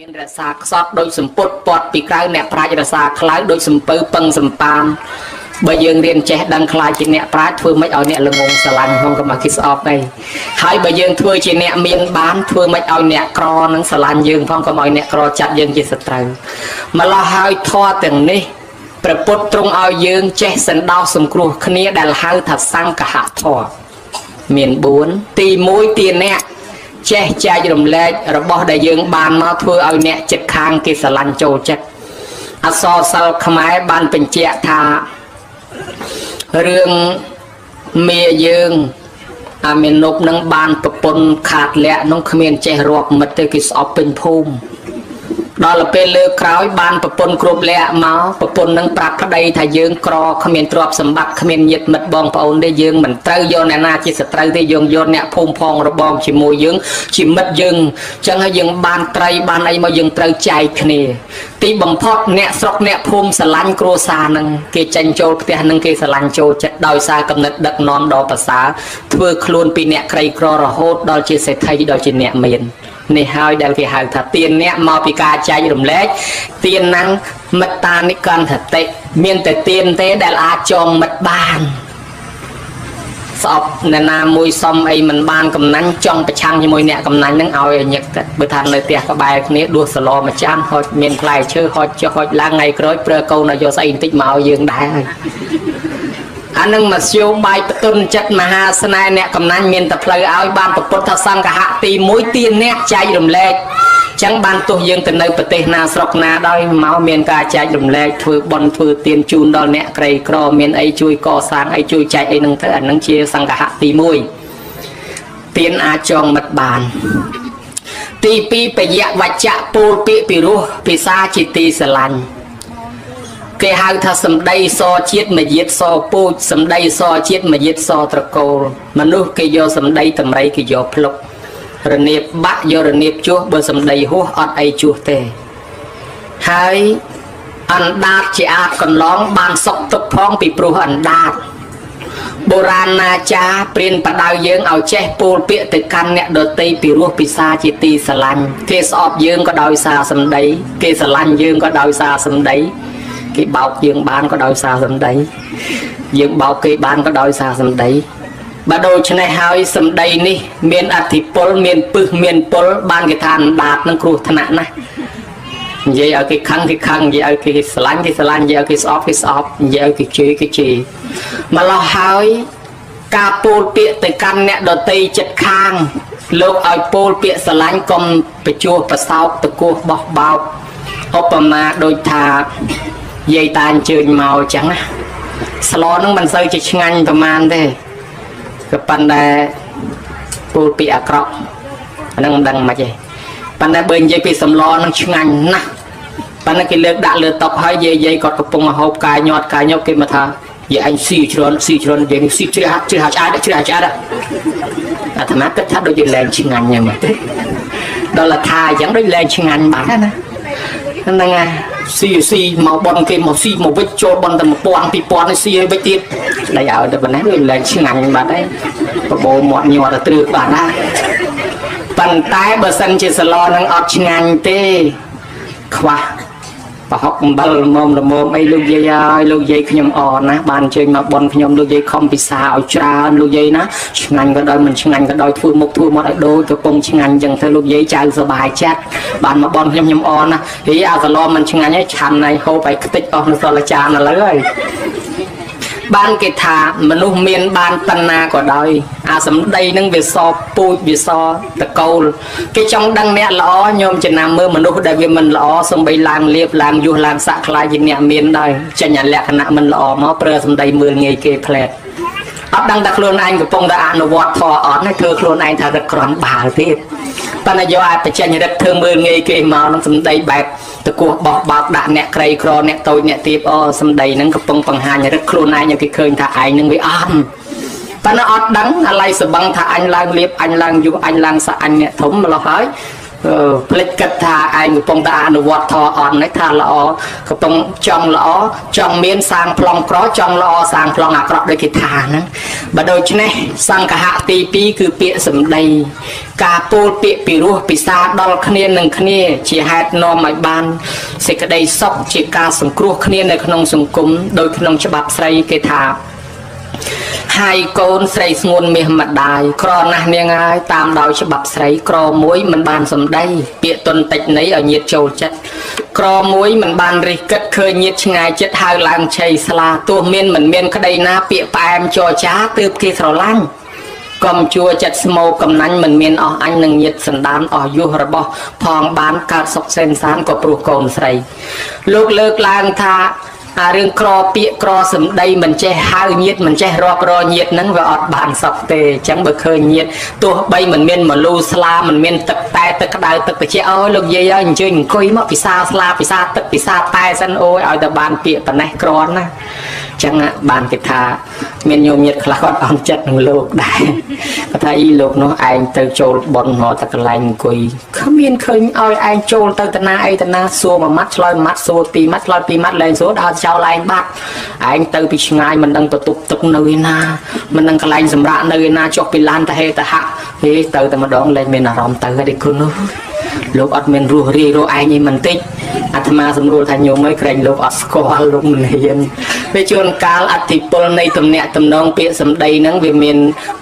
មានរក្សាខ្សត់ដូចសម្ពុតពាត់ពីក្រៅអ្នកប្រាជ្ញរក្សាខ្លៅដូចសំពៅពឹងសំប៉ានបើយើងរៀនចេះដឹងខ្លាចជាអ្នកប្រាជ្ញធ្វើម៉េចឲ្យអ្នកល្ងងស្រឡាញ់ផងកុំឲ្យគេស្អប់អីហើយបើយើងធ្វើជាអ្នកមានបានធ្វើម៉េចឲ្យអ្នកក្រនឹងស្រឡាញ់យើងផងកុំឲ្យអ្នកក្រចាត់យើងជាសត្រូវម្លោះហើយធម៌ទាំងនេះព្រះពុទ្ធទ្រង់ឲ្យយើងចេះសន្តោសសង្គ្រោះគ្នាដែលហៅថាសង្ឃហធម៌មាន4ទី1ទានៈចេះចែករំលែករបស់ដែលយើងបានមកធ្វើឲ្យអ្នកចិត្តខាងគេស្រឡាញ់ចូលចិត្តអក្សរសិល្ប៍ខ្មែរបានបញ្ជាក់ថារឿងមាយើងអាមេនុបនឹងបានប្រពន្ធខាតលក្ខនោះគ្មានចេះរាប់មិត្តទេគេស្អប់ពេញភូមិដល់ពេលលើក្រោយបានប្រពន្ធគ្រប់លក្ខមកប្រពន្ធនឹងប្រាប់ប្តីថាយើងក្រគ្មានទ្រព្យសម្បត្តិគ្មានញាតិមិត្តបងប្អូនទេយើងមិនត្រូវយកអ្នកណាជាសត្រូវទេយើងយកអ្នកភូមិផងរបងជាមួយយើងជាមិត្តយើងអញ្ចឹងហើយយើងបានត្រីបានអីមកយើងត្រូវចែកគ្នាទីបំផុតអ្នកស្រុកអ្នកភូមិស្រឡាញ់គ្រួសារនឹងគេចេញចូលផ្ទះនឹងគេស្រឡាញ់ចូលចិត្តដោយសារកំណត់ដឹកនាំដ៏ប្រសើរធ្វើខ្លួនពីអ្នកក្រីក្ររហូតដល់ជាសេដ្ឋីដល់ជាអ្នកមាននេះហើយដែលគេហៅថាទានអ្នកមកពីការចែករំលែកទានហ្នឹងមិត្តតានិកន្ធតិមានតែទានទេដែលអាចចងមិត្តបានស្អប់អ្នកណាមួយសុំអីមិនបានកំណាញ់ចង់ប្រឆាំងជាមួយអ្នកកំណាញ់ហ្នឹងឲ្យញឹកទៅបើថានៅផ្ទះក្បែរគ្នាដួសសឡមួយចានហុចមានផ្លែឈើហុចចុះហុចឡើងថ្ងៃក្រោយប្រើកូនឲ្យយកស្អីបន្តិចមកឲ្យយើងដែរហើយអានឹងមធ្យោបាយបតុនចិត្តមហាស្នេហ៍អ្នកកំណាញ់មានតែផ្លូវឲ្យបានពុទ្ធសង្ឃៈទី1ទានអ្នកចែករំលែកចឹងបានទោះយើងទៅនៅប្រទេសណាស្រុកណាដោយមកមានការចែករំលែកធ្វើបុណ្យធ្វើទានជូនដល់អ្នកក្រីក្រមានអីជួយកសាងអីជួយចែកអីហ្នឹងទៅអានឹងជាសង្ឃៈទី1ទានអាចចងមិត្តបានទី2បយវច្ចៈពូលពាក្យពិរោះភាសាជាទីស្រឡាញ់គេហៅថាសម្ដីសជាតិមយាតសពូជសម្ដីសជាតិមយាតសត្រកូលមនុស្សគេយកសម្ដីតម្រៃគេយកភ្លុករនាបបាក់យករនាបជួសបើសម្ដីហួសអត់អីជួសទេហើយអណ្ដាតជាអាចកន្លងបានសុកទុកផងពីព្រោះអណ្ដាតបុរាណាចារព្រានបដៅយើងឲ្យចេះពោលពាក្យទៅកាន់អ្នកដទៃពីរោះពិសាជាទីស្រឡាញ់គេស្អប់យើងក៏ដោយសារសម្ដីគេស្រឡាញ់យើងក៏ដោយសារសម្ដីគេបោកយើងបានក៏ដោយសារសម្ដីយើងបោកគេបានក៏ដោយសារសម្ដីបើដូច្នេះហើយសម្ដីនេះមានអធិពលមានពឹសមានពលបានគេថាអណ្ដាតនឹងគ្រោះថ្នាក់ណាស់និយាយឲ្យគេខឹងគេខឹងនិយាយឲ្យគេស្រឡាញ់គេស្រឡាញ់និយាយឲ្យគេស្អប់គេស្អប់និយាយឲ្យគេជេរគេជេរម្លោះហើយការពោលពាក្យទៅកាន់អ្នកដទៃចិត្តខាងលោកឲ្យពោលពាក្យស្រឡាញ់កុំបញ្ជួសប្រសោកតកោសបោះបោកឧបមាដូចថាយាយតាអញ្ជើញមកអញ្ចឹងណាស្លហ្នឹងមិនសូវជាឆ្ងាញ់ប្រហែលទេក៏ប៉ុន្តែពោលពាក្យអាក្រក់អាហ្នឹងមិនដឹងមិនទេប៉ុន្តែបើនិយាយពីសម្លហ្នឹងឆ្ងាញ់ណាស់ប៉ុន្តែគេលើកដាក់លើតុហើយយាយគាត់កំពុងហូបកាយញាត់កាយញាប់គេមកថាយាយអញស៊ីច្រើនស៊ីច្រើនយាយនេះស៊ីជ្រះជ្រះឆ្អែតជ្រះឆ្អែតអាត្មាគិតថាដូចជាលែងឆ្ងាញ់ហ្នឹងទេដល់ថាអញ្ចឹងដូចលែងឆ្ងាញ់បាត់ណាហ្នឹងហើយស៊ីស៊ីមកបនគេមកស៊ីមកវិចចូលបនតែ1000 2000នេះស៊ីឲ្យវិចទៀតស្ដីឲ្យតែប៉ុណ្ណេះដូចលែងឆ្ងាញ់បាត់ហើយបបោមាត់ញាត់ទៅទ្រើកបាត់ណាប៉ុន្តែបើសិនជាសឡនឹងអត់ឆ្ងាញ់ទេខ្វះប្រហុកអំបិលល្មមល្មមអីលោកយាយហើយលោកយាយខ្ញុំអរណាស់បានអញ្ជើញមកបនខ្ញុំលោកយាយខំពិសាឲ្យច្រើនលោកយាយណាឆ្ងាញ់ក៏ដោយមិនឆ្ងាញ់ក៏ដោយធ្វើមុខធ្វើមាត់ឲ្យដូចកំពុងឆ្ងាញ់អញ្ចឹងទៅលោកយាយចៅសប្បាយចិត្តបានមកបនខ្ញុំខ្ញុំអរណាស់ហីអាសឡមិនឆ្ងាញ់ហើយឆាន់ហើយហូបឲ្យខ្ទេចអស់នៅសល់ចានឥឡូវហើយបានគេថាមនុស្សមានបានប៉ុណ្ណាក៏ដោយអាសម្ដីនឹងវាសពូជវាសតកូលគេចង់ដឹងអ្នកល្អញោមចំណាំមើលមនុស្សដែលវាមិនល្អសំបីឡើងលៀបឡើងយុះឡើងសាក់ខ្លាយជាអ្នកមានដែរចេញអាលក្ខណៈមិនល្អមកប្រើសម្ដីមើលងាយគេផ្លែតអត់ដឹងតែខ្លួនឯងកំពុងតែអនុវត្តធម៌អត់ណាធ្វើខ្លួនឯងថារឹកក្រំបាល់ទៀតប៉ុន្តែយកឲ្យបញ្ចេញរឹកធ្វើមើលងាយគេមកនឹងសម្ដីបែបតកោះបោះបោកដាក់អ្នកក្រីក្រអ្នកតូចអ្នកទាបអូសម្ដីហ្នឹងកំពុងបង្ហាញរឹកខ្លួនឯងឲ្យគេឃើញថាឯងនឹងវាអន់ប៉ុន្តែអត់ដឹងអាឡ័យសបឹងថាអញឡើងលៀបអញឡើងយុះអញឡើងសាក់អញអ្នកធំម្លោះហើយ ភ្លេចគិតថាឯងកំពុងតែអនុវត្តធម៌អន់នេះថាល្អកំពុងចង់ល្អចង់មានសាងប្លង់ក្រចង់ល្អសាងប្លង់អាក្រក់ដូចគេថាហ្នឹងបើដូច្នេះសង្ឃហៈទី2គឺពាក្យសម្ដីការពោលពាក្យពីរោះពិសាដល់គ្នានឹងគ្នាជាហេតុនាំឲ្យបានសេចក្តីសុខជាការសង្គ្រោះគ្នានៅក្នុងសង្គមដោយក្នុងច្បាប់ស្រីគេថាហើយកូនស្រីស្ងួនមាសម្ដាយក្រណាស់នាងហើយតាមដោយច្បាប់ស្រីក្រមួយមិនបានសម្ដីពាក្យទុនតិចនៃឲ្យញាតចូលចិត្តក្រមួយមិនបានរិះគិតឃើញញាតឆ្ងាយចិត្តហៅឡើងឆៃស្លាទោះមានមិនមានក្តីណាពាក្យផ្អែមចរចាទើបគេស្រឡាញ់កុំជួចិត្តស្មោកំណាញ់មិនមានអស់អញនឹងញាតសន្តានអស់យុះរបស់ផងបានកើតសុខសេនសានក៏ព្រោះកូនស្រីលោកលើកឡើងថាអារឿងក្រពាក្យក្រសម្ដីមិនចេះហៅញាតមិនចេះរាប់រញាតហ្នឹងវាអត់បានសពទេអញ្ចឹងបើឃើញញាតទោះបីមិនមានមលូស្លាមិនមានទឹកតែទឹកក្តៅទឹកត្រជាក់អូយលោកយាយអើយអញ្ជើញអង្គុយមកពិសាស្លាពិសាទឹកពិសាតែសិនអូយឲ្យតែបានពាក្យប៉ុណ្ណេះគ្រាន់ណាអញ្ចឹងបានគេថាមានញោមញាតខ្លះគាត់អន់ចិត្តនឹងលោកដែរគាត់ថាអីលោកនោះឯងទៅចូលប៉ុនមកតែកន្លែងអង្គុយគ្មានឃើញឲ្យឯងចូលទៅតាណាអីតាណាសួរមួយម៉ាត់ឆ្លើយមួយម៉ាត់សួរពីរម៉ាត់ឆ្លើយពីរម៉ាត់លែងសួរដល់ចោលឯងបាត់ឯងទៅពីឆ្ងាយមិនដឹងទៅទប់ទឹកនៅឯណាមិនដឹងកន្លែងសម្រាកនៅឯណាចុះពីឡានទៅហេទៅហាក់ហេទៅតែម្ដងលែងមានអារម្មណ៍ទៅហើយគុណនោះលោកអត់មានរស់រាយរស់ឯងឯមិនតិចអាត្មាសម្រួលថាញោមអើយក្រែងលោកអត់ស្គាល់លោកមិនហ៊ានពេលជួនកាលអធិពលនៃទំនាក់ទំនងពាក្យសម្ដីហ្នឹងវាមាន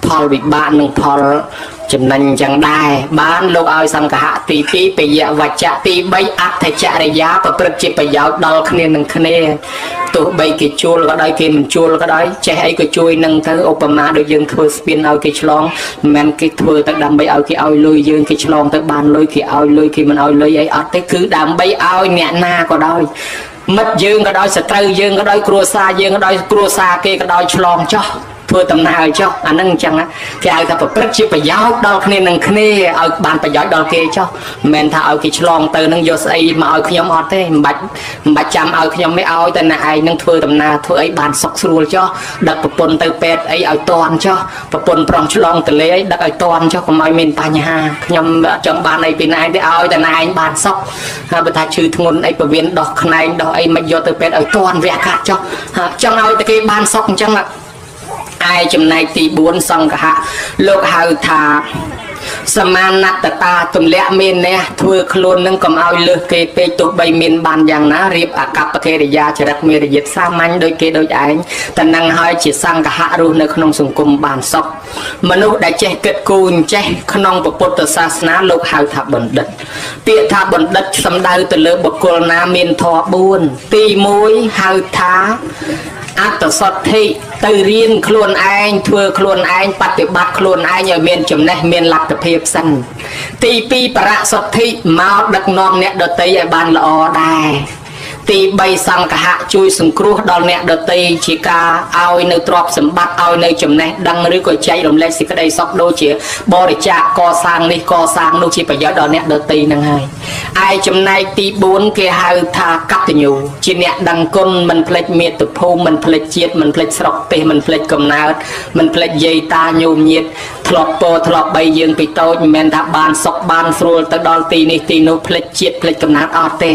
ផលវិបាកនិងផលចំណេញចឹងដែរបានលោកឲ្យសង្ឃហៈទី2ពយវច្ចៈទី3អត្ថចរិយាប្រព្រឹត្តជាប្រយោជន៍ដល់គ្នានឹងគ្នាទោះបីគេជួលក៏ដោយគេមិនជួលក៏ដោយចេះអីក៏ជួយនឹងទៅឧបមាដូចយើងធ្វើស្ពានឲ្យគេឆ្លងមិនមែនគេធ្វើទៅដើម្បីឲ្យគេឲ្យលុយយើងគេឆ្លងទៅបានលុយគេឲ្យលុយគេមិនឲ្យលុយអីអត់ទេគឺដើម្បីឲ្យអ្នកណាក៏ដោយមិត្តយើងក៏ដោយសត្រូវយើងក៏ដោយគ្រួសារយើងក៏ដោយគ្រួសារគេក៏ដោយឆ្លងចោះធ្វើដំណើរចុះអាហ្នឹងអញ្ចឹងគេហៅថាប្រព្រឹត្តជាប្រយោជន៍ដល់គ្នានឹងគ្នាឲ្យបានប្រយោជន៍ដល់គេចុះមិនមែនថាឲ្យគេឆ្លងទៅនឹងយកស្អីមកឲ្យខ្ញុំអត់ទេមិនបាច់ចាំឲ្យខ្ញុំទេឲ្យតែអ្នកឯងនឹងធ្វើដំណើរធ្វើអីបានសុខស្រួលចុះដឹកប្រពន្ធទៅពេទ្យអីឲ្យតន់ចុះប្រពន្ធប្រងឆ្លងទលេអីដឹកឲ្យតន់ចុះកុំឲ្យមានបញ្ហាខ្ញុំអត់ចង់បានអីពីអ្នកឯងទេឲ្យតែអ្នកឯងបានសុខហើយបើថាឈឺធ្ងន់អីពវៀនដោះខ្នែងដោះអីមិនយកទៅពេទ្យឲ្យតន់វះកាត់ចុះចង់ឲ្យតែគេបានសុខអញ្ចឹងឯចំណែកទី4សង្ឃហៈលោកហៅថាសមានតតាទម្លាក់មានអ្នកធ្វើខ្លួននឹងកុំឲ្យលើសគេពេកទោះបីមានបានយ៉ាងណារៀបអកប្បកិរិយាចរិតមេរយាទសាមញ្ញដូចគេដូចឯងតែនឹងហើយជាសង្ឃហៈរស់នៅក្នុងសង្គមបានសុខមនុស្សដែលចេះគិតគូរចេះក្នុងពុទ្ធសាសនាលោកហៅថាបណ្ឌិតពាក្យថាបណ្ឌិតសំដៅទៅលើបុគ្គលណាមានធម៌4ទី1ហៅថាអត្តសទ្ធិទៅរៀនខ្លួនឯងធ្វើខ្លួនឯងបប្រតិបត្តិខ្លួនឯងឲ្យមានចំណេះមានលទ្ធភាពសិនទី2បរសទ្ធិមកដឹកនាំអ្នកដទៃឲ្យបានល្អដែរទី3សង្ឃហៈជួយសង្គ្រោះដល់អ្នកដទៃជាការឲ្យនៅទ្រព្យសម្បត្តិឲ្យនៅចំណេះដឹងឬក៏ចែករំលែកសេចក្តីសុខដូចជាបរិច្ចាគកសាងនេះកសាងនោះជាប្រយោជន៍ដល់អ្នកដទៃនឹងហើយឯចំណែកទី4គេហៅថាកតញ្ញូជាអ្នកដឹងគុណមិនភ្លេចមាតុភូមិមិនភ្លេចជាតិមិនភ្លេចស្រុកទេសមិនភ្លេចកំណើតមិនភ្លេចយាយតាញោមញាតិធ្លាប់ពោធ្លាប់បីយើងពីតូចមិនមែនថាបានសុខបានស្រួលទៅដល់ទីនេះទីនោះភ្លេចជាតិភ្លេចកំណើតអត់ទេ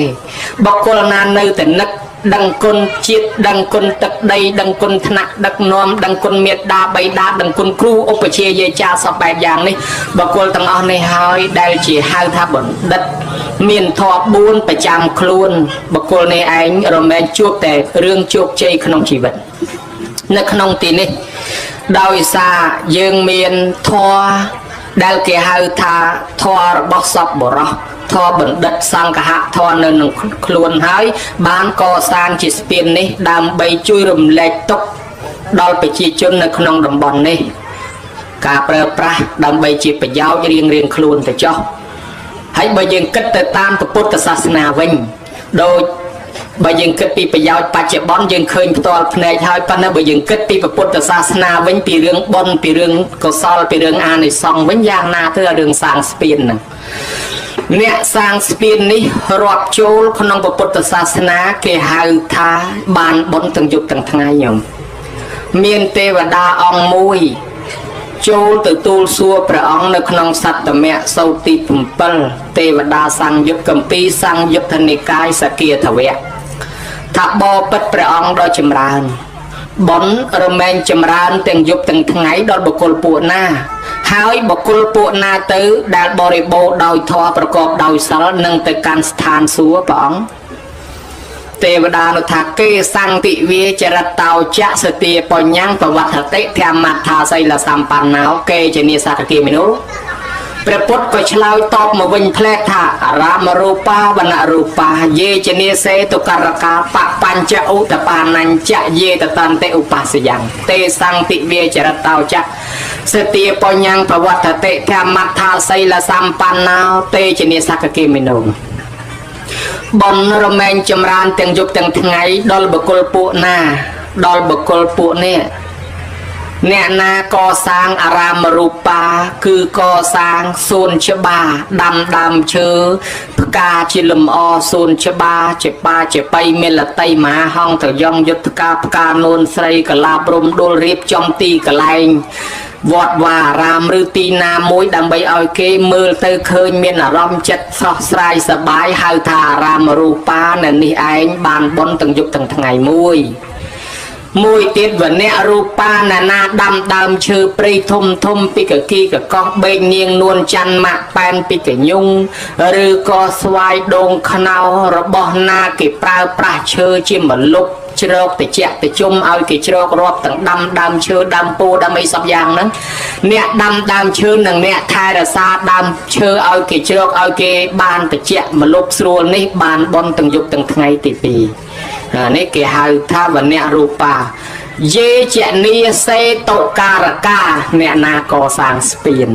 បុគ្គលណានៅតែនឹកដឹងគុណជាតិដឹងគុណទឹកដីដឹងគុណថ្នាក់ដឹកនាំដឹងគុណមេដាបៃតាដឹងគុណគ្រូឧបជាយាចាសពបែបយ៉ាងនេះបុគ្គលទាំងអស់នេះហើយដែលជាហៅថាបណ្ឌិតមានធម៌4ប្រចាំខ្លួនបុគ្គលនេះឯងរមែងជួបតែរឿងជោគជ័យក្នុងជីវិតនៅក្នុងទីនេះដោយសារយើងមានធម៌ដែលគេហៅថាធម៌របស់សពបុរសធម៌បណ្ឌិតសង្ឃហៈធម៌នៅក្នុងខ្លួនហើយបានកសាងជាស្ពាននេះដើម្បីជួយរំលែកទុក្ខដល់ប្រជាជននៅក្នុងតំបន់នេះការប្រើប្រាស់ដើម្បីជាប្រយោជន៍រៀងៗខ្លួនទៅចុះហើយបើយើងគិតទៅតាមពុទ្ធសាសនាវិញដូចបើយើងគិតពីប្រយោជន៍បច្ចុប្បន្នយើងឃើញផ្ទាល់ភ្នែកហើយប៉ុន្តែបើយើងគិតពីពុទ្ធសាសនាវិញពីរឿងបុណ្យពីរឿងកុសលពីរឿងអានិសង្សវិញយ៉ាងណាទៅរឿងសាងស្ពានហ្នឹងអ្នកសាងស្ពាននេះរាប់ចូលក្នុងពុទ្ធសាសនាគេហៅថាបានបុណ្យទាំងយប់ទាំងថ្ងៃញោមមានទេវតាអង្គមួយ ចូលទៅទូលសួរព្រះអង្គនៅក្នុងសត្តមៈសោតទី7ទេវតាសង្យុត្តកម្ពីសង្យុត្តនិកាយសគាធវៈថាបបិទ្ធព្រះអង្គដ៏ចម្រើនបុណ្យរមែងចម្រើនទាំងយប់ទាំងថ្ងៃដល់បុគ្គលពួកណាហើយបុគ្គលពួកណាទៅដែលបរិបូរណ៍ដោយធម៌ប្រកបដោយសិលនឹងទៅកាន់ស្ថានសួគ៌ព្រះអង្គទេវតានោះថាគេសង្ទិវាចរិតតោចៈសទាបញ្ញੰប្រវត្តិតិធម្មថាសីលសម្បណ្ណោគេជានិសកគាមិនោព្រះពុទ្ធក៏ឆ្លើយតបមកវិញផ្លែកថាអារាមរូបាវនរូបាយេជានិសេតុករកាបបញ្ចឧតបានញ្ចយេតតន្តិឧបាសយ៉ាងទេសង្ទិវាចរិតតោចៈសទាបញ្ញੰប្រវត្តិតិធម្មថាសីលសម្បណ្ណោទេជានិសកគាមិនោបុណ្យរមែងចម្រើនទាំងយប់ទាំងថ្ងៃដល់បុគ្គលពួកណាដល់បុគ្គលពួកនេះអ្នកណាកសាងអារាមរូបាគឺកសាងសួនច្បារដាំដើមឈើផ្កាជាលម្អសួនច្បារជាបាជាបៃមានលតីមហាហង្សត្រយងយុទ្ធការផ្កានួនស្រីកលាបរំដួលរៀបចំទីកន្លែងវត្តវាអារាមឬទីណាមួយដើម្បីឲ្យគេមើលទៅឃើញមានអារម្មណ៍ចិត្តស្រស់ស្រាយសប្បាយហៅថាអារាមរូបានៅនេះឯងបានបុណ្យទាំងយប់ទាំងថ្ងៃមួយមួយទៀតវនៈរូបាណានាដាំដើមឈើព្រៃធំធំពីកគីកកោះបេងនាងនួនច័ន្ទម៉ាក់ប៉ែនពីកញុងឬក៏ស្វាយដូងខ្នោរបស់ណាគេប្រើប្រាស់ឈើជាមលុបជ្រកតិចតិជុំឲ្យគេជ្រករាប់ទាំងដាំដើមឈើដើមពោដើមអីសពយ៉ាងហ្នឹងអ្នកដាំដើមឈើនិងអ្នកថែរក្សាដើមឈើឲ្យគេជ្រកឲ្យគេបានតិចមលុបស្រួលនេះបានបុណ្យទាំងយប់ទាំងថ្ងៃទី2នេះគេហៅថាវនៈរូបាយេចនីសេតុការកាអ្នកណាកសាងស្ពាន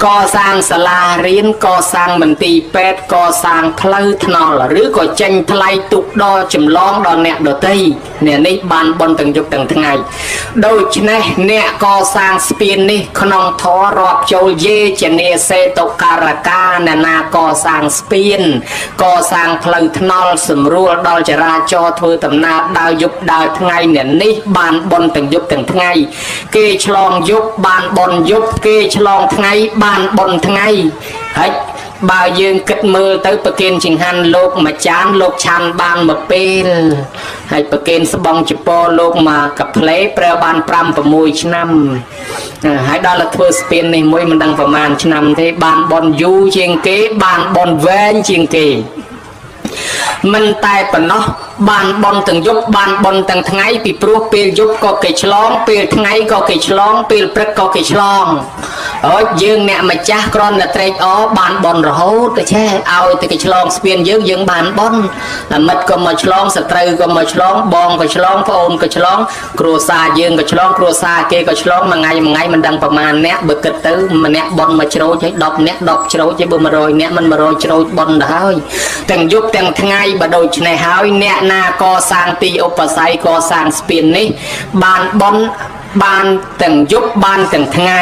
កសាងសាលារៀនកសាងមន្ទីរពេទ្យកសាងផ្លូវថ្នល់ឬក៏ចេញថ្លៃទុកដល់ចម្លងដល់អ្នកដទៃអ្នកនេះបានបុណ្យទាំងយប់ទាំងថ្ងៃដូច្នេះអ្នកកសាងស្ពាននេះក្នុងធម៌រាប់ចូលយេចនីសេតុការកាអ្នកណាកសាងស្ពានកសាងផ្លូវថ្នល់សម្រួលដល់ចរាចរណ៍ធ្វើដំណើរដើរយប់ដើរថ្ងៃអ្នកនេះបានបុណ្យទាំងយប់ទាំងថ្ងៃគេឆ្លងយប់បានបុណ្យយប់គេឆ្លងថ្ងៃបានបុណ្យថ្ងៃហើយបើយើងគិតមើលទៅប្រគេនចង្ហាន់លោកមួយចានលោកឆាន់បានមួយពេលហើយប្រគេនស្បង់ជពលោកមកកាផ្លេប្រើបាន5 6ឆ្នាំហើយដល់ទៅធ្វើស្ពាននេះមួយមិនដឹងប្រហែលឆ្នាំទេបានបុណ្យយូរជាងគេបានបុណ្យវែងជាងគេមិនតែប៉ុណ្ណោះបានបុណ្យទាំងយប់បានបុណ្យទាំងថ្ងៃពីព្រោះពេលយប់ក៏គេឆ្លងពេលថ្ងៃក៏គេឆ្លងពេលព្រឹកក៏គេឆ្លងអូយើងអ្នកម្ចាស់គ្រាន់តែត្រេកអរបានបុណ្យរហូតទៅចេះឲ្យតែគេឆ្លងស្ពានយើងយើងបានបុណ្យមិត្តក៏មកឆ្លងសត្រូវក៏មកឆ្លងបងក៏ឆ្លងប្អូនក៏ឆ្លងគ្រួសារយើងក៏ឆ្លងគ្រួសារគេក៏ឆ្លងមួយថ្ងៃមួយថ្ងៃមិនដឹងប្រមាណអ្នកបើគិតទៅម្នាក់បុណ្យមួយច្រូចហើយ10អ្នក10ច្រូចទេបើ100អ្នកមិន100ច្រូចបុណ្យទៅហើយទាំងយប់ទាំងថ្ងៃបើដូច្នេះហើយអ្នកណាកសាងទីឧបស័យកសាងស្ពាននេះបានបុណ្យបានទាំងយប់បានទាំងថ្ងៃ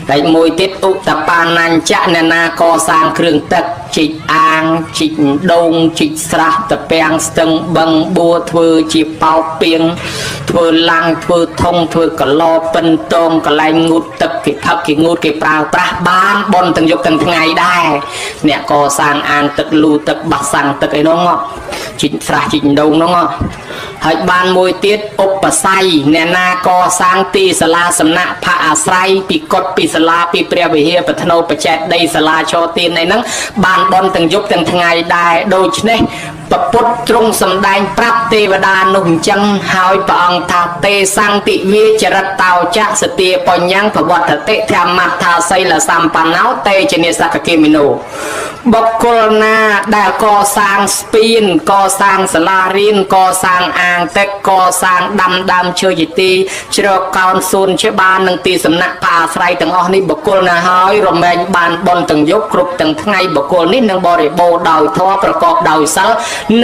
ហើយមួយទៀតឧតបានញ្ចៈអ្នកណាកសាងគ្រឿងទឹកជីកអាងជីកដូងជីកស្រះតពាំងស្ទឹងបឹងបួធ្វើជាប៉ោពីងធ្វើឡាំងធ្វើធុងធ្វើកឡពិនតងកន្លែងងូតទឹកគេផឹកគេងូតគេប្រើប្រាស់បានបុណ្យទាំងយប់ទាំងថ្ងៃដែរអ្នកកសាងអាងទឹកលូទឹកបាសាំងទឹកអីនោះជីកស្រះជីកដូងនោះហើយបានមួយទៀតឧបស័យអ្នកណាកសាងទីសាលាសំណាក់ផាកអាស្រ័យពីកុដពីសាលាពីព្រះវិហារបធ្នោបច្ចេកដីសាលាឆោទានអីហ្នឹងបានបុណ្យទាំងយប់ទាំងថ្ងៃដែរដូច្នេះពពុទ្ធទ្រង់សម្ដែងប្រាប់ទេវតានោះអញ្ចឹងហើយព្រះអង្គថាទេសង្ទិវាចរិតតោចៈសទាបញ្ញੰប្រវត្តិតិធម្មថាសីលសម្បណ្ណោទេជានិសកគិមិនោបុគ្គលណាដែលកសាងស្ពានកសាងសាលារៀនកសាងអាងទឹកកសាងដាំដើមឈើជាទីជ្រកកោនសួនច្បារនិងទីសំណាក់ផាអាស្រ័យទាំងអស់នេះបុគ្គលណាហើយរមែងបានបុណ្យទាំងយប់គ្រប់ទាំងថ្ងៃបុគ្គលនេះនឹងបរិបូរណ៍ដោយធម៌ប្រកបដោយសិល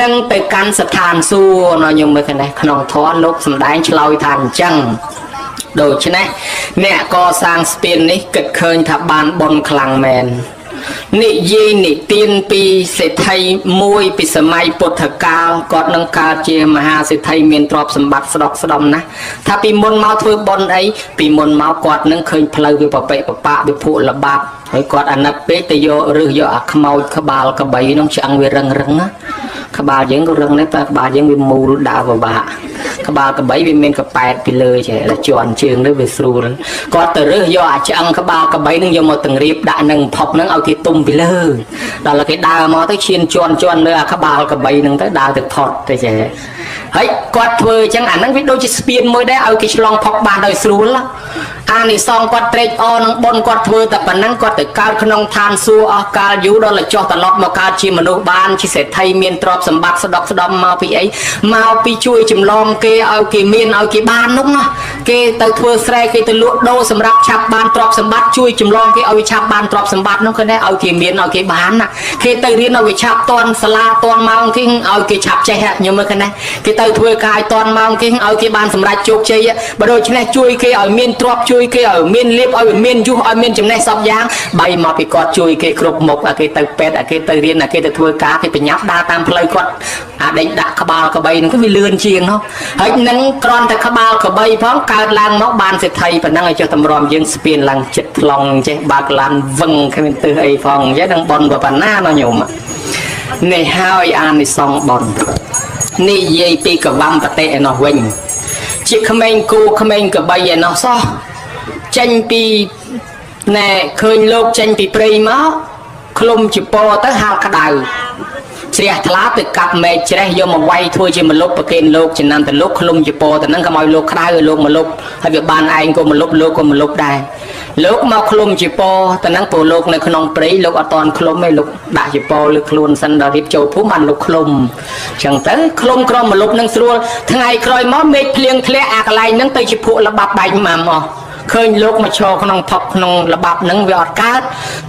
នឹងទៅកាន់ស្ថានសួគ៌ណខ្ញុំមើលឃើញក្នុងធម៌លោកសម្ដែងឆ្លើយថាអញ្ចឹងដូច្នេះអ្នកកសាងស្ពាននេះគិតឃើញថាបានបុណ្យខ្លាំងមែន និយាយនិទានពីសេដ្ឋីមួយពីសម័យពុទ្ធកាលគាត់នឹងកើតជាមហាសេដ្ឋីមានទ្រព្យសម្បត្តិស្ដុកស្ដំណាស់ថាពីមុនមកធ្វើបុណ្យអីពីមុនមកគាត់នឹងឃើញផ្លូវវាប្រពិបបាក់វាភក់លបាប់ហើយគាត់អាណិតពេកទៅយករឹសយកអាខ្មោចក្បាលក្បីនោះឆ្អឹងវារឹងរឹងណាក្បាលយើងក៏រឹងដែរតែក្បាលយើងវាមូលដើរពិបាកក្បាលក្បីវាមានកប៉ែតពីលើចេះតែជន់ជើងទៅវាស្រួលគាត់ទៅរើសយកអាឆ្អឹងក្បាលក្បីនឹងយកមកតង្រៀបដាក់នឹងផុកនឹងឲ្យគេទុំពីលើដល់គេដើរមកទៅឈានជន់ជន់លើអាក្បាលក្បីនឹងទៅដើរទៅផុតទៅចេះហើយគាត់ធ្វើអញ្ចឹងអាហ្នឹងវាដូចជាស្ពានមួយដែរឲ្យគេឆ្លងផុកបានដោយស្រួលអានិសង្សគាត់ត្រេកអរនឹងបុណ្យគាត់ធ្វើតែប៉ុណ្ណឹងគាត់ទៅកើតក្នុងឋានសួគ៌អស់កាលយូរដល់ចុះត្រឡប់មកកើតជាមនុស្សបានជាសេដ្ឋីមានទ្រព្យសម្បត្តិស្ដុកស្ដំមកពីអីមកពីជួយចម្លងគេឲ្យគេមានឲ្យគេបាននោះណាគេទៅធ្វើស្រែគេទៅលក់ដូរសម្រាប់ឆាប់បានទ្រព្យសម្បត្តិជួយចម្លងគេឲ្យវាឆាប់បានទ្រព្យសម្បត្តិនោះគេឲ្យគេមានឲ្យគេបានណាគេទៅរៀនឲ្យវាឆាប់តន់សាលាតន់ម៉ោងគេឲ្យគេឆាប់ចេះខ្ញុំមើលឃើញណាគេទៅធ្វើការឲ្យតន់ម៉ោងគេឲ្យគេបានសម្រេចជោគជ័យបើដូច្នេះជួយគេឲ្យមានទ្រព្យជួយគេឲ្យមានលៀបឲ្យមានយុះឲ្យមានចំណេះសពយ៉ាងបីមកពីគាត់ជួយគេគ្រប់មុខអាគេទៅពេទ្យអាគេទៅរៀនអាគេទៅធ្វើការគេបញ្ញាប់ដើរតាមផ្លូវគាត់អាដេញដាក់ក្បាលក្បីហ្នឹងគឺវាលឿនជាងនោះហើយនឹងគ្រាន់តែក្បាលក្បីផងកើតឡើងមកបានសេដ្ឋីប៉ុណ្ណឹងឲ្យចុះតម្រាំយើងស្ពានឡើងចិត្តថ្លង់ចេះបើកឡានវឹងគ្មានទិសអីផងចេះនឹងប៉ុនប៉ុណ្ណាណោះញោមនេះហើយអានិសង្សបុណ្យនិយាយពីកវំបតិឯនោះវិញជាក្មេងគូក្មេងក្បីឯនោះសោះចេញពីណែឃើញលោកចេញពីព្រៃមកឃ្លុំជាពទៅហាលក្តៅជ្រះថ្លាទៅកាប់មែកច្រេះយកមកវាយធ្វើជាមលុបប្រគេនលោកចំណាំទៅលោកឃ្លុំជាពទៅហ្នឹងកុំឲ្យលោកក្តៅឲ្យលោកមលុបហើយវាបានឯងក៏មលុបលោកក៏មលុបដែរលោកមកឃ្លុំជាពទៅហ្នឹងព្រោះលោកនៅក្នុងព្រៃលោកអត់តន់ឃ្លុំទេលោកដាក់ជាពលើខ្លួនសិនដល់រៀបចូលភូមិបានលោកឃ្លុំអញ្ចឹងទៅឃ្លុំក្រមមលុបនឹងស្រួលថ្ងៃក្រោយមកមេឃភ្លៀងធ្លាក់អាកន្លែងហ្នឹងទៅជាភក់ល្បាប់បែកម៉ាំអស់ឃើញលោកមកឈរក្នុងផុកក្នុងល្បាប់ហ្នឹងវាអត់កើត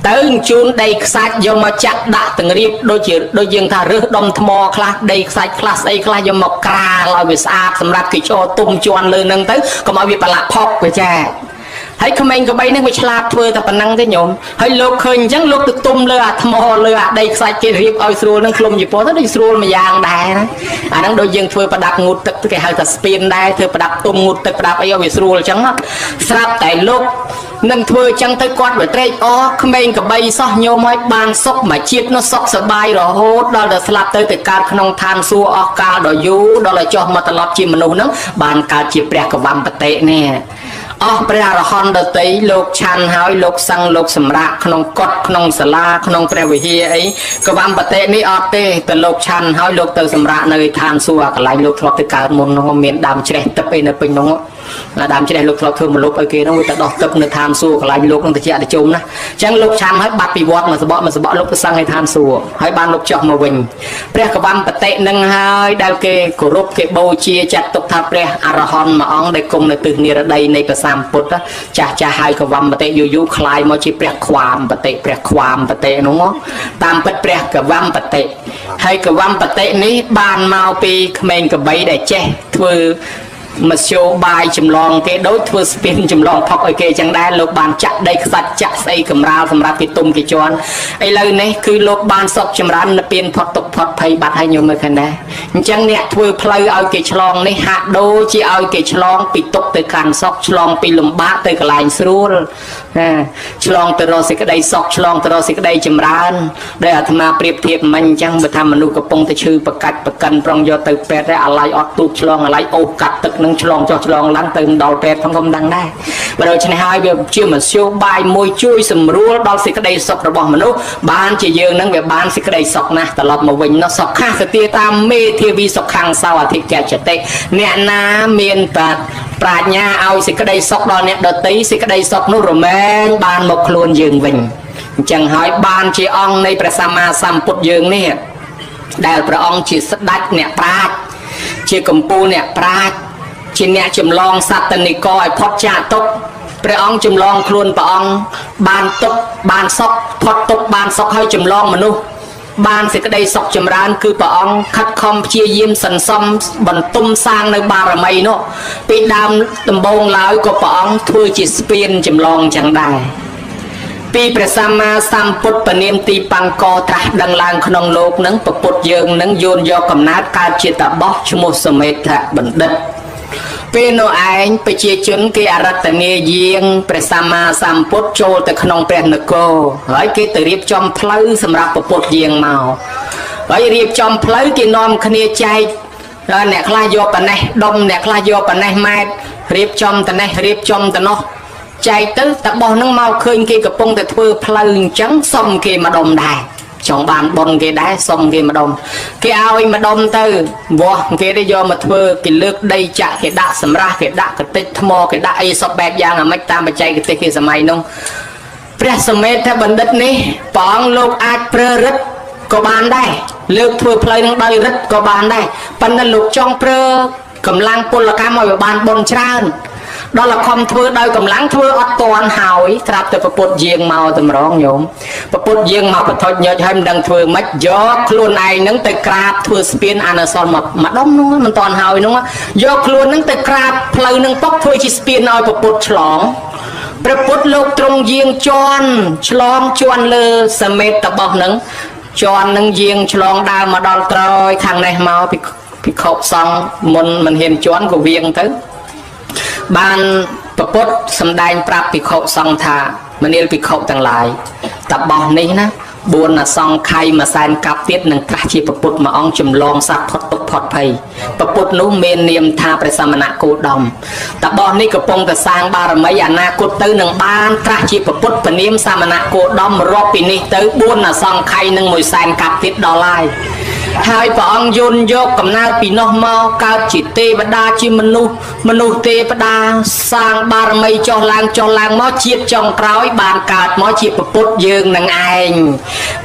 ទៅជូនដីខ្សាច់យកមកចាក់ដាក់ទាំងរៀបដូចជាដូចយើងថារើសដុំថ្មខ្លះដីខ្សាច់ខ្លះស្អីខ្លះយកមកក្រាលឲ្យវាស្អាតសម្រាប់គេឈរទុំជន់លើហ្នឹងទៅកុំឲ្យវាប្រឡាក់ផុកវាចាហើយក្មេងក្បីនេះវាឆ្លាតធ្វើតែប៉ុណ្ណឹងទេញោមហើយលោកឃើញអញ្ចឹងលោកទៅទុំលើអាថ្មលើអាដីខ្សាច់គេរៀបឲ្យស្រួលនឹងឃ្លុំជាពទៅដូចស្រួលមួយយ៉ាងដែរណាអាហ្នឹងដូចយើងធ្វើប្រដាប់ងូតទឹកគេហៅថាស្ពានដែរធ្វើប្រដាប់ទុំងូតទឹកប្រដាប់អីឲ្យវាស្រួលអញ្ចឹងស្រាប់តែលោកនឹងធ្វើអញ្ចឹងទៅគាត់វាត្រេកអរក្មេងក្បីសោះញោមឲ្យបានសុខមួយជាតិនោះសុខសប្បាយរហូតដល់តែស្លាប់ទៅទៅកើតក្នុងឋានសួគ៌អស់កាលដ៏យូរដល់តែចុះមកត្រឡប់ជាមនុស្សហ្នឹងបានកើតជាព្រះកវំបតិនេះអស់ព្រះអរហន្តដតីលោកឆាន់ហើយលោកសឹងលោកសម្រាកក្នុងកុដិក្នុងសាលាក្នុងព្រះវិហារអីកវំបតិនេះអត់ទេទៅលោកឆាន់ហើយលោកទៅសម្រាកនៅឋានសួគ៌កន្លែងលោកធ្លាប់ទៅកើតមុននោះមានដើមច្រេះទឹកអីនៅពេញនោះដើមច្រេះលោកធ្លាប់ធ្វើមលុបឲ្យគេនោះវាទៅដោះទឹកនៅឋានសួគ៌កន្លែងលោកនឹងតិចតិជុំណាអញ្ចឹងលោកឆាន់ហើយបាត់ពីវត្តមកសបកមកសបកលោកទៅសឹងឲ្យឋានសួគ៌ហើយបានលោកចុះមកវិញព្រះកវំបតិនឹងហើយដែលគេគោរពគេបូជាចាត់ទុកថាព្រះអរហន្តមួយអង្គដែលគង់នៅទិសនិរតីនៃព្រះសម្ពុទ្ធចាស់ចាស់ហើយកវំបតិយូរយូរคลายមកជាព្រះខ្វាមបតិព្រះខ្វាមបតិនោះតាមពិតព្រះកវំបតិហើយកវំបតិនេះបានមកពីក្មេងកបីដែលចេះធ្វើមធ្យោបាយចម្លងគេដូចធ្វើស្ពានចម្លងផុកឲ្យគេចឹងដែរលោកបានចាក់ដីខ្សាច់ចាក់ស្អីកម្រាលសម្រាប់គេទុំគេជន់ឥឡូវនេះគឺលោកបានសុខចម្រើននិព្វានផុតទុក្ខផុតភ័យបាត់ហើយញោមមើលឃើញដែរអញ្ចឹងអ្នកធ្វើផ្លូវឲ្យគេឆ្លងនេះហាក់ដូចជាឲ្យគេឆ្លងពីទុក្ខទៅកាន់សុខឆ្លងពីលំបាកទៅកន្លែងស្រួលណាឆ្លងទៅរកសេចក្តីសុខឆ្លងទៅរកសេចក្តីចម្រើនដែលអាត្មាប្រៀបធៀបមិញអញ្ចឹងបើថាមនុស្សកំពុងតែឈឺប្រកាច់ប្រកិនប្រងយកទៅពេទ្យដែរអាឡ័យអត់ទូកឆ្លងអាឡ័យអូសកាត់ទឹកនឹងឆ្លងចុះឆ្លងឡើងទៅដល់ពេទ្យផងក៏មិនដឹងដែរបើដូច្នេះហើយវាជាមធ្យោបាយមួយជួយសម្រួលដល់សេចក្តីសុខរបស់មនុស្សបានជាយើងនឹងវាបានសេចក្តីសុខណាស់ត្រឡប់មកវិញនោះសុខសទាតាមមេធាវីសុខੰសោអធិកចតិអ្នកណាមានប្រាជ្ញាឲ្យសេចក្តីសុខដល់អ្នកដទៃសេចក្តីសុខនោះរមែងបានមកខ្លួនយើងវិញអញ្ចឹងហើយបានជាអង្គនៃព្រះសម្មាសម្ពុទ្ធយើងនេះដែលព្រះអង្គជាស្ដេចអ្នកប្រាជ្ញជាកម្ពូលអ្នកប្រាជ្ញជាអ្នកចម្លងសត្វតនិកឲ្យផុតចាកទុក្ខព្រះអង្គចម្លងខ្លួនព្រះអង្គបានទុក្ខបានសុខផុតទុក្ខបានសុខហើយចម្លងមនុស្សបានសេចក្តីសុខចម្រើនគឺព្រះអង្គខិតខំព្យាយាមសន្សំបន្ទុំសាងនៅបារមីនោះពីដើមដំបូងឡើយក៏ព្រះអង្គធ្វើជាស្ពានចម្លងចឹងដែរ ពីព្រះសម្មាសម្ពុទ្ធពនាមទីបង្កត្រាស់ដឹងឡើងក្នុងលោកនឹងពពុទ្ធយើងនឹងយោនយកកំណើតកើតជាតបោះឈ្មោះសមេធបណ្ឌិតពេលនោះឯងប្រជាជនគេអរតនាយាងព្រះសម្មាសម្ពុទ្ធចូលទៅក្នុងព្រះនគរហើយគេទៅរៀបចំផ្លូវសម្រាប់ពពុទ្ធយាងមកហើយរៀបចំផ្លូវគេនាំគ្នាចែកអ្នកខ្លះយកប៉ណេះដុំអ្នកខ្លះយកប៉ណេះម៉ែត្ររៀបចំតណេះរៀបចំតណោះចែកទៅតបោះនឹងមកឃើញគេកំពុងតែធ្វើផ្លូវអញ្ចឹងសុំគេមកដុំដែរចង់បានបុណ្យគេដែរសុំគេម្ដុំគេឲ្យម្ដុំទៅវាស់គេទៅយកមកធ្វើគេលើកដីចាក់គេដាក់សម្រាស់គេដាក់កតិចថ្មគេដាក់អីសពបែបយ៉ាងអាម៉េចតាមបច្ចេកទេសគេសម័យនោះព្រះសមេធបណ្ឌិតនេះព្រះអង្គលោកអាចប្រើរិទ្ធក៏បានដែរលើកធ្វើផ្លូវនឹងដោយរិទ្ធក៏បានដែរប៉ុន្តែលោកចង់ប្រើកម្លាំងពលកម្មឲ្យបានបុណ្យច្រើនដល់លខំធ្វើដោយកម្លាំងធ្វើអត់តាន់ហើយត្រាប់តែពពុទ្ធយាងមកតម្រងញោមពពុទ្ធយាងមកបថុចញើចហើយមិនដឹងធ្វើម៉េចយកខ្លួនឯងនឹងទៅក្រាបធ្វើស្ពានអានសលមកដុំនោះមិនតាន់ហើយនោះយកខ្លួននឹងទៅក្រាបផ្លូវនឹងពុកធ្វើជាស្ពានឲ្យពពុទ្ធឆ្លងព្រះពុទ្ធលោកទ្រង់យាងជន់ឆ្លងជន់លើសមេតបោះនឹងជន់នឹងយាងឆ្លងដើរមកដល់ត្រយខាងនេះមកភិក្ខុសង្ឃមុនមិនហ៊ានជន់ក៏វៀងទៅបានពពុទ្ធសម្ដែងប្រាប់ភិក្ខុសង្ឃថាមនាលភិក្ខុទាំងឡាយតបោះនេះណា4អសង្ខ័យមួយសែនកាប់ទៀតនឹងត្រាស់ជាពពុទ្ធមួយអង្គចម្លងសត្វផុតទុក្ខផុតភ័យពពុទ្ធនោះមាននាមថាព្រះសមណគោតមតបោះនេះកំពុងតែសាងបារមីអនាគតទៅនឹងបានត្រាស់ជាពពុទ្ធពនាមសមណគោតមរាប់ពីនេះទៅ4អសង្ខ័យនឹងមួយសែនកាប់ទៀតដល់ហើយហើយព្រះអង្គយន្តយកកំណើតពីនោះមកកើតជាទេវតាជាមនុស្សមនុស្សទេវតាសាងបារមីចុះឡើងមកជាតិចុងក្រោយបានកើតមកជាពុទ្ធយើងនឹងឯង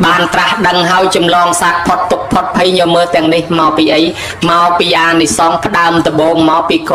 បានត្រាស់ដឹងហើយចម្លងសត្វផុតទុក្ខផុតភ័យយកមើលទាំងនេះមកពីអីមកពីអានិសង្សផ្ដើមដំបូងមកពីក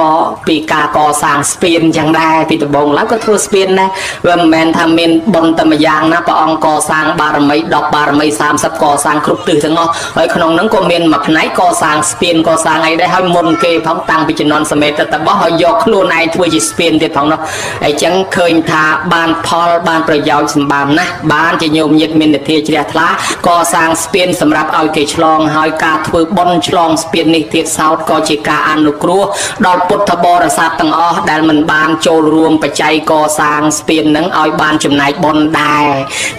ពីការកសាងស្ពានចឹងដែរពីដំបូងឡើងក៏ធ្វើស្ពានដែរវាមិនមែនថាមានបុណ្យតែម្យ៉ាងណាព្រះអង្គកសាងបារមី10បារមី30កសាងគ្រប់ទិសទាំងអស់ហើយក្នុងហ្នឹងក៏មានមួយផ្នែកកសាងស្ពានកសាងអីដែរហើយមុនគេផងតាំងពីជំនាន់សមេតតបោះហើយយកខ្លួនឯងធ្វើជាស្ពានទៀតផងនោះអញ្ចឹងឃើញថាបានផលបានប្រយោជន៍សម្បើមណាស់បានជាញោមញាតិមាននិធាជ្រះថ្លាកសាងស្ពានសម្រាប់ឲ្យគេឆ្លងហើយការធ្វើបុណ្យឆ្លងស្ពាននេះទៀតសោតក៏ជាការអនុគ្រោះដល់ពុទ្ធបរិស័ទទាំងអស់ដែលមិនបានចូលរួមបច្ច័យកសាងស្ពាននឹងឲ្យបានចំណែកបុណ្យដែរ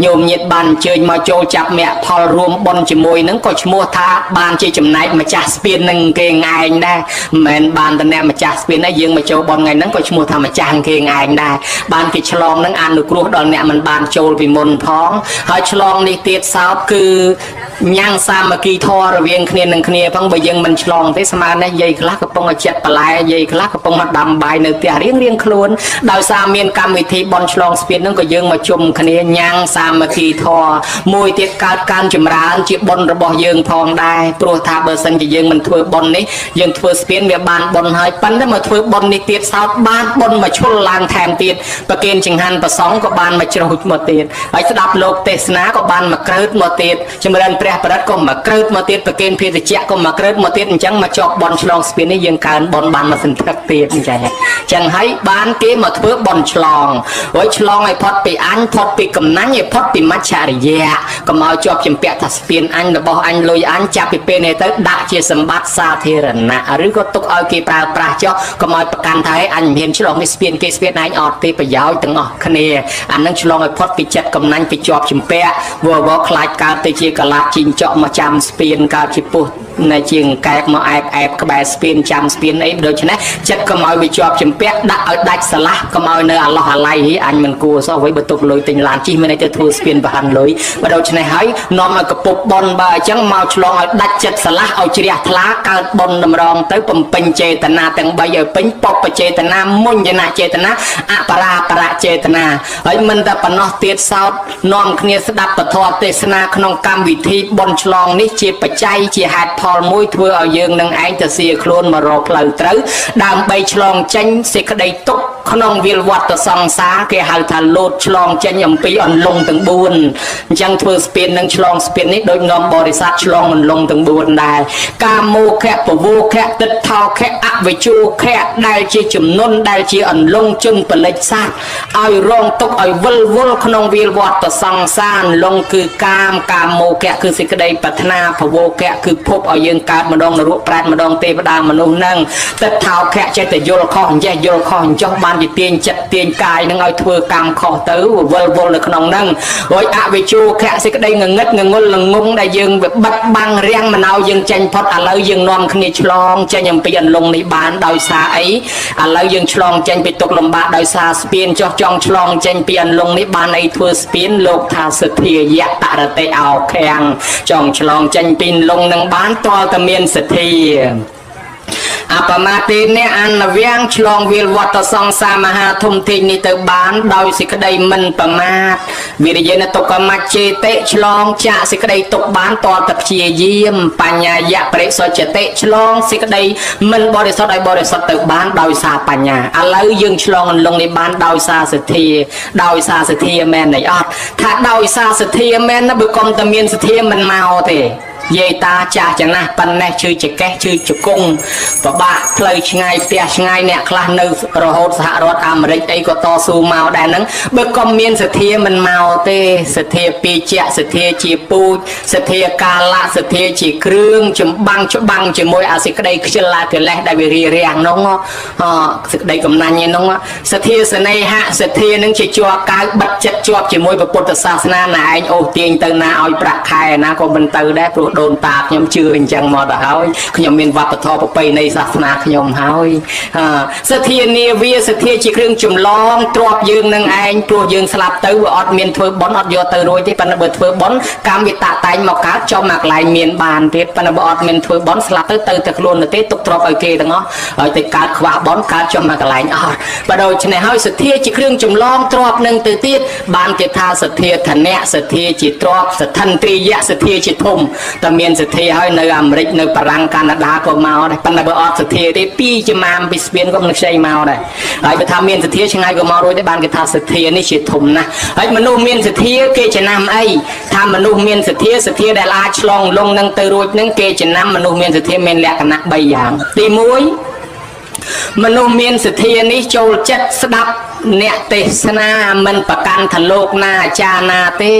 ញោមញាតិបានអញ្ជើញមកចូលចាប់មគ្គផលរួមបុណ្យជាមួយនឹងក៏ឈ្មោះថាបានជាចំណែកម្ចាស់ស្ពាននឹងគេឯងដែរមិនមែនបានតែអ្នកម្ចាស់ស្ពានទេយើងមកចូលបុណ្យថ្ងៃហ្នឹងក៏ឈ្មោះថាម្ចាស់គេឯងដែរបានគេឆ្លងនឹងអនុគ្រោះដល់អ្នកមិនបានចូលពីមុនផងហើយឆ្លងនេះទៀតសោតគឺញ៉ាំងសាមគ្គីធម៌រវាងគ្នានឹងគ្នាផងបើយើងមិនឆ្លងទេស្មាននេះយាយខ្លះកំពុងតែចិត្តបន្លែយាយខ្លះកំពុងមកដាំបាយនៅផ្ទះរៀងរៀងខ្លួនដោយសារមានកម្មវិធីបុណ្យឆ្លងស្ពានហ្នឹងក៏យើងមកជុំគ្នាញ៉ាំងសាមគ្គីធម៌មួយទៀតកើតកើនចម្រើនជាបុណ្យរបស់យើងផងដែរព្រោះថាបើសិនជាយើងមិនធ្វើបុណ្យនេះយើងធ្វើស្ពានវាបានបុណ្យហើយប៉ុន្តែមកធ្វើបុណ្យនេះទៀតសោតបានបុណ្យមកឈុលឡើងថែមទៀតប្រគេនចង្ហាន់ប្រសង់ក៏បានមកជ្រុះមកទៀតហើយស្ដាប់លោកទេសនាក៏បានមកក្រើតមកទៀតចម្រើនព្រះបរិត្តក៏មកក្រើតមកទៀតប្រគេនភេសជ្ជៈក៏មកក្រើតមកទៀតអញ្ចឹងមកជាប់បុណ្យឆ្លងស្ពាននេះយើងកើនបុណ្យបានមកសន្ធឹកទៀតអញ្ចឹងចឹងហើយបានគេមកធ្វើបុណ្យឆ្លងហើយឆ្លងឲ្យផុតពីអញផុតពីកំណាញ់ឲ្យផុតពីមច្ឆរិយៈកុំឲ្យជាប់ជំពាក់ថាស្ពានអញរបស់អញលុយអញចាប់ពីពេលនេះទៅដាក់ជាសម្បត្តិសាធារណៈឬក៏ទុកឲ្យគេប្រើប្រាស់ចុះកុំឲ្យប្រកាន់ថាអញមិនហ៊ានឆ្លងនេះស្ពានគេស្ពានឯងអត់ទេប្រយោជន៍ទាំងអស់គ្នាអានឹងឆ្លងឲ្យផុតពីចិត្តកំណាញ់ពីជាប់ជំពាក់វវខ្លាចកើតទៅជាកលាជីងចក់មកចាំស្ពានកើតជាពុះនៅជាងកែបមកអែបអែបក្បែរស្ពានចាំស្ពានអីដូច្នេះចិត្តកុំឲ្យវាជាប់ជំពាក់ដាក់ឲ្យដាច់ស្រឡះកុំឲ្យនៅអាឡោះអាឡៃអញមិនគួរសោះអ្វីបើទុកលុយទិញឡានជិះមានន័យទៅធ្វើស្ពានប្រហាន់លុយបើដូច្នេះហើយនាំឲ្យកពុបប៉ុនបើអញ្ចឹងមកឆ្លងឲ្យដាច់ចិត្តស្រឡះឲ្យជ្រះថ្លាកើតប៉ុនតម្រងទៅបំពេញចេតនាទាំង3ឲ្យពេញបពចេតនាមុញ្ញនចេតនាអបរាបរចេតនាហើយមិនតែប៉ុណ្ណោះទៀតសោតនាំគ្នាស្ដាប់ពធទេសនាក្នុងកម្មវិធីបុណ្យឆ្លងនេះជាបច្ច័យជាហេតុផលមួយធ្វើឲ្យយើងនឹងឯងទៅសៀខ្លួនមករកផ្លូវត្រូវដើម្បីឆ្លងចេញសេចក្តីទុក្ខ ក្នុងវិលវត្តសង្សារគេហៅថាលោតឆ្លងចេញអំពីអន្លង់ទាំង4អញ្ចឹងធ្វើស្ពាននឹងឆ្លងស្ពាននេះដូចនាំបរិស័ទឆ្លងអន្លង់ទាំង4ដែរកាមោខៈពវោខៈទិដ្ឋោខៈអវិជោខៈដែលជាចំនួនដែលជាអន្លង់ជន់ផលិចសត្វឲ្យរងទុកឲ្យវិលវល់ក្នុងវិលវត្តសង្សារអន្លង់គឺកាមកាមោខៈគឺសេចក្តីប្រាថ្នាពវោខៈគឺភពឲ្យយើងកើតម្ដងនរកប្រែតម្ដងទេវតាមនុស្សនឹងទិដ្ឋោខៈចេះតែយល់ខុសអញ្ចេះយល់ខុសអញ្ចោះបានជាទាញចិត្តទាញកាយនឹងឲ្យធ្វើកម្មខុសទៅវិលវល់នៅក្នុងហ្នឹងរួចអវិជោខៈសេចក្តីងងឹតងងុលល្ងងដែលយើងវាបិទបាំងរាំងមិនឲ្យយើងចេញផុតឥឡូវយើងនាំគ្នាឆ្លងចេញអំពីអន្លង់នេះបានដោយសារអីឥឡូវយើងឆ្លងចេញពីទុក្ខលំបាកដោយសារស្ពានចុះចង់ឆ្លងចេញពីអន្លង់នេះបានអីធ្វើស្ពានលោកថាសទ្ធាយៈតរតិអោខាំងចង់ឆ្លងចេញពីអន្លង់នឹងបានទាល់តែមានសទ្ធាអបមាទេអ្នកអនវាងឆ្លងវិលវត្តសង្សារមហាធំធេងនេះទៅបានដោយសេចក្តីមិនប្រមាទវិរិយនទុក្ខមច្ឆេតិឆ្លងចាកសេចក្តីទុកបានតតែព្យាយាមបញ្ញាយៈបរិសុទ្ធតិឆ្លងសេចក្តីមិនបរិសុទ្ធឲ្យបរិសុទ្ធទៅបានដោយសារបញ្ញាឥឡូវយើងឆ្លងអន្លង់នេះបានដោយសារសទ្ធាដោយសារសទ្ធាមែនទេអត់ថាដោយសារសទ្ធាមែនណាបើកុំតែមានសទ្ធាមិនមកទេយាយតាចាស់ចំណាស់ប៉ុណ្ណេះឈឺចកេះឈឺជង្គង់ពិបាកផ្លូវឆ្ងាយផ្ទះឆ្ងាយអ្នកខ្លះនៅរហូតសហរដ្ឋអាមេរិកអីក៏តស៊ូមកដែរហ្នឹងបើកុំមានសទ្ធាមិនមកទេសទ្ធាពីជាសទ្ធាជាពូជសទ្ធាកាលៈសទ្ធាជាគ្រឿងចម្បាំងច្បាំងជាមួយអាសេចក្តីខ្ជិលឡាកិលេសដែលវារារាំងនោះសេចក្តីកំណាញ់ឯនោះសទ្ធាសនេហៈសទ្ធានឹងជាជាប់កាវបិទចិត្តជាប់ជាមួយពុទ្ធសាសនាណាឯងអូសទាញទៅណាឲ្យប្រាក់ខែណាក៏មិនទៅដែរព្រោះដូនតាខ្ញុំជឿអញ្ចឹងមកទៅហើយខ្ញុំមានវប្បធម៌ប្រពៃណីសាសនាខ្ញុំហើយសទ្ធានាវាសទ្ធាជាគ្រឿងចម្លងទ្របយើងនឹងឯងព្រោះយើងស្លាប់ទៅវាអត់មានធ្វើបុណ្យអត់យកទៅរួចទេប៉ុន្តែបើធ្វើបុណ្យកម្មវាតាក់តែងមកកើតចំមកកន្លែងមានបានទៀតប៉ុន្តែបើអត់មានធ្វើបុណ្យស្លាប់ទៅទៅតែខ្លួនទៅទេទុកទ្របឲ្យគេទាំងអស់ឲ្យទៅកើតខ្វះបុណ្យកើតចំមកកន្លែងអត់បើដូច្នេះហើយសទ្ធាជាគ្រឿងចម្លងទ្របនឹងទៅទៀតបានគេថាសទ្ធាធនៈសទ្ធាជាទ្របសទ្ធិន្ទ្រិយៈសទ្ធាជាធំតែមានសទ្ធាហើយនៅអាមេរិកនៅបារាំងកាណាដាក៏មកដែរប៉ុន្តែបើអត់សទ្ធាទេពីរចំាមពីស្ពានក៏មិនខ្ចីមកដែរហើយបើថាមានសទ្ធាឆ្ងាយក៏មករួចដែរបានគេថាសទ្ធានេះជាធំណាស់ហើយមនុស្សមានសទ្ធាគេចំណាំអីថាមនុស្សមានសទ្ធាសទ្ធាដែលអាចឆ្លងលងនឹងទៅរួចនឹងគេចំណាំមនុស្សមានសទ្ធាមានលក្ខណៈ3យ៉ាងទី1មនុស្សមានសទ្ធានេះចូលចិត្តស្ដាប់អ្នកទេសនាមិនប្រកាន់ថាលោកណាអាចារ្យណាទេ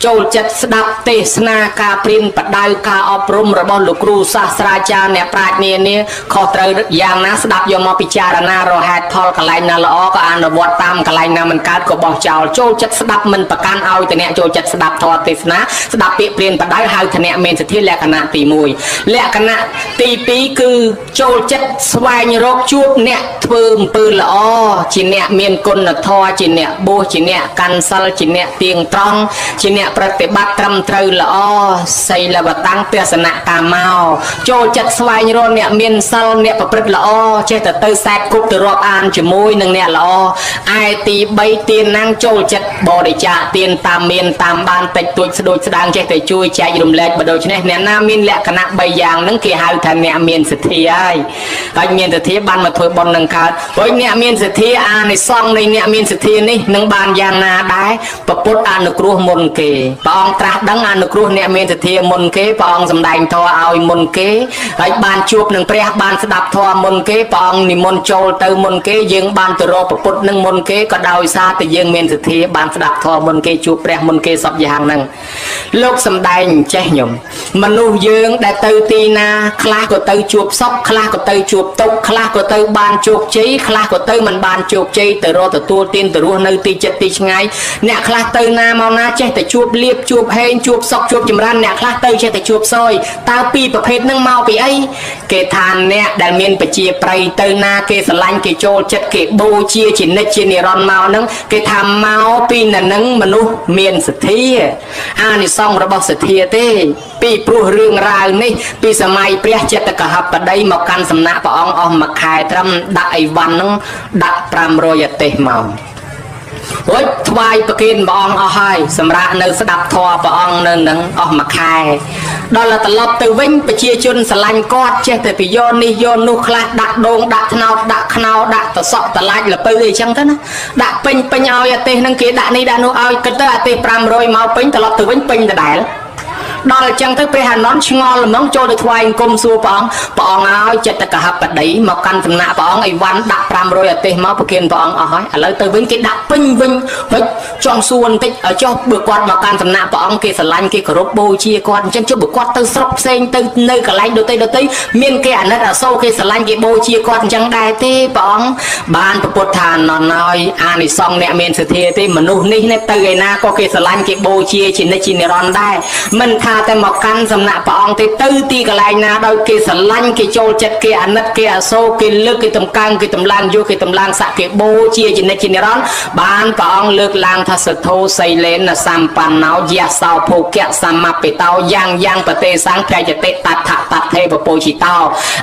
ចូលចិត្តស្ដាប់ទេសនាការព្រានបដៅការអប់រំរបស់លោកគ្រូសាស្ត្រាចារ្យអ្នកប្រាជ្ញនានាខុសត្រូវយ៉ាងណាស្ដាប់យកមកពិចារណារហេតុផលកន្លែងណាល្អក៏អនុវត្តតាមកន្លែងណាមិនកើតក៏បោះចោលចូលចិត្តស្ដាប់មិនប្រកាន់ឲ្យតអ្នកចូលចិត្តស្ដាប់ធម៌ទេសនាស្ដាប់ពាក្យព្រានបដៅហៅធនៈមានសទ្ធាលក្ខណៈទី1លក្ខណៈទី2គឺចូលចិត្តស្វែងរកជួបអ្នកធ្វើអំពើល្អជាអ្នកមានគុណធម៌ជាអ្នកបួសជាអ្នកកាន់សិលជាអ្នកទៀងត្រង់ជាអ្នកប្រតិបត្តិត្រឹមត្រូវល្អសីលវតាំងទស្សនៈកាមោចូលចិត្តស្វែងរកអ្នកមានសិលអ្នកប្រព្រឹត្តល្អចេះតែទៅសែបគប់ទៅរាប់អានជាមួយនឹងអ្នកល្អឯទី3ទានណាំងចូលចិត្តបរិច្ចាគទានតាមមានតាមបានតិចតួចស្ដួចស្ដាងចេះតែជួយចែករំលែកបើដូច្នេះអ្នកណាមានលក្ខណៈ3យ៉ាងហ្នឹងគេហៅថាអ្នកមានសទ្ធាហើយហើយមានសទ្ធាបានមកធ្វើបុណ្យនឹងកើតព្រោះអ្នកមានសទ្ធាអានិសង្សនៃអ្នកមានសទ្ធានេះនឹងបានយ៉ាងណាដែរពពុទ្ធអនុគ្រោះមុនគេព្រះអង្គត្រាស់ដឹងអនុគ្រោះអ្នកមានសទ្ធាមុនគេព្រះអង្គសម្ដែងធម៌ឲ្យមុនគេហើយបានជួបនឹងព្រះបានស្ដាប់ធម៌មុនគេព្រះអង្គនិមន្តចូលទៅមុនគេយើងបានទៅរកពពុទ្ធនឹងមុនគេក៏ដោយសារតែយើងមានសទ្ធាបានស្ដាប់ធម៌មុនគេជួបព្រះមុនគេសពយ៉ាងហ្នឹងលោកសម្ដែងចេះញោមមនុស្សយើងដែលទៅទីណាខ្លះក៏ទៅជួបសុខខ្លះក៏ទៅជួបទុក្ខខ្លះក៏ទៅបានជោគជ័យខ្លះក៏ទៅមិនបានជោគជ័យទៅរកទទួលទានទៅរស់នៅទីចិត្តទីឆ្ងាយអ្នកខ្លះទៅណាមកណាចេះតែជួបលៀបជួបហេងជួបសុខជួបចម្រើនអ្នកខ្លះទៅចេះតែជួបសយតើពីរប្រភេទហ្នឹងមកពីអីគេថាអ្នកដែលមានប្រជាប្រិយទៅណាគេស្រឡាញ់គេចូលចិត្តគេបូជាជានិច្ចជានិរន្តរ៍មកហ្នឹងគេថាមកពីនៅនឹងមនុស្សមានសទ្ធាអានិសង្សរបស់សទ្ធាទេពីព្រោះរឿងរ៉ាវនេះពីសម័យព្រះចិត្តកហបតីមកកាន់សំណាក់ព្រះអង្គអស់មួយខែត្រឹមដាក់អីវ៉ាន់ហ្នឹងដាក់500អទេសមក រួចថ្វាយប្រគេនព្រះអង្គអស់ហើយសម្រាប់នៅស្ដាប់ធម៌ព្រះអង្គនៅនឹងអស់មួយខែដល់ត្រឡប់ទៅវិញប្រជាជនស្រឡាញ់គាត់ចេះតែពីយកនេះយកនោះខ្លះដាក់ដូងដាក់ថ្នោតដាក់ខ្នោដាក់តសក់តឡាច់លពៅអីចឹងទៅណាដាក់ពេញពេញឲ្យអាទេសហ្នឹងគេដាក់នេះដាក់នោះឲ្យគិតទៅអាទេស500មកពេញត្រឡប់ទៅវិញពេញដដែលដល់អញ្ចឹងទៅព្រះអានន្ទឆ្ងល់ហ្មងចូលទៅថ្វាយអង្គមសួរព្រះអង្គព្រះអង្គឲ្យចិត្តកហបតីមកកាន់សំណាក់ព្រះអង្គអីវ៉ាន់ដាក់500អាទេសមកប្រគិនព្រះអង្គអស់ហើយឥឡូវទៅវិញគេដាក់ពេញវិញហិចចង់សួរបន្តិចឲ្យចុះបើគាត់មកកាន់សំណាក់ព្រះអង្គគេស្រឡាញ់គេគោរពបូជាគាត់អញ្ចឹងចុះបើគាត់ទៅស្រុកផ្សេងទៅនៅកន្លែងដទៃដទៃមានគេអាណិតអាសូរគេស្រឡាញ់គេបូជាគាត់អញ្ចឹងដែរទេព្រះអង្គបានពុទ្ធថានន់ហើយអានិសង្ឃអ្នកមានសទ្ធាទេមនុស្សនេះទៅឯណាក៏គេស្រឡាញ់គេបូជាជានិច្ចជានិរន្តរ៍ដែរមិនថាតែមកកាន់សំណាក់ព្រះអង្គទេទៅទីកន្លែងណាដោយគេស្រឡាញ់គេចូលចិត្តគេអាណិតគេអាសូរគេលើកគេតម្កើងគេតម្លើងយកគេតម្លើងស័កគេបូជាជានិច្ចជានិរន្តរ៍បានព្រះអង្គលើកឡើងថាសទ្ធោសីលេនសម្បណ្ណោយៈសោភោគៈសមបិតោយ៉ាងយ៉ាងប្រទេសសង្ឃយតិតដ្ឋតថេពពោជិតោ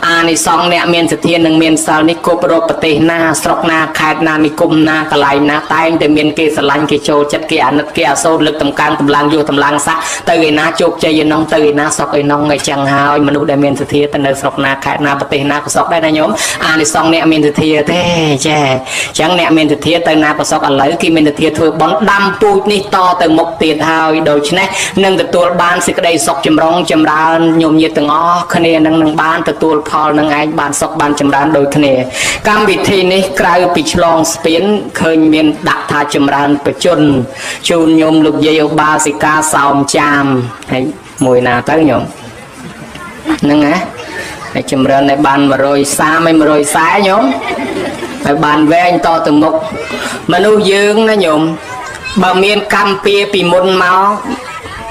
អានិសង្ឃអ្នកមានសទ្ធានិងមានសិលនេះគ្រប់រកប្រទេសណាស្រុកណាខេត្តណានិគមណាកន្លែងណាតែងតែមានគេស្រឡាញ់គេចូលចិត្តគេអាណិតគេអាសូរលើកតម្កើងតម្លើងយកតម្លើងស័កទៅឯណាជោគជ័យឯនោះទៅឯណាសុខឯនោះអីចឹងហើយមនុស្សដែលមានសទ្ធាទៅនៅស្រុកណាខេត្តណាប្រទេសណាក៏សុខដែរណាញោមអានិសង្ឃអ្នកមានសទ្ធាទេចាអញ្ចឹងអ្នកមានសទ្ធាទៅណាក៏សុខឥឡូវគេមានសទ្ធាធ្វើបុណ្យដាំពូជនេះតទៅមុខទៀតហើយដូច្នេះនឹងទទួលបានសេចក្តីសុខចម្រុងចម្រើនញោមញាតិទាំងអស់គ្នានឹងបានទទួលផលនឹងឯងបានសុខបានចម្រើនដូចគ្នាកម្មវិធីនេះក្រៅពីឆ្លងស្ពានឃើញមានដាក់ថាចម្រើនបជនជូនញោមលោកយាយឧបាសិកាសោមចាមហើយមួយណាទៅញោមហ្នឹងហ៎ហើយចម្រើនឲ្យបាន130ហើយ140ញោមហើយបានវែងតទៅមុខមនុស្សយើងណាញោមបើមានកម្មពៀពីមុនមក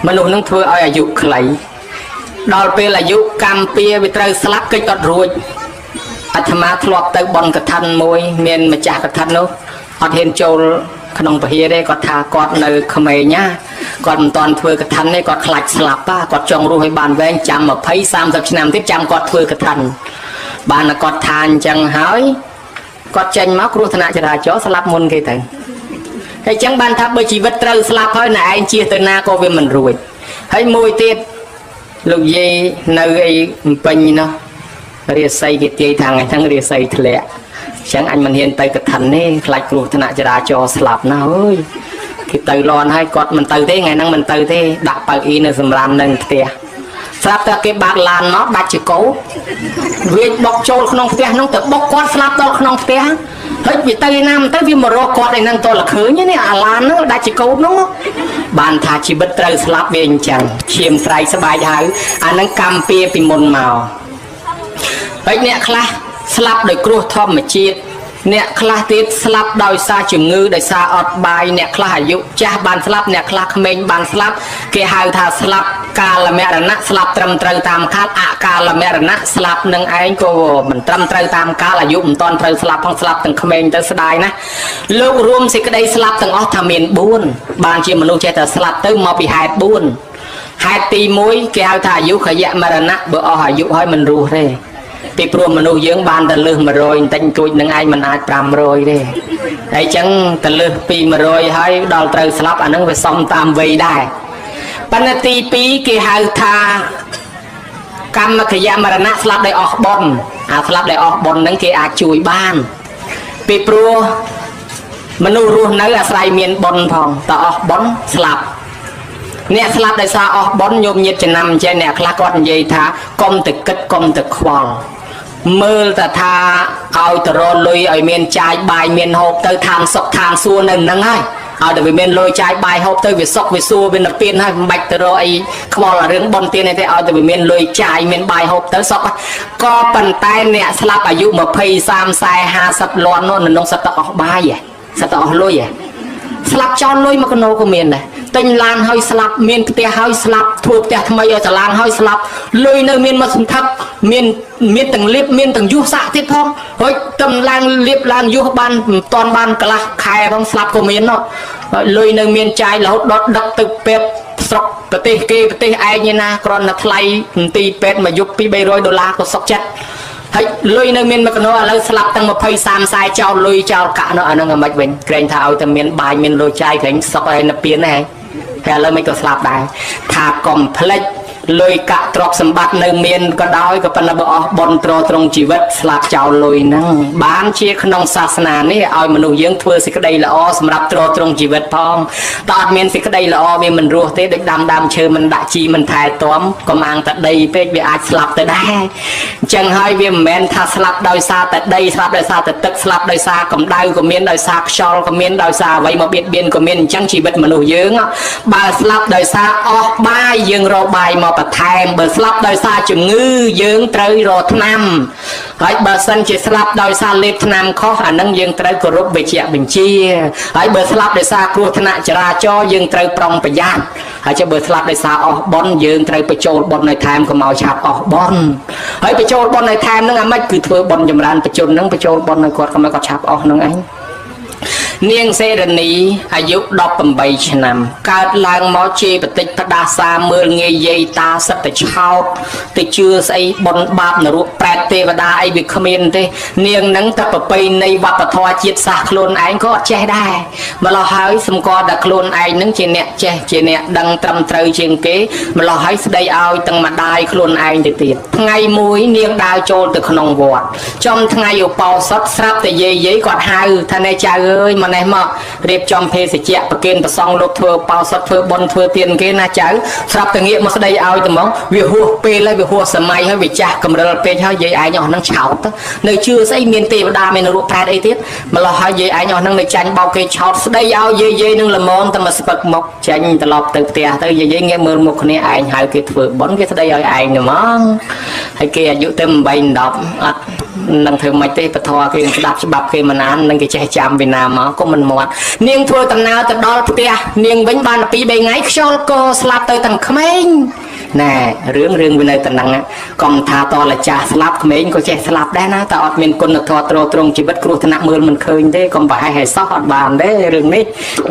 មនុស្សនឹងធ្វើឲ្យអាយុខ្លីដល់ពេលអាយុកម្មពៀវាត្រូវស្លាប់កិច្ចអត់រួចអាត្មាធ្លាប់ទៅបន់កឋិនមួយមានម្ចាស់កឋិននោះអត់ហ៊ានចូលក្នុងពហិទេគាត់ថាគាត់នៅក្មេងណាគាត់មិនតាន់ធ្វើកឋិនទេគាត់ខ្លាចស្លាប់គាត់ចង់រស់ឲ្យបានវែងចាំ20 30ឆ្នាំទៀតចាំគាត់ធ្វើកឋិនបានតែគាត់ថាអញ្ចឹងហើយគាត់ចេញមកគ្រោះថ្នាក់ចរាចរណ៍ស្លាប់មុនគេទៅហើយអញ្ចឹងបានថាបើជីវិតត្រូវស្លាប់ហើយណែឯងជៀសទៅណាក៏វាមិនរួចហើយមួយទៀតលោកយាយនៅអីពេញនោះរាសីគេទាយថាថ្ងៃហ្នឹងរាសីធ្លាក់អញ្ចឹងអញមិនហ៊ានទៅកឋិនទេខ្លាចគ្រោះថ្នាក់ចរាចរណ៍ស្លាប់ណាអើយគេទៅលន់ហើយគាត់មិនទៅទេថ្ងៃហ្នឹងមិនទៅទេដាក់ប៉ៅអ៊ីនៅសម្រាមនៅផ្ទះស្រាប់តែគេបាក់ឡានមកដាច់ជាកោវាបុកចូលក្នុងផ្ទះហ្នឹងទៅបុកគាត់ស្លាប់ដល់ក្នុងផ្ទះហើយវាទៅឯណាមិនទៅវាមករកគាត់ឯហ្នឹងតលឃើញនេះអាឡានហ្នឹងដាច់ជាកោហ្នឹងបានថាជីវិតត្រូវស្លាប់វាអញ្ចឹងឈាមស្រែកស្បែកហៅអាហ្នឹងកម្មពៀពីមុនមកហើយអ្នកខ្លះស្លាប់ដោយគ្រោះធម្មជាតិអ្នកខ្លះទៀតស្លាប់ដោយសារជំងឺដោយសារអត់បាយអ្នកខ្លះអាយុចាស់បានស្លាប់អ្នកខ្លះក្មេងបានស្លាប់គេហៅថាស្លាប់កាលមរណៈស្លាប់ត្រឹមត្រូវតាមកាលអកាលមរណៈស្លាប់នឹងឯងក៏មិនត្រឹមត្រូវតាមកាលអាយុមិនតាន់ត្រូវស្លាប់ផងស្លាប់ទាំងក្មេងទៅស្ដាយណាស់លោករួមសេចក្តីស្លាប់ទាំងអស់ថាមាន4បានជាមនុស្សចេះតែស្លាប់ទៅមកពីហេតុ4ហេតុទី1គេហៅថាអាយុខយមរណៈបើអស់អាយុហើយមិនរស់ទេពីព្រោះមនុស្សយើងបានតែលើស100បន្តិចទួចនឹងឯងមិនអាច500ទេហើយអញ្ចឹងទៅលើសពី100ហើយដល់ត្រូវស្លាប់អានឹងវាសមតាមវ័យដែរប៉ុន្តែទី2គេហៅថាកម្មខយមរណៈស្លាប់ដោយអស់បុណ្យអាស្លាប់ដោយអស់បុណ្យហ្នឹងគេអាចជួយបានពីព្រោះមនុស្សរស់នៅអាស្រ័យមានបុណ្យផងតើអស់បុណ្យស្លាប់អ្នកស្លាប់ដោយសារអស់បុណ្យញោមញាតចំណាំចេះអ្នកខ្លះគាត់និយាយថាកុំទៅគិតកុំទៅខ្វល់មើលតែថាឲ្យទៅរលុយឲ្យមានចាយបាយមានហូបទៅឋានសុខឋានសួគ៌នៅហ្នឹងហើយឲ្យតែវាមានលុយចាយបាយហូបទៅវាសុខវាសួរវានិព្វានហើយមិនបាច់ទៅរកអីខ្វល់រឿងបុណ្យទានអីទេឲ្យតែវាមានលុយចាយមានបាយហូបទៅសុខក៏ប៉ុន្តែអ្នកស្លាប់អាយុ20 30 40 50លាន់នោះនៅក្នុងសត្វតអស់បាយសត្វតអស់លុយស្លាប់ចោលលុយមកកណោក៏មានដែរទិញឡានហើយស្លាប់មានផ្ទះហើយស្លាប់ធ្វើផ្ទះថ្មីឲ្យសាឡាងហើយស្លាប់លុយនៅមានមកសន្ធឹកមានទាំងលៀបមានទាំងយុះសាក់ទៀតផងហើយតំឡើងលៀបឡើងយុះបានមិនតាន់បានកន្លះខែផងស្លាប់ក៏មាននោះហើយលុយនៅមានចាយរហូតដល់ដឹកទៅពេទ្យស្រុកប្រទេសគេប្រទេសឯងណាគ្រាន់តែថ្លៃមន្ទីរពេទ្យមួយយប់2 300ដុល្លារក៏សុខចិត្ត ហើយលុយនៅមានមួយកណោឥឡូវស្លាប់ទាំង20 30 40ចោលលុយចោលកាក់នោះអានឹងអាម៉េចវិញក្រែងថាឲ្យតែមានបាយមានលុយចាយក្រែងសុកឲ្យនៅពៀនដែរហើយឥឡូវមិនក៏ស្លាប់ដែរថាកុំភ្លេចលុយកាក់ទ្រព្យសម្បត្តិនៅមានក៏ដោយក៏ប៉ុន្តែបើអស់បុណ្យទ្រទ្រង់ជីវិតស្លាប់ចោលលុយហ្នឹងបានជាក្នុងសាសនានេះឲ្យមនុស្សយើងធ្វើសេចក្តីល្អសម្រាប់ទ្រទ្រង់ជីវិតផងតើអត់មានសេចក្តីល្អវាមិនរស់ទេដូចដាំដើមឈើមិនដាក់ជីមិនថែទាំកុំអាងតែដីពេកវាអាចស្លាប់ទៅដែរអញ្ចឹងហើយវាមិនមែនថាស្លាប់ដោយសារតែដីស្លាប់ដោយសារតែទឹកស្លាប់ដោយសារកម្ដៅក៏មានដោយសារខ្យល់ក៏មានដោយសារអ្វីមកបៀតបៀនក៏មានអញ្ចឹងជីវិតមនុស្សយើងបើស្លាប់ដោយសារអស់បាយយើងរកបាយមកបន្ថែមបើស្លាប់ដោយសារជំងឺយើងត្រូវរកថ្នាំហើយបើសិនជាស្លាប់ដោយសារលេបថ្នាំខុសអានឹងយើងត្រូវគោរពវិជ្ជបញ្ជាហើយបើស្លាប់ដោយសារគ្រោះថ្នាក់ចរាចរណ៍យើងត្រូវប្រុងប្រយ័ត្នហើយចុះបើស្លាប់ដោយសារអស់បុណ្យយើងត្រូវបញ្ចូលបុណ្យឲ្យថែមកុំឲ្យឆាប់អស់បុណ្យហើយបញ្ចូលបុណ្យឲ្យថែមនឹងអាម៉េចគឺធ្វើបុណ្យចម្រើនបជននឹងបញ្ចូលបុណ្យឲ្យគាត់កុំឲ្យគាត់ឆាប់អស់នឹងឯងនាងសេរនីអាយុ18ឆ្នាំកើតឡើងមកជាបតិចផ្ដាសាមើលងាយយាយតាសិតតែឆោតទៅជឿស្អីបុណ្យបាបនរកប្រែតទេវតាអីវាគ្មានទេនាងនឹងតែប្រពៃណីវប្បធម៌ជាតិសាសន៍ខ្លួនឯងក៏អត់ចេះដែរម្ល៉េះហើយសម្គាល់តែខ្លួនឯងនឹងជាអ្នកចេះជាអ្នកដឹងត្រឹមត្រូវជាងគេម្ល៉េះហើយស្ដីឲ្យទាំងម្ដាយខ្លួនឯងទៅទៀតថ្ងៃមួយនាងដើរចូលទៅក្នុងវត្តចំថ្ងៃឧបោសថស្រាប់តែយាយយាយគាត់ហៅថាណែចៅអើយមកនេះមករៀបចំភេសជ្ជៈប្រគេនប្រសង់លោកធ្វើបោសុតធ្វើបុណ្យធ្វើទានគេណាចៅស្រាប់តែងាកមកស្ដីឲ្យត្មងវាហួសពេលហើយវាហួសសម័យហើយវាចាស់កម្រិលពេកហើយយាយឯងអស់ហ្នឹងឆោតនៅជឿស្អីមានទេវតាមាននរកប្រែតអីទៀតម្លោះហើយយាយឯងអស់ហ្នឹងនៅចាញ់បោកគេឆោតស្ដីឲ្យយាយយាយនឹងល្មមតែមកស្ពឹកមកចេញត្រឡប់ទៅផ្ទះទៅយាយយាយងាកមើលមុខគ្នាឯងហៅគេធ្វើបុណ្យគេស្ដីឲ្យឯងហ្មងហើយគេអាយុទៅ8 10អត់នឹងធ្វើមិនទេពធគេស្ដាប់ច្បាប់គេមិនអាននឹងគេចេះចាំពីណាមកក៏មិនមាត់នាងធ្វើដំណើរទៅដល់ផ្ទះនាងវិញបាន2 3ថ្ងៃខ្យល់កស្លាប់ទៅទាំងក្មេងណែរឿងវានៅតំណឹងកុំថាតលចាស់ស្លាប់ក្មេងក៏ចេះស្លាប់ដែរណាតែអត់មានគុណធម៌ទ្រទ្រង់ជីវិតគ្រោះថ្នាក់មើលមិនឃើញទេកុំប្រហែសឲ្យសោះអត់បានទេរឿងនេះ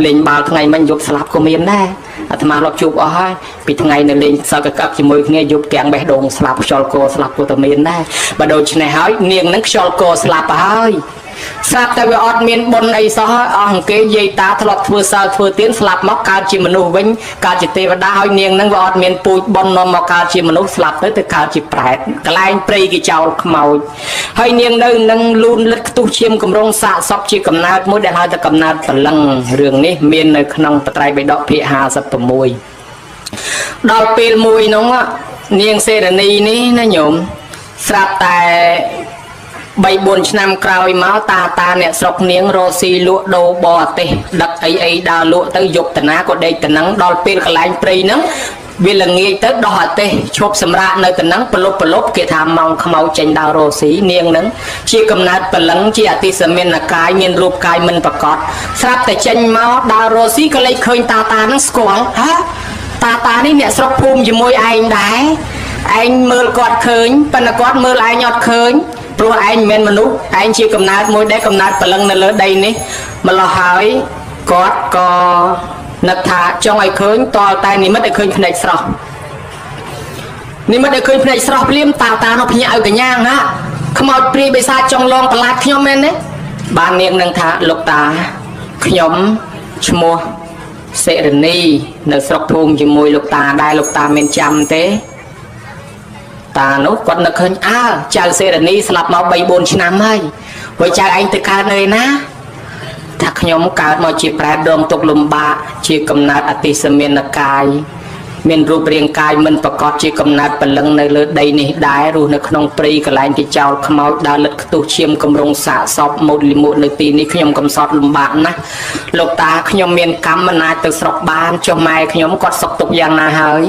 លេងបាល់ថ្ងៃមិញយប់ស្លាប់ក៏មានដែរអាត្មាលប់ជួបអស់ហើយពីថ្ងៃនៅលេងសើកកឹកជាមួយគ្នាយប់ទាំងបេះដូងស្លាប់ខ្យល់កស្លាប់ក៏តែមានដែរបើដូច្នេះហើយនាងនឹងខ្យល់កស្លាប់ហើយស្រាប់តែវាអត់មានបុណ្យអីសោះអស់អង្គគេយាយតាធ្លាប់ធ្វើសិលធ្វើទានស្លាប់មកកើតជាមនុស្សវិញកើតជាទេវតាហើយនាងនឹងវាអត់មានពូជបុណ្យនាំមកកើតជាមនុស្សស្លាប់ទៅទៅកើតជាប្រែតកន្លែងព្រៃគេចោលខ្មោចហើយនាងនៅនឹងលូនលិតខ្ទុះឈាមកម្រងសាកសពជាកំណើតមួយដែលហៅថាកំណើតព្រលឹងរឿងនេះមាននៅក្នុងបត្រៃបិដកភាគ56ដល់ពេលមួយនោះនាងសេរនីនេះណាញោមស្រាប់តែ3 4ឆ្នាំក្រោយមកតាតាអ្នកស្រុកនាងរស់ស៊ីលក់ដូរបរទេសដឹកអីអីដើរលក់ទៅយប់តាណាក៏ដេកតំណឹងដល់ពេលកន្លែងព្រៃហ្នឹងវាល្ងាចទៅដោះអាទេសឈប់សម្រាកនៅតំណឹងប្រលប់គេថាម៉ោងខ្មៅចេញដើររស់ស៊ីនាងហ្នឹងជាកំណើតព្រលឹងជាអតិសមានកាយមានរូបកាយមិនប្រកបស្រាប់តែចេញមកដើររស់ស៊ីក៏លេចឃើញតាតាហ្នឹងស្គាល់ហ៎តាតានេះអ្នកស្រុកភូមិជាមួយឯងដែរឯងមើលគាត់ឃើញប៉ុន្តែគាត់មើលឯងអត់ឃើញព្រោះឯងមិនមែនមនុស្សឯងជាកំណើតមួយដែលកំណើតព្រលឹងនៅលើដីនេះម្ល៉េះហើយគាត់ក៏នឹកថាចង់ឲ្យឃើញតតែនិមិត្តឲ្យឃើញភ្នែកស្រស់និមិត្តឲ្យឃើញភ្នែកស្រស់ភ្លាមតាតានោះភ្ញាក់ឲ្យកញ្ញាណាខ្មោចព្រាយបិសាចចង់លងប្រឡាចខ្ញុំមែនទេបាននាងនឹងថាលោកតាខ្ញុំឈ្មោះសិរនីនៅស្រុកភូមិជាមួយលោកតាដែរលោកតាមានចាំទេតានោះគាត់នឹកឃើញអើចៅសេរនីស្លាប់មក3 4ឆ្នាំហើយព្រោះចៅឯងទៅកើតនៅឯណាថាខ្ញុំកើតមកជាប្រែតដងទុកលំបាកជាកំណើតអតិសមានកាយមានរូបរាងកាយមិនប្រកបជាកំណើតព្រលឹងនៅលើដីនេះដែររស់នៅក្នុងព្រៃកន្លែងគេចោលខ្មោចដើរលិតខ្ទុះឈាមកម្រងសាកសពម៉ូតលិមួតនៅទីនេះខ្ញុំកំសត់លំបាកណាស់លោកតាខ្ញុំមានកម្មមិនអាចទៅស្រុកបានចុះម៉ែខ្ញុំគាត់សុខទុក្ខយ៉ាងណាហើយ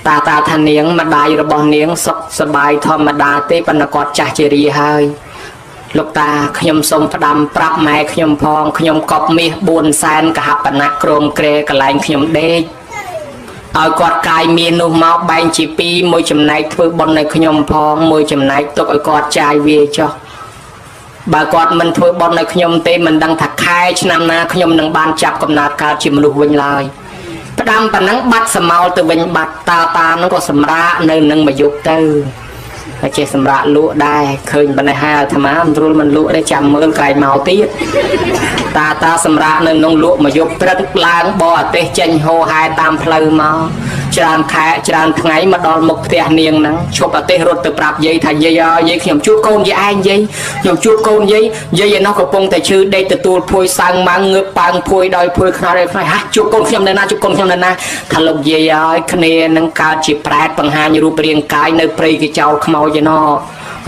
តាតាថានាងម្ដាយរបស់នាងសុខសប្បាយធម្មតាទេប៉ុន្តែគាត់ចាស់ជរាហើយលោកតាខ្ញុំសូមផ្ដាំប្រាប់ម៉ែខ្ញុំផងខ្ញុំកប់មាស4សែនកហបណៈក្រមក្រែកន្លែងខ្ញុំដេកឲ្យគាត់កាយមាសនោះមកបែងជាពីរមួយចំណែកធ្វើបុណ្យឲ្យខ្ញុំផងមួយចំណែកទុកឲ្យគាត់ចាយវាចុះបើគាត់មិនធ្វើបុណ្យឲ្យខ្ញុំទេមិនដឹងថាខែឆ្នាំណាខ្ញុំនឹងបានចាប់កំណើតកើតជាមនុស្សវិញឡើយផ្ដាំប៉ុណ្ណឹងបាត់សមោលទៅវិញបាត់តាតានោះក៏សម្រាកនៅនឹងមួយយប់ទៅ ហើយចេះសម្រាប់លក់ដែរឃើញប៉ុណ្ណេះហើយអាត្មាមិនស្រួលមិនលក់ទេចាំមើលក្រែងមកទៀតតាតាសម្រាប់នៅក្នុងលក់មកយប់ព្រឹកឡើងបរទេសចេញហោហែតាមផ្លូវមកច្រើនខែច្រើនថ្ងៃមកដល់មុខផ្ទះនាងហ្នឹងឈប់អាទេសរត់ទៅប្រាប់យាយថាយាយអើយយាយខ្ញុំជួបកូនយាយឯងយាយខ្ញុំជួបកូនយាយយាយឯនោះកំពុងតែឈឺដេកទទួលភួយសើងម៉ាំងងើបប៉ើងភួយដោយភួយខ្នោយខ្នោយហាជួបកូនខ្ញុំនៅណាជួបកូនខ្ញុំនៅណាថាលោកយាយអើយគ្នានឹងកើតជាប្រែតបង្ហាញរូបរាងកាយនៅព្រៃគេចោលខ្មោចឯណោះ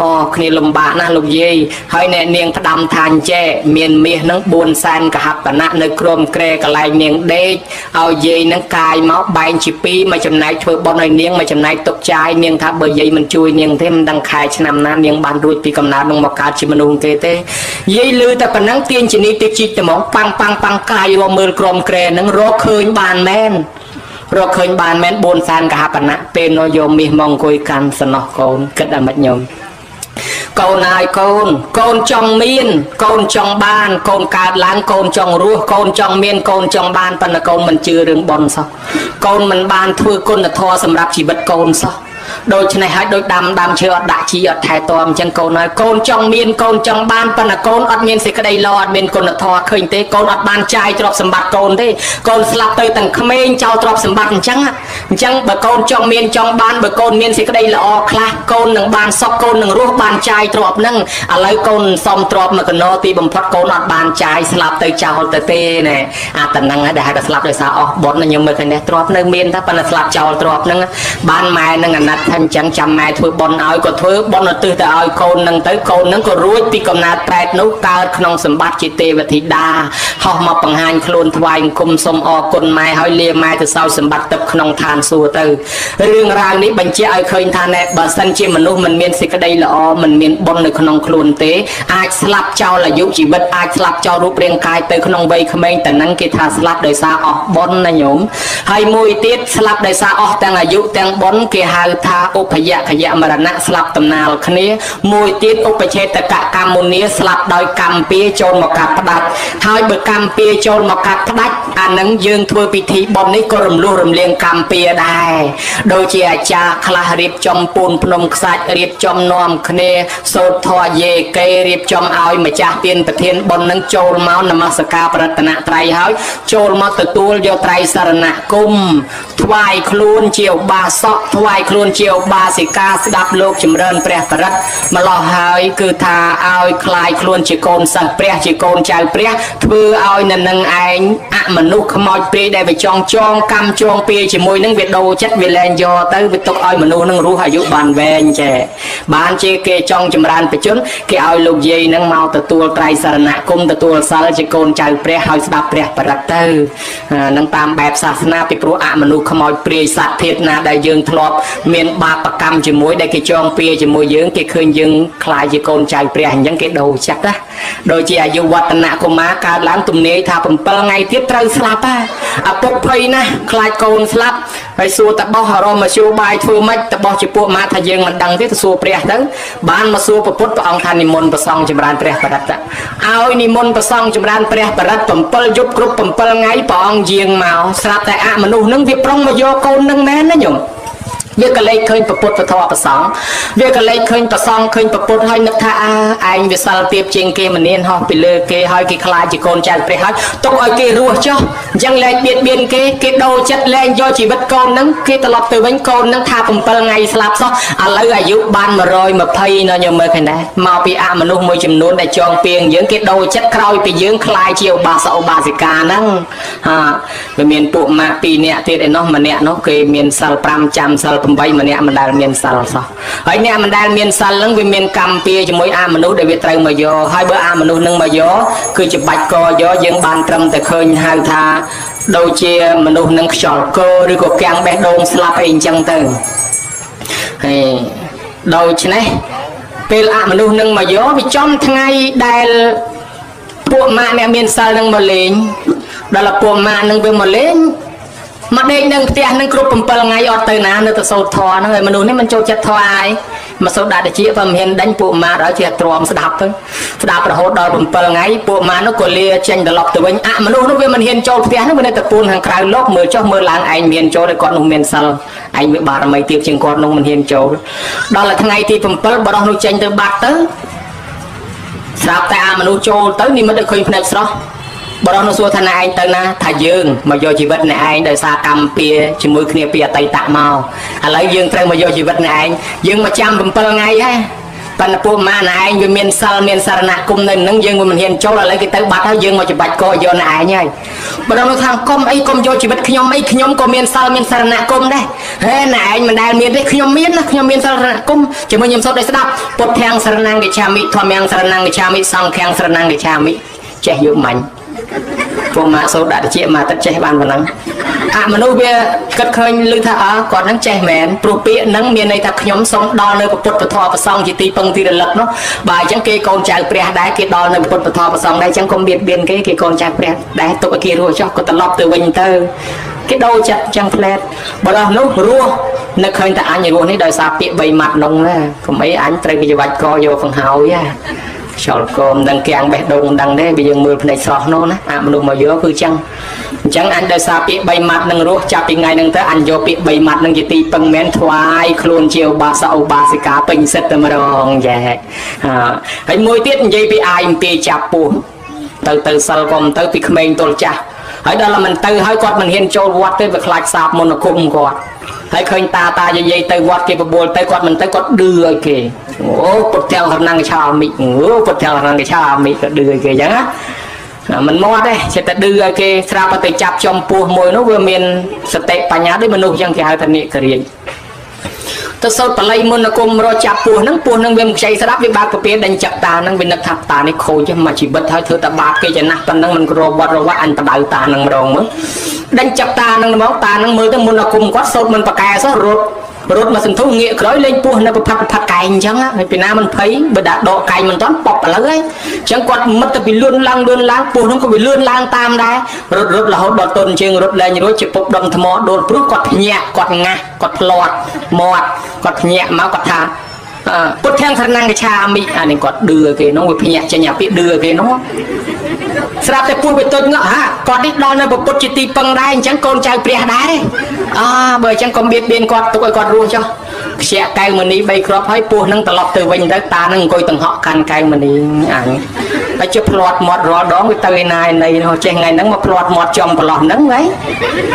អូគ្នាលំបាកណាស់លោកយាយហើយអ្នកនាងផ្ដាំថាអញ្ចេមានមាសនឹង4សែនកហបណៈនៅក្រមក្រែកន្លែងនាងដេកឲ្យយាយនឹងកាយមកបែងជាពីរមួយចំណែកធ្វើបុណ្យឲ្យនាងមួយចំណែកទុកចាយនាងថាបើយាយមិនជួយនាងទេមិនដឹងខែឆ្នាំណានាងបានរួចពីកំណើតនឹងមកកើតជាមនុស្សគេទេយាយលឺតែប៉ុណ្ណឹងទាញជានេះទៅជីកតែហ្មងប៉ាំងប៉ាំងប៉ាំងកាយរមើលក្រមក្រែនឹងរកឃើញបានមែនរកឃើញបានមែន4សែនកហបណៈពេលនោះយកមាសមកអង្គុយកាន់សំណោះកូនគិតដល់មិនញោមកូនហើយកូនកូនចង់មានកូនចង់បានកូនកើតឡើងកូនចង់រស់កូនចង់មានកូនចង់បានប៉ុន្តែកូនមិនជឿរឿងបុណ្យសោះកូនមិនបានធ្វើគុណធម៌សម្រាប់ជីវិតកូនសោះដូច្នេះហើយដូចដាំដាំឈើអត់ដាក់ជីអត់ថែទាំអញ្ចឹងកូនហើយកូនចង់មានកូនចង់បានប៉ុន្តែកូនអត់មានសេចក្តីល្អអត់មានគុណធម៌ឃើញទេកូនអត់បានចាយទ្រព្យសម្បត្តិកូនទេកូនស្លាប់ទៅទាំងក្មេងចោលទ្រព្យសម្បត្តិអញ្ចឹងអញ្ចឹងបើកូនចង់មានចង់បានបើកូនមានសេចក្តីល្អខ្លះកូននឹងបានសុខកូននឹងរស់បានចាយទ្រព្យហ្នឹងឥឡូវកូនសំទ្រព្យមកកណោទីបំផុតកូនអត់បានចាយស្លាប់ទៅចោលទៅទេណែអាតំណឹងហើយដែលហៅថាស្លាប់ដោយសារអស់បុណ្យខ្ញុំមើលឃើញនេះទ្រព្យនៅមានតែប៉ុន្តែស្លាប់ចោលទ្រព្យហ្នឹងបានម៉ែនឹងអាណិតថាអញ្ចឹងចាំម៉ែធ្វើបុណ្យឲ្យក៏ធ្វើបុណ្យឧទ្ទិសទៅឲ្យកូននឹងទៅកូននឹងក៏រួចពីកំណើតប្រែតនោះកើតក្នុងសម្បត្តិជាទេវធីតាហោះមកបង្ហាញខ្លួនថ្វាយអង្គមសូមអរគុណម៉ែហើយលាម៉ែទៅសោយសម្បត្តិទឹកក្នុងឋានសួគ៌ទៅរឿងរ៉ាវនេះបញ្ជាក់ឲ្យឃើញថាណែបើសិនជាមនុស្សមិនមានសេចក្តីល្អមិនមានបុណ្យនៅក្នុងខ្លួនទេអាចស្លាប់ចោលអាយុជីវិតអាចស្លាប់ចោលរូបរាងកាយទៅក្នុងវ័យក្មេងតែនឹងគេថាស្លាប់ដោយសារអស់បុណ្យណាញោមហើយមួយទៀតស្លាប់ដោយសារអស់ទាំងអាយុទាំងបុណ្យគេហៅថាឧបយខយមរណៈស្លាប់តំណាលគ្នាមួយទៀតឧបឆេតកកម្មមុនីស្លាប់ដោយកម្មពៀចូលមកកាត់ផ្ដាច់ហើយបើកម្មពៀចូលមកកាត់ផ្ដាច់អានឹងយើងធ្វើពិធីបុណ្យនេះក៏រំលោះរំលៀងកម្មពៀដែរដូចជាអាចារ្យខ្លះរៀបចំពូនភ្នំខ្សាច់រៀបចំនាំគ្នាសូត្រធម៌យេកេរៀបចំឲ្យម្ចាស់ទានប្រធានបុណ្យនឹងចូលមកនមស្ការប្រតនត្រ័យហើយចូលមកទទួលយកត្រៃសរណគមថ្វាយខ្លួនជាឧបាសកថ្វាយខ្លួនជាឧបាសិកាស្ដាប់លោកចម្រើនព្រះបរិត្តម្លោះហើយគឺថាឲ្យคลายខ្លួនជាកូនសិស្សព្រះជាកូនចៅព្រះធ្វើឲ្យនៅនឹងឯងអមនុស្សខ្មោចព្រាយដែលវាចង់ចងកម្មចងពៀជាមួយនឹងវាដូរចិត្តវាលែងយកទៅវាទុកឲ្យមនុស្សនឹងរស់អាយុបានវែងចេះបានជាគេចង់ចម្រើនបច្ចុប្បន្នគេឲ្យលោកយាយនឹងមកទទួលត្រៃសរណគមទទួលសិលជាកូនចៅព្រះហើយស្ដាប់ព្រះបរិត្តទៅនឹងតាមបែបសាសនាពីព្រោះអមនុស្សខ្មោចព្រាយសត្វធាតុណាដែលយើងធ្លាប់មានបាបកម្មជាមួយដែលគេចងពៀជាមួយយើងគេឃើញយើងคล้ายជាកូនចៅព្រះអញ្ចឹងគេដូរចិត្តណាដូចជាអាយុវឌ្ឍនកុមារកើតឡើងទំនាយថា7ថ្ងៃទៀតត្រូវស្លាប់ឪពុកភ័យណាស់ខ្លាចកូនស្លាប់ហើយសួរតបោះអារម្មណ៍មធ្យោបាយធ្វើម៉េចតបោះជាពួកម៉ាថាយើងមិនដឹងទេទៅសួរព្រះទៅបានមកសួរព្រះពុទ្ធព្រះអង្គថានិមន្តព្រះសង្ឃចម្រើនព្រះបរិត្តឲ្យនិមន្តព្រះសង្ឃចម្រើនព្រះបរិត្ត7យប់គ្រប់7ថ្ងៃព្រះអង្គយាងមកស្រាប់តែអមនុស្សនឹងវាប្រុងមកយកកូននឹងមែនណាញោមវាក៏លេចឃើញពុទ្ធពធប្រសងវាក៏លេចឃើញប្រសងឃើញពុទ្ធហើយនឹកថាអើឯងវាសិលទៀបជាងគេមនានហោះពីលើគេហើយគេខ្លាចជាកូនចៅព្រះហើយទុកឲ្យគេរស់ចុះអញ្ចឹងលែងបៀតបៀនគេគេដូរចិត្តលែងយកជីវិតកូនហ្នឹងគេត្រឡប់ទៅវិញកូនហ្នឹងថា7ថ្ងៃស្លាប់សោះឥឡូវអាយុបាន120នៅញោមមើលឃើញដែរមកពីអមនុស្សមួយចំនួនដែលចងពៀងយើងគេដូរចិត្តក្រោយពីយើងខ្លាយជាឧបាសកឧបាសិកាហ្នឹងហាវាមានពួកម៉ាក់2នាក់ទៀតឯនោះម្នាក់នោះគេមានសិល5ចាំសិល8ម្នាក់មិនដែលមានសិលសោះហើយអ្នកមិនដែលមានសិលហ្នឹងវាមានកម្មពៀជាមួយអាមនុស្សដែលវាត្រូវមកយកហើយបើអាមនុស្សហ្នឹងមកយកគឺជាបាច់កយកយើងបានត្រឹមតែឃើញហៅថាដូចជាមនុស្សនឹងខ្យល់កឬក៏កាំងបេះដូងស្លាប់អីអញ្ចឹងទៅហើយដូច្នេះពេលអមនុស្សនឹងមកយកវាចំថ្ងៃដែលពួកម៉ាក់អ្នកមានសិលនឹងមកលេងដល់ពួកម៉ាក់នឹងវាមកលេងមកដេកនឹងផ្ទះនឹងគ្រប់7ថ្ងៃអត់ទៅណានៅតែសូត្រធម៌ហ្នឹងហើយមនុស្សនេះមិនចូលចិត្តធម៌អាយ មកសូដាក់តិចបើមិនហ៊ានដេញពួកម៉ាដល់ជាទ្រាំស្ដាប់ទៅស្ដាប់រហូតដល់7ថ្ងៃពួកម៉ានោះក៏លាចេញត្រឡប់ទៅវិញអមនុស្សនោះវាមិនហ៊ានចូលផ្ទះនោះវានៅតែពូនខាងក្រៅលោកមើលចុះមើលឡើងឯងមានចូលតែគាត់នោះមានសិលឯងវាបារមីទៀតជាងគាត់នោះមិនហ៊ានចូលដល់ថ្ងៃទី7បរោះនោះចេញទៅបាត់ទៅស្រាប់តែអាមនុស្សចូលទៅនិមិត្តឲ្យឃើញភ្នែកស្រស់បរោះនោះសួរថាណែឯងទៅណាថាយើងមកយកជីវិតអ្នកឯងដោយសារកម្មពៀជាមួយគ្នាពីអតីតមកឥឡូវយើងត្រូវមកយកជីវិតអ្នកឯងយើងមកចាំ7ថ្ងៃហើយប៉ុន្តែពួកម៉ាណែឯងវាមានសិលមានសារណគមនៅនឹងយើងមិនហ៊ានចូលឥឡូវគេទៅបាត់ហើយយើងមកច្បាច់កយកអ្នកឯងហើយបរោះនោះថាកុំអីកុំយកជីវិតខ្ញុំអីខ្ញុំក៏មានសិលមានសារណគមដែរហេណែឯងមិនដែលមានទេខ្ញុំមានណាខ្ញុំមានសារណគមជាមួយខ្ញុំសូត្រឲ្យស្ដាប់ពុទ្ធាំងសរណង្កិច្ឆាមិធម្មំសរណង្កិច្ឆាមិសង្ឃាំងសរណង្កិច្ឆាមិចេះយកមាញ់ពួកម៉ាសូត្រដាក់តិចមកទឹកចេះបានប៉ុណ្ណឹងអមនុស្សវាគិតឃើញឮថាអើគាត់ហ្នឹងចេះមែនព្រោះពាក្យហ្នឹងមានន័យថាខ្ញុំសូមដល់នៅពុទ្ធពធប្រសងជាទីពឹងទីរលឹកនោះបើអញ្ចឹងគេកូនចៅព្រះដែរគេដល់នៅពុទ្ធពធប្រសងដែរអញ្ចឹងកុំបៀតបៀនគេគេកូនចៅព្រះដែរទុកឲ្យគេរស់ចុះក៏ត្រឡប់ទៅវិញទៅគេដូរចិត្តអញ្ចឹងផ្លែតបើដល់នោះរស់នៅឃើញតែអញរស់នេះដោយសារពាក្យ3ម៉ាត់នោះណាកុំអីអញត្រូវគេច្បាច់កយកបង្ហើយណាខ្យល់កមដឹងគាំងបេះដូងមិនដឹងទេវាយើងមើលភ្នែកស្រស់នោះណាអាមនុស្សមកយកគឺចឹងអញ្ចឹងអញដោយសារពាក្យ3ម៉ាត់នឹងរស់ចាប់ពីថ្ងៃហ្នឹងទៅអញយកពាក្យ3ម៉ាត់នឹងជាទីពឹងមែនថ្វាយខ្លួនជាឧបាសកឧបាសិកាពេញសិទ្ធតែម្ដងយ៉ែហើយមួយទៀតនិយាយពីអាយអំពីចាប់ពោះទៅសិលកុំទៅពីក្មេងទល់ចាស់ហើយដល់មិនទៅហើយគាត់មិនហ៊ានចូលវត្តទេវាខ្លាចសាបមន្តគុំគាត់ហើយឃើញតាតាយាយទៅវត្តគេបបួលទៅគាត់មិនទៅគាត់ឌឺឲ្យគេអូពុទ្ធទាំងរណង្ឆាមិអូពុទ្ធទាំងរណង្ឆាមិក៏ឌឺឲ្យគេអញ្ចឹងណាមិនមាត់ទេចិត្តតែឌឺឲ្យគេស្រាប់តែចាប់ចំពោះមួយនោះវាមានសតិបញ្ញាដូចមនុស្សអញ្ចឹងគេហៅថានិករាជទៅសូត្របល័យមុនគុំរកចាប់ពោះហ្នឹងពោះហ្នឹងវាមិនខ្ចីស្ដាប់វាបើកពពាដេញចាប់តាហ្នឹងវានឹកថាតានេះខូចមកជីវិតហើយធ្វើតែបាបគេចំណាស់ប៉ុណ្ណឹងមិនរវត្តរវត្តអញបដៅតាហ្នឹងម្ដងមើលដេញចាប់តាហ្នឹងហ្មងតាហ្នឹងមើលទៅមុនគុំគាត់សូត្រមិនប្រកែសោះរត់មកសន្ធុងាកក្រោយលេងពោះនៅប្រផាត់ប្រផាត់កែងអញ្ចឹងហើយពីណាមិនភ័យបើដាក់ដកកែងមិនតាន់ប៉ុបឥឡូវហើយអញ្ចឹងគាត់មិត្តទៅពីលឿនឡើងលឿនឡើងពោះហ្នឹងក៏វាលឿនឡើងតាមដែររត់រហូតដល់ទុនជើងរត់លែងរួចជាពុកដុំថ្មដួលព្រោះគាត់ភ្ញាក់គាត់ងាស់គាត់ផ្លាត់មាត់គាត់ភ្ញាក់មកគាត់ថាពុទ្ធាំងសរណង្កិច្ឆាមិអានេះគាត់ឌឺគេនោះវាភ្ញាក់ចេញអាពាក្យឌឺគេនោះស្រាប់តែពោះវាទុចងក់ហាគាត់នេះដល់នៅពុទ្ធជាទីពឹងដែរអញ្ចឹងកូនចៅព្រះដែរអើបើអញ្ចឹងកុំបៀតបៀនគាត់ទុកឲ្យគាត់រស់ចុះខ្ជាក់កែវមณี3គ្រាប់ហើយពោះនឹងត្រឡប់ទៅវិញទៅតានឹងអង្គុយតង្ហក់កាន់កែវមณีអញហើយជិះផ្លាត់មាត់រាល់ដងវាទៅឯណាឯណីនោះចេះថ្ងៃហ្នឹងមកផ្លាត់មាត់ចំប្រឡោះហ្នឹងហើយ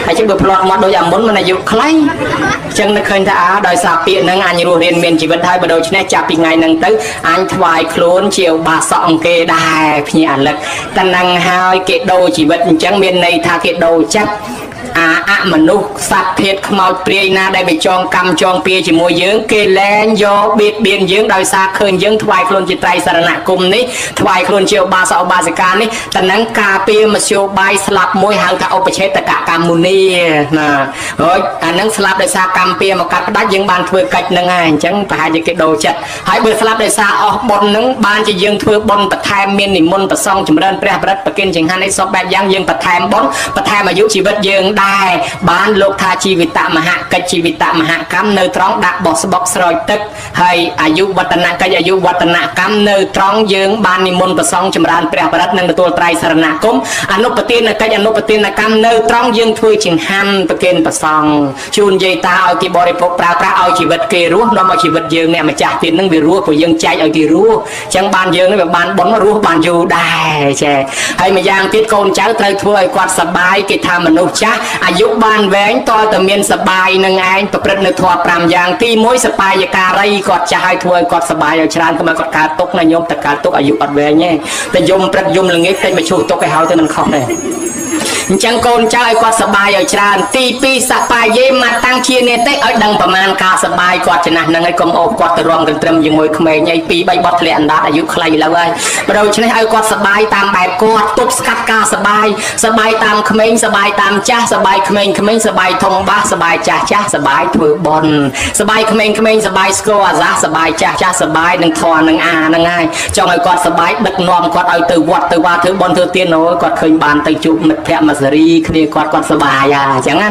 ហើយជិះបើផ្លាត់មាត់ដូចអាមុនមិនអាយុខ្លីអញ្ចឹងនឹកឃើញថាអើដោយសារពាក្យហ្នឹងអញរស់រៀនមានជីវិតហើយបើដូច្នេះចាប់ពីថ្ងៃហ្នឹងទៅអញថ្វាយខ្លួនជាឧបាសកអង្គគេដែរភ្ញាក់អលឹកតែនឹងហើយគេដូរជីវិតអញ្ចឹងមានន័យថាគេដូរចិត្តអាអមនុស្សសត្វធាតខ្មោចព្រាយណាដែលវាចងកម្មចងពៀជាមួយយើងគេលែងយកបៀតបៀនយើងដោយសារឃើញយើងថ្វាយខ្លួនជាត្រៃសរណគមនេះថ្វាយខ្លួនជាឧបាសកឧបាសិកានេះតែនឹងការពារមធ្យោបាយស្លាប់មួយហៅថាឧបឆេតកកម្មមុនីណាហើយអានឹងស្លាប់ដោយសារកម្មពៀមកកាត់ផ្ដាច់យើងបានធ្វើកិច្ចហ្នឹងហើយអញ្ចឹងប្រហែលជាគេដូរចិត្តហើយបើស្លាប់ដោយសារអស់បុណ្យហ្នឹងបានជាយើងធ្វើបុណ្យបន្ថែមមាននិមន្តប្រសងចម្រើនព្រះបរិត្តប្រគិនចង្ហាន់អីសពបែបយ៉ាងយើងបន្ថែមបុណ្យបន្ថែមអាយុជីវិតយើងដែរបានលោកថាជីវិតមហកិច្ចជីវិតមហកម្មនៅត្រង់ដាក់បោះស្បុកស្រោចទឹកហើយអាយុវឌ្ឍនកិច្ចអាយុវឌ្ឍនកម្មនៅត្រង់យើងបាននិមន្តប្រសងចម្រើនព្រះបរិត្តនិងទទួលត្រៃសរណគមអនុបទានកិច្ចអនុបទានកម្មនៅត្រង់យើងធ្វើចង្ហាន់ប្រគេនប្រសងជូនយាយតាឲ្យគេបរិភោគប្រើប្រាស់ឲ្យជីវិតគេរស់នាំឲ្យជីវិតយើងអ្នកម្ចាស់ទៀតនឹងវារស់ព្រោះយើងចែកឲ្យគេរស់អញ្ចឹងបានយើងនេះវាបានបុណ្យរស់បានយូរដែរចេះហើយម្យ៉ាងទៀតកូនចៅត្រូវធ្វើឲ្យគាត់សប្បាយគេថាមនុស្សចាស់អាយុបានវែងតើមានសបាយនឹងឯងប្រព្រឹត្តនៅធម៌5យ៉ាងទី1សបាយការីគាត់ចាស់ឲ្យធ្វើឲ្យគាត់សបាយឲ្យច្រើនកុំឲ្យគាត់កើតទុកណាញោមតែកើតទុកអាយុអត់វែងទេតែយំព្រឹកយំល្ងាចតិចមកឈូសទុកឲ្យហើយទៅមិនខុសទេអញ្ចឹងកូនចៅឲ្យគាត់សបាយឲ្យច្រើនទី2សបាយយេមកតាំងជានេតិឲ្យដឹងប្រមាណការសបាយគាត់ចំណាស់ហ្នឹងឲ្យកុំអូសគាត់ទៅរំកន្ត្រឹមជាមួយក្មេងអី2 3បត់ធ្លាក់អណ្ដាតអាយុខ្លីឡើយហើយបើដូច្នេះឲ្យគាត់សបាយតាមបែបគាត់ទប់ស្កាត់ការសបាយសបាយតាមក្មេងសបាយតាមចាស់សបាយក្មេងៗសបាយធំបាសសបាយចាស់ចាស់សបាយធ្វើបុណ្យសបាយក្មេងៗសបាយស្គរអាសាសបាយចាស់ចាស់សបាយនឹងធម៌នឹងអាហ្នឹងហើយចង់ឲ្យគាត់សបាយដឹកនាំគាត់ឲ្យទៅវត្តទៅវាធ្វើបុណ្យធ្វើទានអូយគាត់ឃើញបានទៅជួបមិត្តភក្តិ សេរីគ្នាគាត់គាត់សប្បាយអញ្ចឹងណា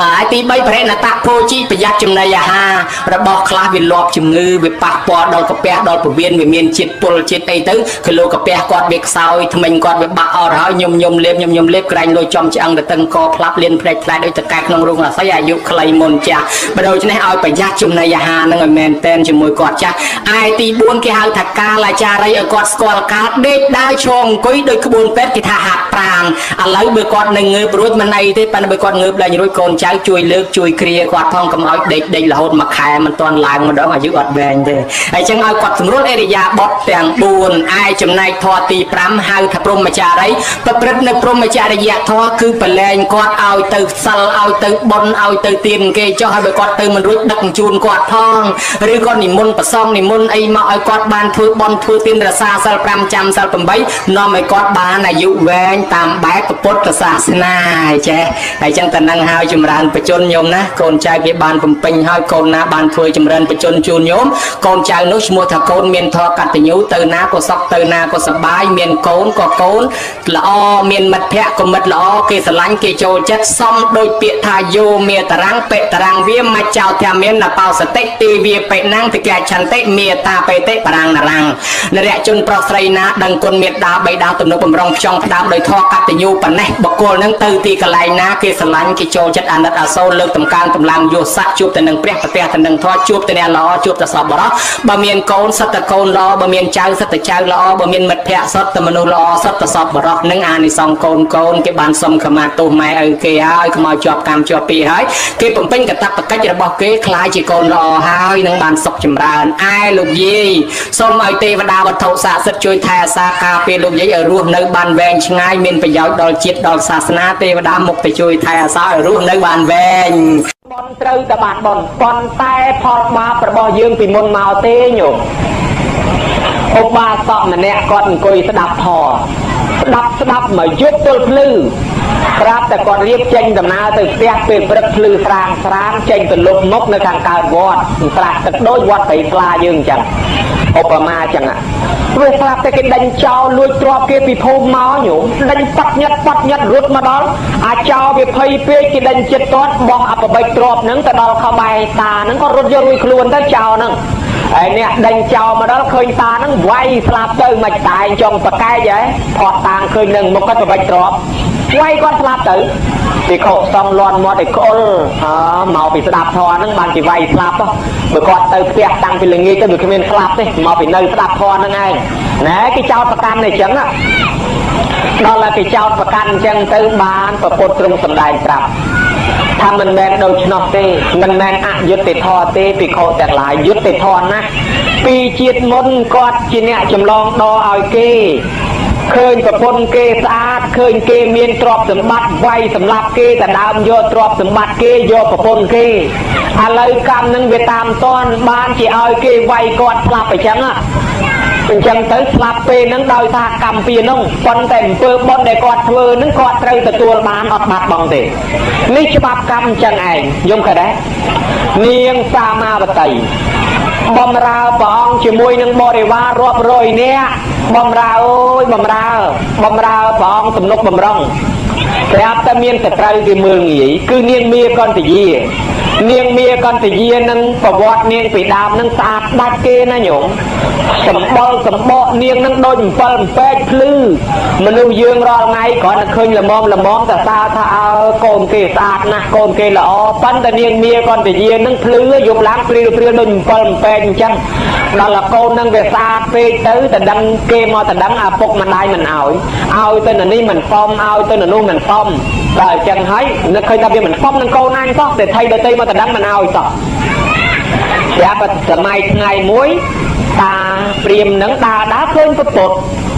ហើយទី3បរិណតភោជីប្រយ័ត្នចំណីអាហាររបស់ខ្លះវាលាប់ជំងឺវាប៉ះពាល់ដល់កាពះដល់ពវៀនវាមានជាតិពុលជាតិអីទៅគីឡូកាពះគាត់វាខ្សោយថ្មិញគាត់វាបាក់អស់ហើយញុំលេបញុំលេបក្រែងលុយចំឆ្អឹងទៅតឹងកផ្លាប់លៀនភ្នែកផ្លែដូចតកែក្នុងរោងអាស័យអាយុខ្លីមុនចាស់បើដូច្នេះឲ្យប្រយ័ត្នចំណីអាហារនឹងឲ្យមែនតែនជាមួយគាត់ចាស់ឯទី4គេហៅថាកាលាចារីឲ្យគាត់ស្គាល់កាលដេកដើរឈរអង្គុយដោយក្បួនពេទ្យគេថាហាត់ប្រាណឥឡូវបើគាត់នឹងងើបរួចមិនអីទេប៉ុន្តែបើគាត់ងើបឡើងរួចកូនចៅជួយលើកជួយគ្រាគាត់ផងកុំឲ្យដេករហូតមួយខែមិនទាន់ឡើងម្ដងអាយុអត់វែងទេហើយចឹងឲ្យគាត់ស្រួលអរិយាបថទាំង4ឯចំណែកធម៌ទី5ហៅថាព្រហ្មចារីប្រព្រឹត្តនៅព្រហ្មចរិយធម៌គឺប្រលែងគាត់ឲ្យទៅសិលឲ្យទៅបុណ្យឲ្យទៅទានគេចុះឲ្យបើគាត់ទៅមិនរួចដឹកជញ្ជូនគាត់ផងឬក៏និមន្តប្រសងនិមន្តអីមកឲ្យគាត់បានធ្វើបុណ្យធ្វើទានរក្សាសិល5ចាំសិល8នាំឲ្យគាត់បានអាយុវែងតាមបែបពុទ្ធសាសនាចេះហើយចឹងតែនឹងហើយចម្រើនបជនញោមណាកូនចៅគេបានបំពេញហើយកូនណាបានធ្វើចម្រើនបជនជូនញោមកូនចៅនោះឈ្មោះថាកូនមានធម៌កតញ្ញូទៅណាក៏សុខទៅណាក៏សប្បាយមានកូនក៏កូនល្អមានមិត្តភក្តិក៏មិត្តល្អគេស្រឡាញ់គេចូលចិត្តសំដូចពាក្យថាយោមេតរាំងបេតរាំងវាមច្ចោធាមានណបោសតិទីវាបេណាំងតិកឆន្តិមេតាបេតិបរាំងនរាំងនរៈជនប្រុសស្រីណាដឹងគុណមេត្តាបិតាទំនុកបំរុងផ្ចង់ផ្ដើមដោយធម៌កតញ្ញូប៉ុណ្ណេះបុគ្គលនឹងទៅទីកន្លែងណាគេស្រឡាញ់គេចូលចិត្តអាណិតអាសូរលើកតម្កើងតម្លើងយោស័កជួបទៅនឹងព្រះប្រទះទៅនឹងធម៌ជួបទៅអ្នកល្អជួបទៅសពបរោះបើមានកូនសិតតកូនល្អបើមានចៅសិតតចៅល្អបើមានមិត្តភក្តិសិតតមនុស្សល្អសិតតសពបរោះនឹងអានិសង្សកូនគេបានសុំខមាទោសម៉ែឪគេហើយកុំឲ្យជាប់កម្មជាប់ពីហើយគេបំពេញកាតព្វកិច្ចរបស់គេក្លាយជាកូនល្អហើយនឹងបានសុខចម្រើនឯលោកយាយសូមឲ្យទេវតាវត្ថុស័ក្តិសិទ្ធិជួយថែអាសាការពារលោកយាយឲ្យរស់នៅបានវែងឆ្ងាយមានប្រយោជន៍ដល់ជាតិដល់សាសនាទេវតាមុខទៅជួយថែអាសាឲ្យរស់នៅបានវែងបុណ្យត្រូវតែបានបុណ្យប៉ុន្តែផលបាបរបស់យើងពីមុនមកទេញោមឧបាសកម្នាក់គាត់អង្គុយស្ដាប់ធម៌ស្ដាប់មកយប់ទល់ភ្លឺប្រាប់តែគាត់រៀបចេញដំណើរទៅផ្ទះពេលព្រឹកភ្លឺស្រាងស្រាងចេញទៅលុបមុខនៅខាងកើតវត្តស្រាក់ទឹកដូចវត្តព្រៃស្លាយើងអញ្ចឹងឧបមាអញ្ចឹងវាស្រាប់តែគេដេញចោលលួចទ្រព្យគេពីភូមិមកញោមដេញប៉ាត់ញាត់ប៉ាត់ញាត់រត់មកដល់អាចោលវាភ័យពេកគេដេញចិត្តគាត់បោះអបបិចទ្រព្យហ្នឹងទៅដល់ខបែតាហ្នឹងគាត់រត់យករួចខ្លួនទៅចោលហ្នឹងហើយអ្នកដេញចោលមកដល់ឃើញតាហ្នឹងវាយស្លាប់ទៅមិនតែងចង់ប្រកែកហ៎ផោះតាងឃើញនឹងមុខគាត់បបិចទ្រព្យវាយគាត់ស្លាប់ទៅពីខុសសងលន់មាត់ឲ្យក្អុលអមកពីស្ដាប់ធម៌ហ្នឹងបានគេវាយស្លាប់បើគាត់ទៅផ្ទះតាំងពីល្ងាចទៅវាគ្មានស្លាប់ទេមកពីនៅស្ដាប់ធម៌ហ្នឹងឯងណែគេចោតប្រកាន់នេះអញ្ចឹងដល់តែគេចោតប្រកាន់អញ្ចឹងទៅបានប្រពុតទ្រង់សម្ដែងប្រាប់ថាមិនមែនដូច្នោះទេមិនមែនអយុត្តិធម៌ទេភិក្ខុទាំងឡាយយុត្តិធម៌ណាស់ពីជាតិមុនគាត់ជាអ្នកចម្លងដឲ្យគេឃើញប្រពន្ធគេស្អាតឃើញគេមានទ្រព្យសម្បត្តិវាយសម្លាប់គេតែដើមយកទ្រព្យសម្បត្តិគេយកប្រពន្ធគេឥឡូវកម្មនឹងវាតាមតន់បានជាឲ្យគេវាយគាត់ស្លាប់អញ្ចឹងអញ្ចឹងទៅស្លាប់ពេលហ្នឹងដោយថាកម្មពៀនោះប៉ុន្តែអំពើបុណ្យដែលគាត់ធ្វើហ្នឹងគាត់ត្រូវទទួលបានអត់បាត់បង់ទេនេះច្បាប់កម្មអញ្ចឹងឯងយំឃើញទេនាងសាមាវតីបំរើព្រះអង្គជាមួយនឹងបរិវាររាប់រយនាក់បំរើអើយបំរើព្រះអង្គទំនុកបំរុងប្រាប់តែមានសត្រូវគេមើលងាយគឺនាងមាកន្តយានាងមាកន្តយានឹងប្រវត្តិនាងពីដើមនឹងស្អាតដាច់គេណាញោមសម្បុរសម្បកនាងនឹងដូចអំពិលអំពែកភ្លឺមនុស្សយើងរាល់ថ្ងៃគ្រាន់តែឃើញល្មមល្មមតែសើថាអើកូនគេស្អាតណាស់កូនគេល្អប៉ុន្តែនាងមាកន្តយានឹងភ្លឺយប់ឡើងព្រាលព្រាលដូចអំពិលអំពែកអញ្ចឹងដល់កូននឹងវាស្អាតពេកទៅតែដឹងគេមកតែដឹងឪពុកម្ដាយមិនឲ្យឲ្យទៅនៅនេះមិនសមឲ្យទៅនៅនោះមិនសមដល់អញ្ចឹងហើយនឹកឃើញថាវាមិនសមនឹងកូនអញសោះតែថៃដតីមកតែដឹងមិនឲ្យសោះស្រាប់តែសម័យថ្ងៃមួយតាព្រាមនឹងដើរឃើញពពុទ្ធ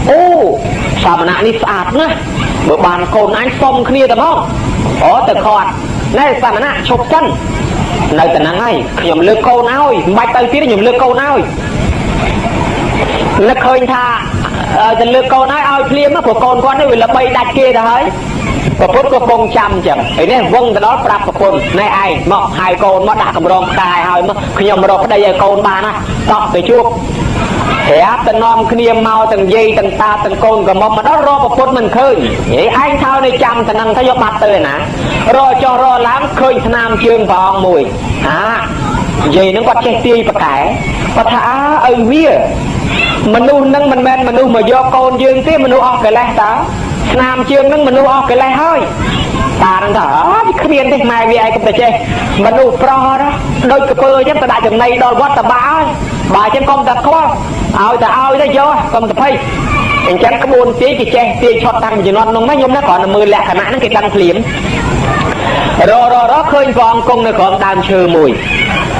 អូសមណៈនេះស្អាតណាស់បើបានកូនអញសុំគ្នាតែមកអូទៅខាត់ណែសមណៈឈប់សិននៅតែហ្នឹងហើយខ្ញុំលើកកូនឲ្យមិនបាច់ទៅទៀតខ្ញុំលើកកូនឲ្យនឹកឃើញថាទៅលើកកូនឲ្យឲ្យភ្លាមព្រោះកូនគាត់នេះវាល្បីដាច់គេទៅហើយ ប្រពន្ធក៏ពងចាំអញ្ចឹងឯនេះវងទៅដល់ប្រាប់ប្រពន្ធណែឯងមកហៅកូនមកដាក់កម្រងផ្កាយហើយមកខ្ញុំរកប្តីឲ្យកូនបានណាតោះទៅជួបប្រាប់ទៅនាំគ្នាមកទាំងយាយទាំងតាទាំងកូនក៏មកដល់រកប្រពន្ធមិនឃើញហេឯងថោនៅចាំតំណឹងទៅយកបាត់ទៅឯណារកចុះរកឡើងឃើញស្នាមជើងព្រះអង្គមួយអាយាយនឹងគាត់ចេះទាយប្រកែគាត់ថាអើឪវាមនុស្សនឹងមិនមែនមនុស្សមកយកកូនយើងទេមនុស្សអស់កិលេសតើស្នាមជើងនឹងមនុស្សអស់កិលេសហើយតានឹងថាអត់គ្មានទេម៉ែវាឯងក៏ទៅចេះមនុស្សប្រុសណាដូចកពើអញ្ចឹងទៅដាក់ចំណីដល់វត្តតបាហើយបើអញ្ចឹងកុំតែខ្វល់ឲ្យតែឲ្យទៅយកកុំទៅភ័យអញ្ចឹងក្បួនទាយគេចេះទាយឆត់តាំងពីជំនាន់នោះណាខ្ញុំណាគ្រាន់តែមើលលក្ខណៈហ្នឹងគេដឹងភ្លាមររឃើញព្រះអង្គគង់នៅក្រោមដើមឈើមួយ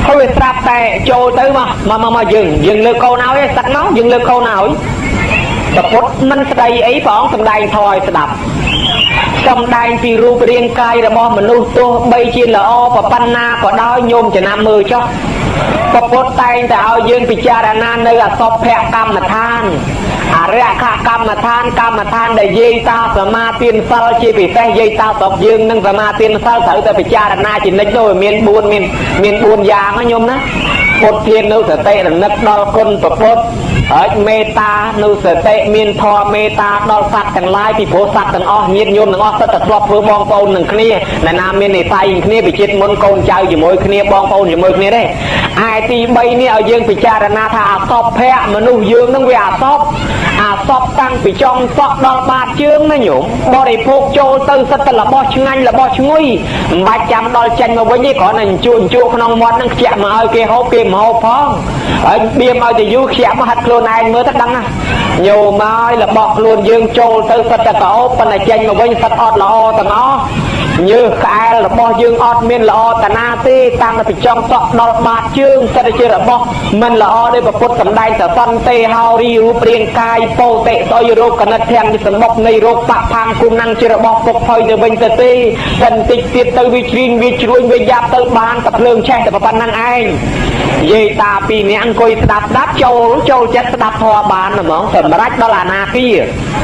ហើយវាស្រាប់តែចូលទៅមកមកមកយើងលើកកូនឲ្យសឹកមកយើងលើកកូនឲ្យប្រពុតមិនស្ដីអីព្រះអង្គសម្ដែងធម៌ឲ្យស្ដាប់សម្ដែងពីរូបរាងកាយរបស់មនុស្សទោះបីជាល្អប៉ុណ្ណាក៏ដោយញោមចំណាំមើលចុះប្រពុតតែងតែឲ្យយើងពិចារណានៅអសុភកម្មដ្ឋានអរិយកម្មដ្ឋានកម្មដ្ឋានដែលយាយតាសមាទានសិលជាពិសេសយាយតាស្រុកយើងនឹងសមាទានសិលត្រូវតែពិចារណាជានិច្ចនោះមាន4មាន4យ៉ាងណាញោមណាពុទ្ធានុសតិរំលឹកដល់គុណព្រះពុទ្ធហើយមេត្តានុសតិមានធម៌មេត្តាដល់សត្វទាំងឡាយពីព្រោះសត្វទាំងអស់ញាតិញោមទាំងអស់សិតតែធ្លាប់ធ្វើបងប្អូននឹងគ្នាណានាមាននិស័យគ្នាវិជាតិមុនកូនចៅជាមួយគ្នាបងប្អូនជាមួយគ្នាទេឯទី3នេះឲ្យយើងពិចារណាថាអសភៈមនុស្សយើងនឹងវាអសពអសពតាំងពីចុងសក់ដល់បាតជើងណាញោមបរិភោគចូលទៅសិតតែរបស់ឆ្ងាញ់របស់ឈ្ងុយមិនបាច់ចាំដល់ចេញមកវិញទេគ្រាន់តែជក់ជក់ក្នុងមាត់នឹងខ្ជាក់មកឲ្យគេហូបគេមកហូបផងហើយបៀមឲ្យទៅយូរខ្ជាក់មកហាត់ខ្លួនឯងមើលទៅដឹងណាញោមហើយរបស់ខ្លួនយើងចូលទៅសិតតែកោបប៉ុន្តែចេញមកវិញសិតអត់ល្អទាំងអស់ញើសក្អែលរបស់យើងអត់មានល្អតាណាទេតាំងពីចុងសក់ដល់បាតជើងសិតតែជារបស់មិនល្អទេព្រះពុទ្ធសម្ដែងសន្តិហោរីរូបរាងកាយពោតិស្អុយរោគកណិតធាំងសម្បុកនៃរោគបផាំងគុំណាំងជារបស់ពុកផុយទៅវិញទៅទេតែបន្តិចទៀតទៅវាជ្រីងវាជ្រួញវាយ៉ាប់ទៅបានតែភ្លើងឆេះតែប៉ុណ្្នឹងឯងយាយតាពីរនាក់អង្គុយស្ដាប់ស្ដាប់ចូលចិត្តស្ដាប់ធម៌បានហ្មងសម្រាប់ដល់អាណាគា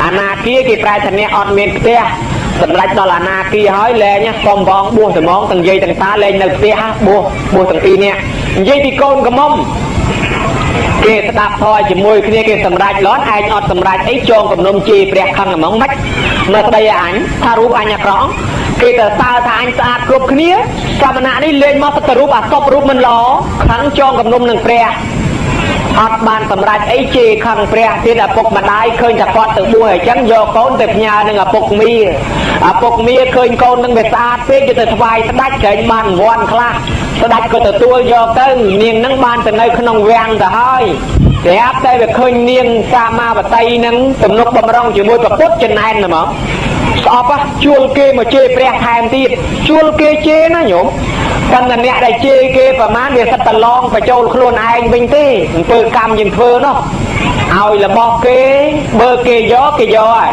អាណាគាគេប្រែថាអ្នកអត់មានផ្ទះសម្រាប់ដល់អាណាគាហើយលែងសុំបងបួសត្មងទាំងយាយទាំងតាលែងនៅផ្ទះបួសទាំងពីរនាក់និយាយពីកូនកំមុំគេស្ដាប់ធម៌ជាមួយគ្នាគេសម្រេចលន់ឯងអត់សម្រេចអីចងគំនុំជេរព្រះខឹងហ្មងមិនមកស្ដីឲ្យអញថារូបអញអាក្រក់គេទៅសើថាអញស្អាតគ្រប់គ្នាសមណៈនេះលេងមកទៅរូបអាសពរូបមិនល្អខឹងចងគំនុំនឹងព្រះអត់បានសម្រេចអីជេរខឹងព្រះទៀតឪពុកម្ដាយឃើញតែគាត់ទៅបួសអញ្ចឹងយកកូនទៅផ្ញើនឹងឪពុកមាឪពុកមាឃើញកូននឹងវាស្អាតពេកយកទៅថ្វាយស្ដេចក្រែងបានរង្វាន់ខ្លះស្ដេចក៏ទទួលយកទៅនាងនឹងបានទៅនៅក្នុងវាំងទៅហើយស្រាប់តែវាឃើញនាងសាមាវតីនឹងទំនុកបំរុងជាមួយប្រពុតចំណែនហ្មងស្អប់ជួលគេមកជេរព្រះថែមទៀតជួលគេជេរណាញោមប៉ុន្តែអ្នកដែលជេរគេប្រមាណវាសិតតឡងបញ្ចូលខ្លួនឯងវិញទេអំពើកម្មយើងធ្វើនោះឲ្យរបស់គេបើគេយកគេយកហើយ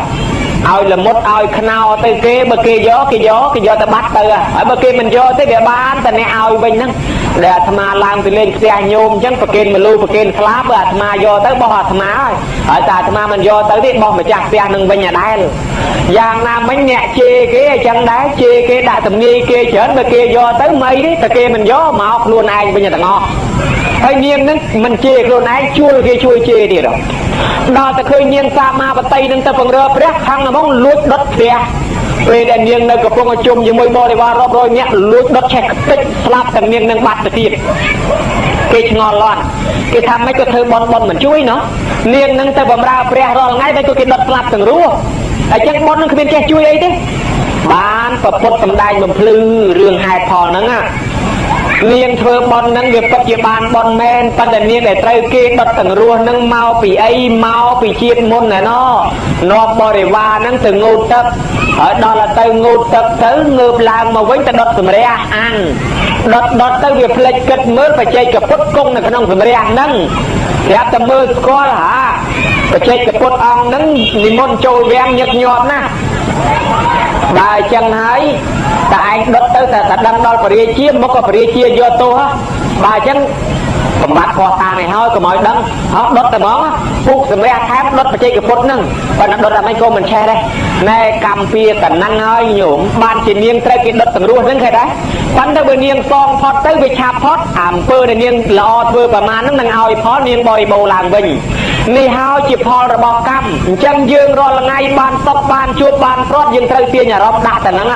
ឲ្យល្មុតឲ្យខ្នោទៅគេបើគេយកគេយកគេយកទៅបាត់ទៅហើយបើគេមិនយកទេវាបានតែអ្នកឲ្យវិញហ្នឹងដែលអាត្មាឡើងទៅលេងផ្ទះញោមអញ្ចឹងប្រគេនមលូប្រគេនស្លាបើអាត្មាយកទៅបោះអាត្មាហើយហើយតែអាត្មាមិនយកទៅទេបោះម្ចាស់ផ្ទះនឹងវិញអាដែលយ៉ាងណាមិញអ្នកជេរគេអញ្ចឹងដែរជេរគេដាក់ទំនាយគេច្រើនបើគេយកទៅមិនអីទេតែគេមិនយកមកខ្លួនឯងវិញទាំងអស់ហើយនាងនឹងមិនជេរខ្លួនឯងជួលគេជួយជេរទៀតដល់តែឃើញនាងសាមាបតីនឹងទៅពង្រើព្រះខាងហ្មងលួចដុតព្រះពេលដែលនាងនៅកំពុងប្រជុំជាមួយបរិវាររាប់រយនាក់លួចដុតឆេះខ្ទេចស្លាប់តែនាងនឹងបាត់ទៅទៀតគេឆ្ងល់លន់គេថាម៉េចក៏ធ្វើបន់បន់មិនជួយណោះនាងនឹងទៅបំរើព្រះរាល់ថ្ងៃតែក៏គេដុតស្លាប់ទាំងរស់អញ្ចឹងបន់នឹងគ្មានចេះជួយអីទេបានប្រពុតសម្ដែងបំភ្លឺរឿងហេតុផលហ្នឹងណានាងធ្វើបន់ហ្នឹងវាពិតជាបានបន់មែនប៉ុន្តែនាងដែលត្រូវគេដុតទាំងរស់ហ្នឹងមកពីអីមកពីជាតិមុនណែណនាំបរិវារហ្នឹងទៅងូតទឹកហើយដល់ទៅងូតទឹកទៅងើបឡើងមកវិញទៅដុតសម្រះអាំងដុតទៅវាភ្លេចគិតមើលបច្ចេកពុទ្ធគង់នៅក្នុងសម្រះហ្នឹងប្រាប់តែមើលស្គាល់ហាបច្ចេកពុទ្ធអង្គហ្នឹងនិមន្តចូលវាំងញឹកញាប់ណាស់បើអញ្ចឹងហើយតែឯងដុតទៅតែដឹងដល់ពរាជាមកក៏ពរាជាយកទោសបើអញ្ចឹង បំបត្តិខុសតានេះហើយកុំឲ្យដឹងហោះដុតតែហ្មងពុកសម្រាប់ថែមដុតបច្ចេកពុទ្ធហ្នឹងប៉ុន្តែដុតតែមិនក៏មិនឆេះដែរណែកម្មពៀកណ្ដឹងហើយញោមបានជានាងត្រូវគេដុតទាំងរស់ហ្នឹងឃើញដែរប៉ុន្តែបើនាងសងផុតទៅវាឆាប់ផុតអាអំពើដែលនាងល្អធ្វើប្រមាណហ្នឹងនឹងឲ្យផលនាងបរិបូរឡើងវិញនេះហើយជាផលរបស់កម្មអញ្ចឹងយើងរាល់ថ្ងៃបានសុខបានជួបបានព្រាត់យើងត្រូវទាញអារម្មណ៍ដាក់តែហ្នឹង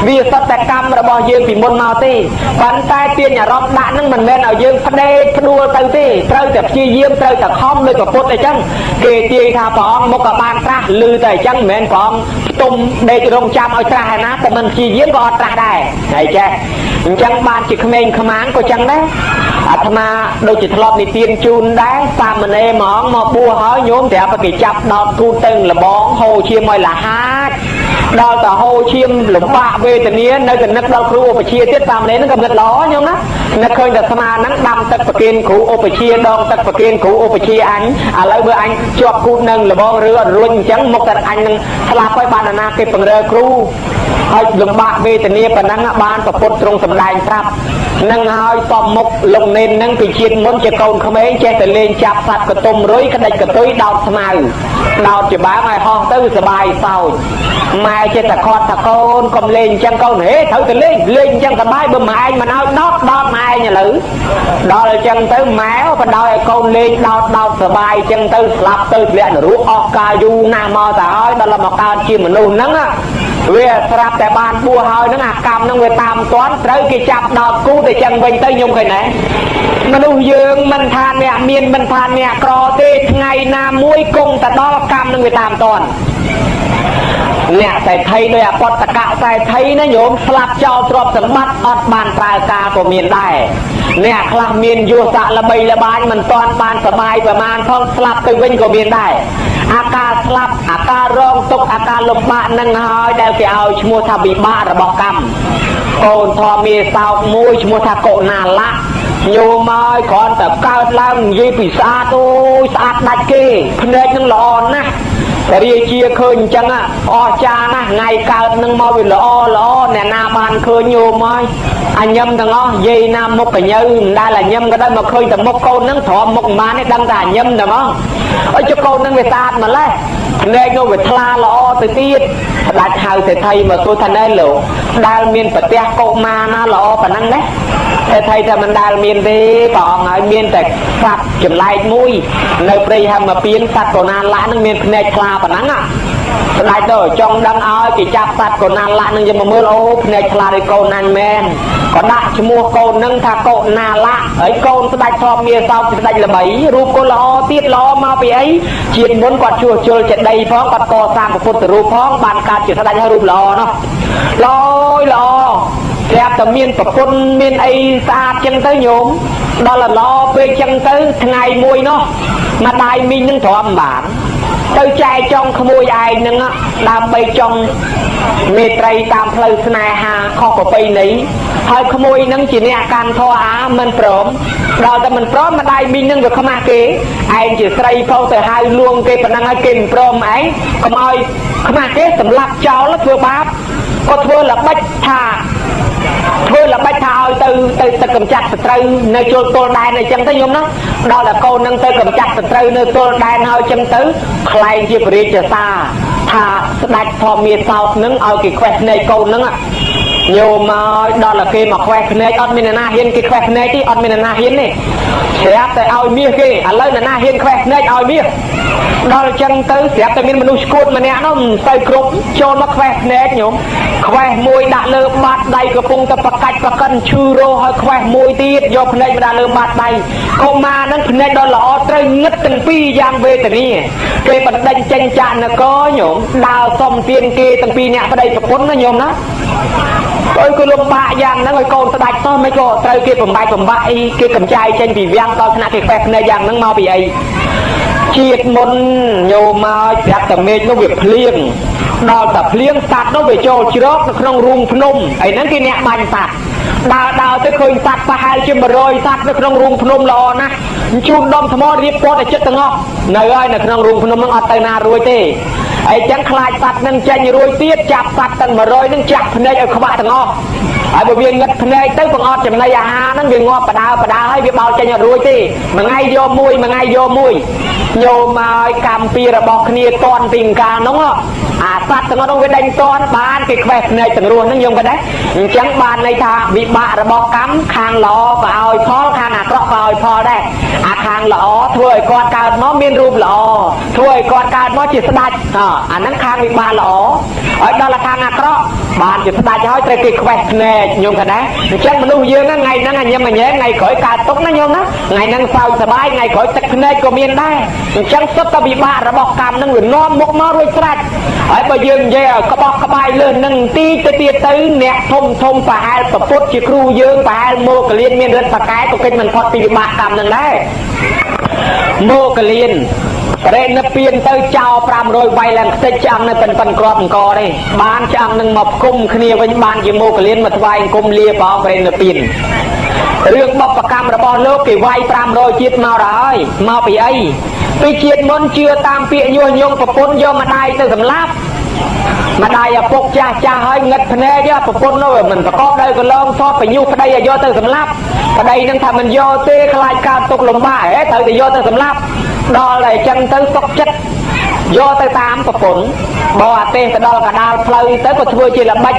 វាសុទ្ធតែកម្មរបស់យើងពីមុនមកទេប៉ុន្តែទាញអារម្មណ៍ដាក់ហ្នឹងមិនមែនឲ្យយើងផ្ដេកផ្ដួលទៅទេត្រូវតែព្យាយាមត្រូវតែខំដូចពុទ្ធអីចឹងគេទាយថាព្រះអង្គមុខក៏បានត្រាស់ឮតែអញ្ចឹងមិនមែនព្រះអង្គផ្ទុំដេករងចាំឲ្យត្រាស់ឯណាតែមិនព្យាយាមក៏អត់ត្រាស់ដែរហើយចេះអញ្ចឹងបានជាក្មេងខ្មាងក៏ចឹងដែរអាត្មាដូចជាធ្លាប់និទានជូនដែរសាមណេរហ្មងមកបួសហើយញោមត្រាប់តែគេចាប់ដោតគូតទៅលបងហូរឈាមឲ្យលហាចដល់តែហូរឈាមលំបាកវេទនានៅតែនឹកដល់គ្រូឧបជាទៀតសាមណេរហ្នឹងក៏នឹកល្អញោមណានឹកឃើញតែស្មាហ្នឹងដាំទឹកប្រគិនគ្រូឧបជាដងទឹកប្រគិនគ្រូឧបជាអញឥឡូវបើអញជាប់គូតនឹងលបងឬអត់រួចអញ្ចឹងមកតែអញនឹងស្លាប់ហើយបានណាគេពង្រើគ្រូហើយលំបាកវេទនាប៉ុណ្ណឹងបានប្រពុតទ្រង់សម្ដែងប្រាប់នឹងហើយសំមុខលោកនេននឹងពីជាតិមុនជាកូនក្មេងចេះតែលេងចាប់សត្វកតុំរុយកដិចកតុយដោតស្មៅដោតច្បាងឲ្យហោះទៅសបាយសោចម៉ែចេះតែខាត់ថាកូនកុំលេងអញ្ចឹងកូនហេត្រូវតែលេងលេងអញ្ចឹងសបាយបើម៉ែឯងមិនឲ្យដោតដោតម៉ែឯងឥឡូវដល់អញ្ចឹងទៅម៉ែបដោយឲ្យកូនលេងដោតដោតសបាយអញ្ចឹងទៅស្លាប់ទៅធ្លាក់នរកអស់កាលយូរណាស់មកទៅហើយដល់មកកើតជាមនុស្សហ្នឹងវាស្រាប់តែបានបួសហើយហ្នឹងអាកម្មហ្នឹងវាតាមតាន់ត្រូវគេចាប់ដោតគូទៅចឹងវិញទៅញោមឃើញទេមនុស្សយើងមិនថាអ្នកមានមិនថាអ្នកក្រទេថ្ងៃណាមួយគង់តែដល់កម្មនឹងវាតាមតាន់អ្នកសេដ្ឋីដោយអបតកៈសេដ្ឋីណាញោមស្លាប់ចោលទ្រព្យសម្បត្តិអត់បានប្រើការក៏មានដែរអ្នកខ្លះមានយុស័កល្បីល្បាញមិនតាន់បានសបាយប្រមាណផងស្លាប់ទៅវិញក៏មានដែរអាការស្លាប់អាការរងទុក្ខអាការលំបាកនឹងហើយដែលគេឲ្យឈ្មោះថាវិបាករបស់កម្មកូនធម៌មាសោកមួយឈ្មោះថាកុណាលៈញោមហើយគ្រាន់តែកើតឡើងនិយាយពីស្អាតអូយស្អាតដាច់គេភ្នែកនឹងល្អណាស់ព្រះរាជាឃើញអញ្ចឹងអស្ចារ្យណាស់ថ្ងៃកើតនឹងមកវាល្អល្អអ្នកណាបានឃើញញោមហើយអញញឹមទាំងអស់យាយណាមុខកញើមិនដែលអញញឹមក៏ដោយមកឃើញតែមុខកូននឹងទ្រាំមុខមិនបានទេដឹងតែអញញឹមតែហ្មងអើចុះកូននឹងវាស្អាតម្លេះភ្នែកនោះវាថ្លាល្អទៅទៀតផ្ដាច់ហៅសេដ្ឋីមកសួរថាណែលោកដែលមានប្រទះកុមារណាល្អប៉ុណ្ណឹងណាសេដ្ឋីថាមិនដែលមានទេព្រះអង្គហើយមានតែសត្វចម្លែកមួយនៅព្រៃហមពៀនសត្វកូណាលៈនឹងមានភ្នែកថ្លាប៉ុណ្ណឹងស្ដេចទៅចង់ដឹងឲ្យគេចាប់សត្វកូណាលៈនឹងយកមកមើលអូភ្នែកថ្លាដូចកូនអញមែនក៏ដាក់ឈ្មោះកូននឹងថាកូណាលៈហើយកូនស្ដេចធម្មមាសោកស្ដេចល្បីរូបកូនល្អទៀតល្អមកពីអីជាតិមុនគាត់ជួសជុលចេតិយផងគាត់កសាងពុទ្ធរូបផងបានកើតជាស្ដេចហើយរូបល្អនោះល្អល្អប្រាប់តែមានប្រពន្ធមានអីស្អាតចឹងទៅញោមដល់ល្អពេកចឹងទៅថ្ងៃមួយនោះម្ដាយមីងនឹងទ្រាំបានទៅចែកចង់ក្មួយឯងនឹងដើម្បីចង់មេត្រីតាមផ្លូវស្នេហាខុសប្រពៃណីហើយក្មួយនឹងជាអ្នកកាន់ធម៌អាមិនព្រមដល់តែមិនព្រមម្ដាយមីងនឹងវាខ្មាស់គេឯងជាស្រីផងទៅហៅលួងគេប៉ុណ្ណឹងហើយគេមិនព្រមឯងកុំឲ្យខ្មាស់គេសម្លាប់ចោលធ្វើបាបក៏ធ្វើល្បិចថាធ្វើល្បិចថាឲ្យទៅទៅទៅកម្ចាត់សត្រូវនៅជលទល់ដែនអីចឹងទៅញោមណាដល់តែកូននឹងទៅកម្ចាត់សត្រូវនៅទល់ដែនហើយចឹងទៅខ្លែងជាព្រះរាជសារថាស្ដេចធម្មមាសោតនឹងឲ្យគេខ្វេះភ្នែកកូននឹងញោមឲ្យដល់តែគេមកខ្វេះភ្នែកអត់មានអ្នកណាហ៊ានគេខ្វេះភ្នែកទេអត់មានអ្នកណាហ៊ានទេស្រាប់តែឲ្យមាសគេឥឡូវអ្នកណាហ៊ានខ្វេះភ្នែកឲ្យមាសដល់ចឹងទៅស្រាប់តែមានមនុស្សឈួតម្នាក់នោះមិនសូវគ្រប់ចូលមកខ្វេះភ្នែកញោមខ្វេះមួយដាក់លើបាតដៃកំពុងតែប្រកាច់ប្រកិនឈឺរោហើយខ្វេះមួយទៀតយកភ្នែកមកដាក់លើបាតដៃកុមារនឹងភ្នែកដល់ល្អត្រូវងឹតទាំងពីរយ៉ាងវេទនាគេបណ្ដេញចេញចាកនគរញោមដើរសុំទានគេទាំងពីរអ្នកប្តីប្រពន្ធណាញោមណាអើយគឺលំបាកយ៉ាងហ្នឹងឲ្យកូនស្ដាច់តោះមិនក៏ត្រូវគេបំបែកបំបាក់អីគេកំចាយចេញពីវាំងដល់ថ្នាក់គេខ្វេះភ្នែកយ៉ាងហ្នឹងមកពីអីជាតិមុនញោមមកប្រាប់តែមេឃនោះវាភ្លៀងដល់តែភ្លៀងសត្វនោះវាចូលជ្រកនៅក្នុងរូងភ្នំអីហ្នឹងគេអ្នកបាញ់សត្វដើរដើរទៅឃើញសត្វប្រហែលជា100សត្វនៅក្នុងរូងភ្នំល្អណាស់ជូនដុំថ្មរៀបព័ទ្ធឲ្យចិត្តទាំងអស់នៅហើយនៅក្នុងរូងភ្នំហ្នឹងអត់ទៅណារួចទេអីចឹងខ្លាចសត្វនឹងចេញរួចទៀតចាប់សត្វទាំង100នឹងចាក់ភ្នែកឲ្យខ្វាក់ទាំងអស់ ហើយបើវាងឹតភ្នែកទៅបង្អត់ចំណីអាហារហ្នឹងវាងាប់បដើបដើហើយវាបោលចេញអត់រួចទេមួយថ្ងៃយកមួយមួយថ្ងៃយកមួយញោមឲ្យកម្មពីរបស់គ្នាតន់ពីកាលនោះអាសត្វទាំងនោះវាដេញតន់បានគេខ្វេះភ្នែកទាំងរស់ហ្នឹងញោមក៏ដែរអញ្ចឹងបានន័យថាវិបាករបស់កម្មខាងល្អក៏ឲ្យផលខាងអាក្រក់ក៏ឲ្យផលដែរអាខាងល្អធ្វើឲ្យគាត់កើតមកមានរូបល្អធ្វើឲ្យគាត់កើតមកជាស្ដេចអាហ្នឹងខាងវិបាកល្អឲ្យដល់ខាងអាក្រក់បានជាស្ដេចហើយត្រូវគេខ្វេះភ្នែកញោមក៏ដែរអញ្ចឹងមនុស្សយើងហ្នឹងថ្ងៃហ្នឹងញឹមញែមថ្ងៃក្រោយកើតទុកណាញោមណាថ្ងៃហ្នឹងសើចសប្បាយថ្ងៃក្រោយទឹកភ្នែកក៏មានដែរអញ្ចឹងសុទ្ធតែវិបាករបស់កម្មហ្នឹងវានាំមុខមករួចស្រេចហើយបើយើងនិយាយឲ្យក្បោះក្បាយលើនឹងទីទៅទៀតទៅអ្នកធំធំប្រហែលប្រពុតជាគ្រូយើងប្រហែលមកកលៀនមានរិទ្ធបកែក៏គេមិនផុតពីវិបាកកម្មហ្នឹងដែរមកកលៀនរេនិព្វានទៅចោល500វាយឡើងខ្ទេចឆ្អឹងនៅប៉ិនប៉ិនក្របអង្គទេបានឆ្អឹងនឹងមកគុំគ្នាវិញបានជាមកកលៀនមកថ្វាយអង្គមលាព្រះអង្គរេនិព្វានរឿងបព្វកម្មរបស់លោកគេវាយ500ជាតិមកដល់ហើយមកពីអីពីជាតិមុនជឿតាមពាក្យញុះញង់ប្រពន្ធយកម្ដាយទៅសម្លាប់ម្ដាយឪពុកចាស់ចាស់ហើយងឹតភ្នែកប្រពន្ធនោះមិនប្រកបដោយកន្លងសពបញ្ញុះប្តីឲ្យយកទៅសម្លាប់ប្តីនឹងថាមិនយកទេខ្លាចកើតទុកលំបាកហេត្រូវតែយកទៅសម្លាប់ដល់តែអញ្ចឹងទៅសុកចិត្តយកទៅតាមប្រពន្ធបើអាទេសទៅដល់កដាលផ្លូវទៅក៏ធ្វើជាល្បិច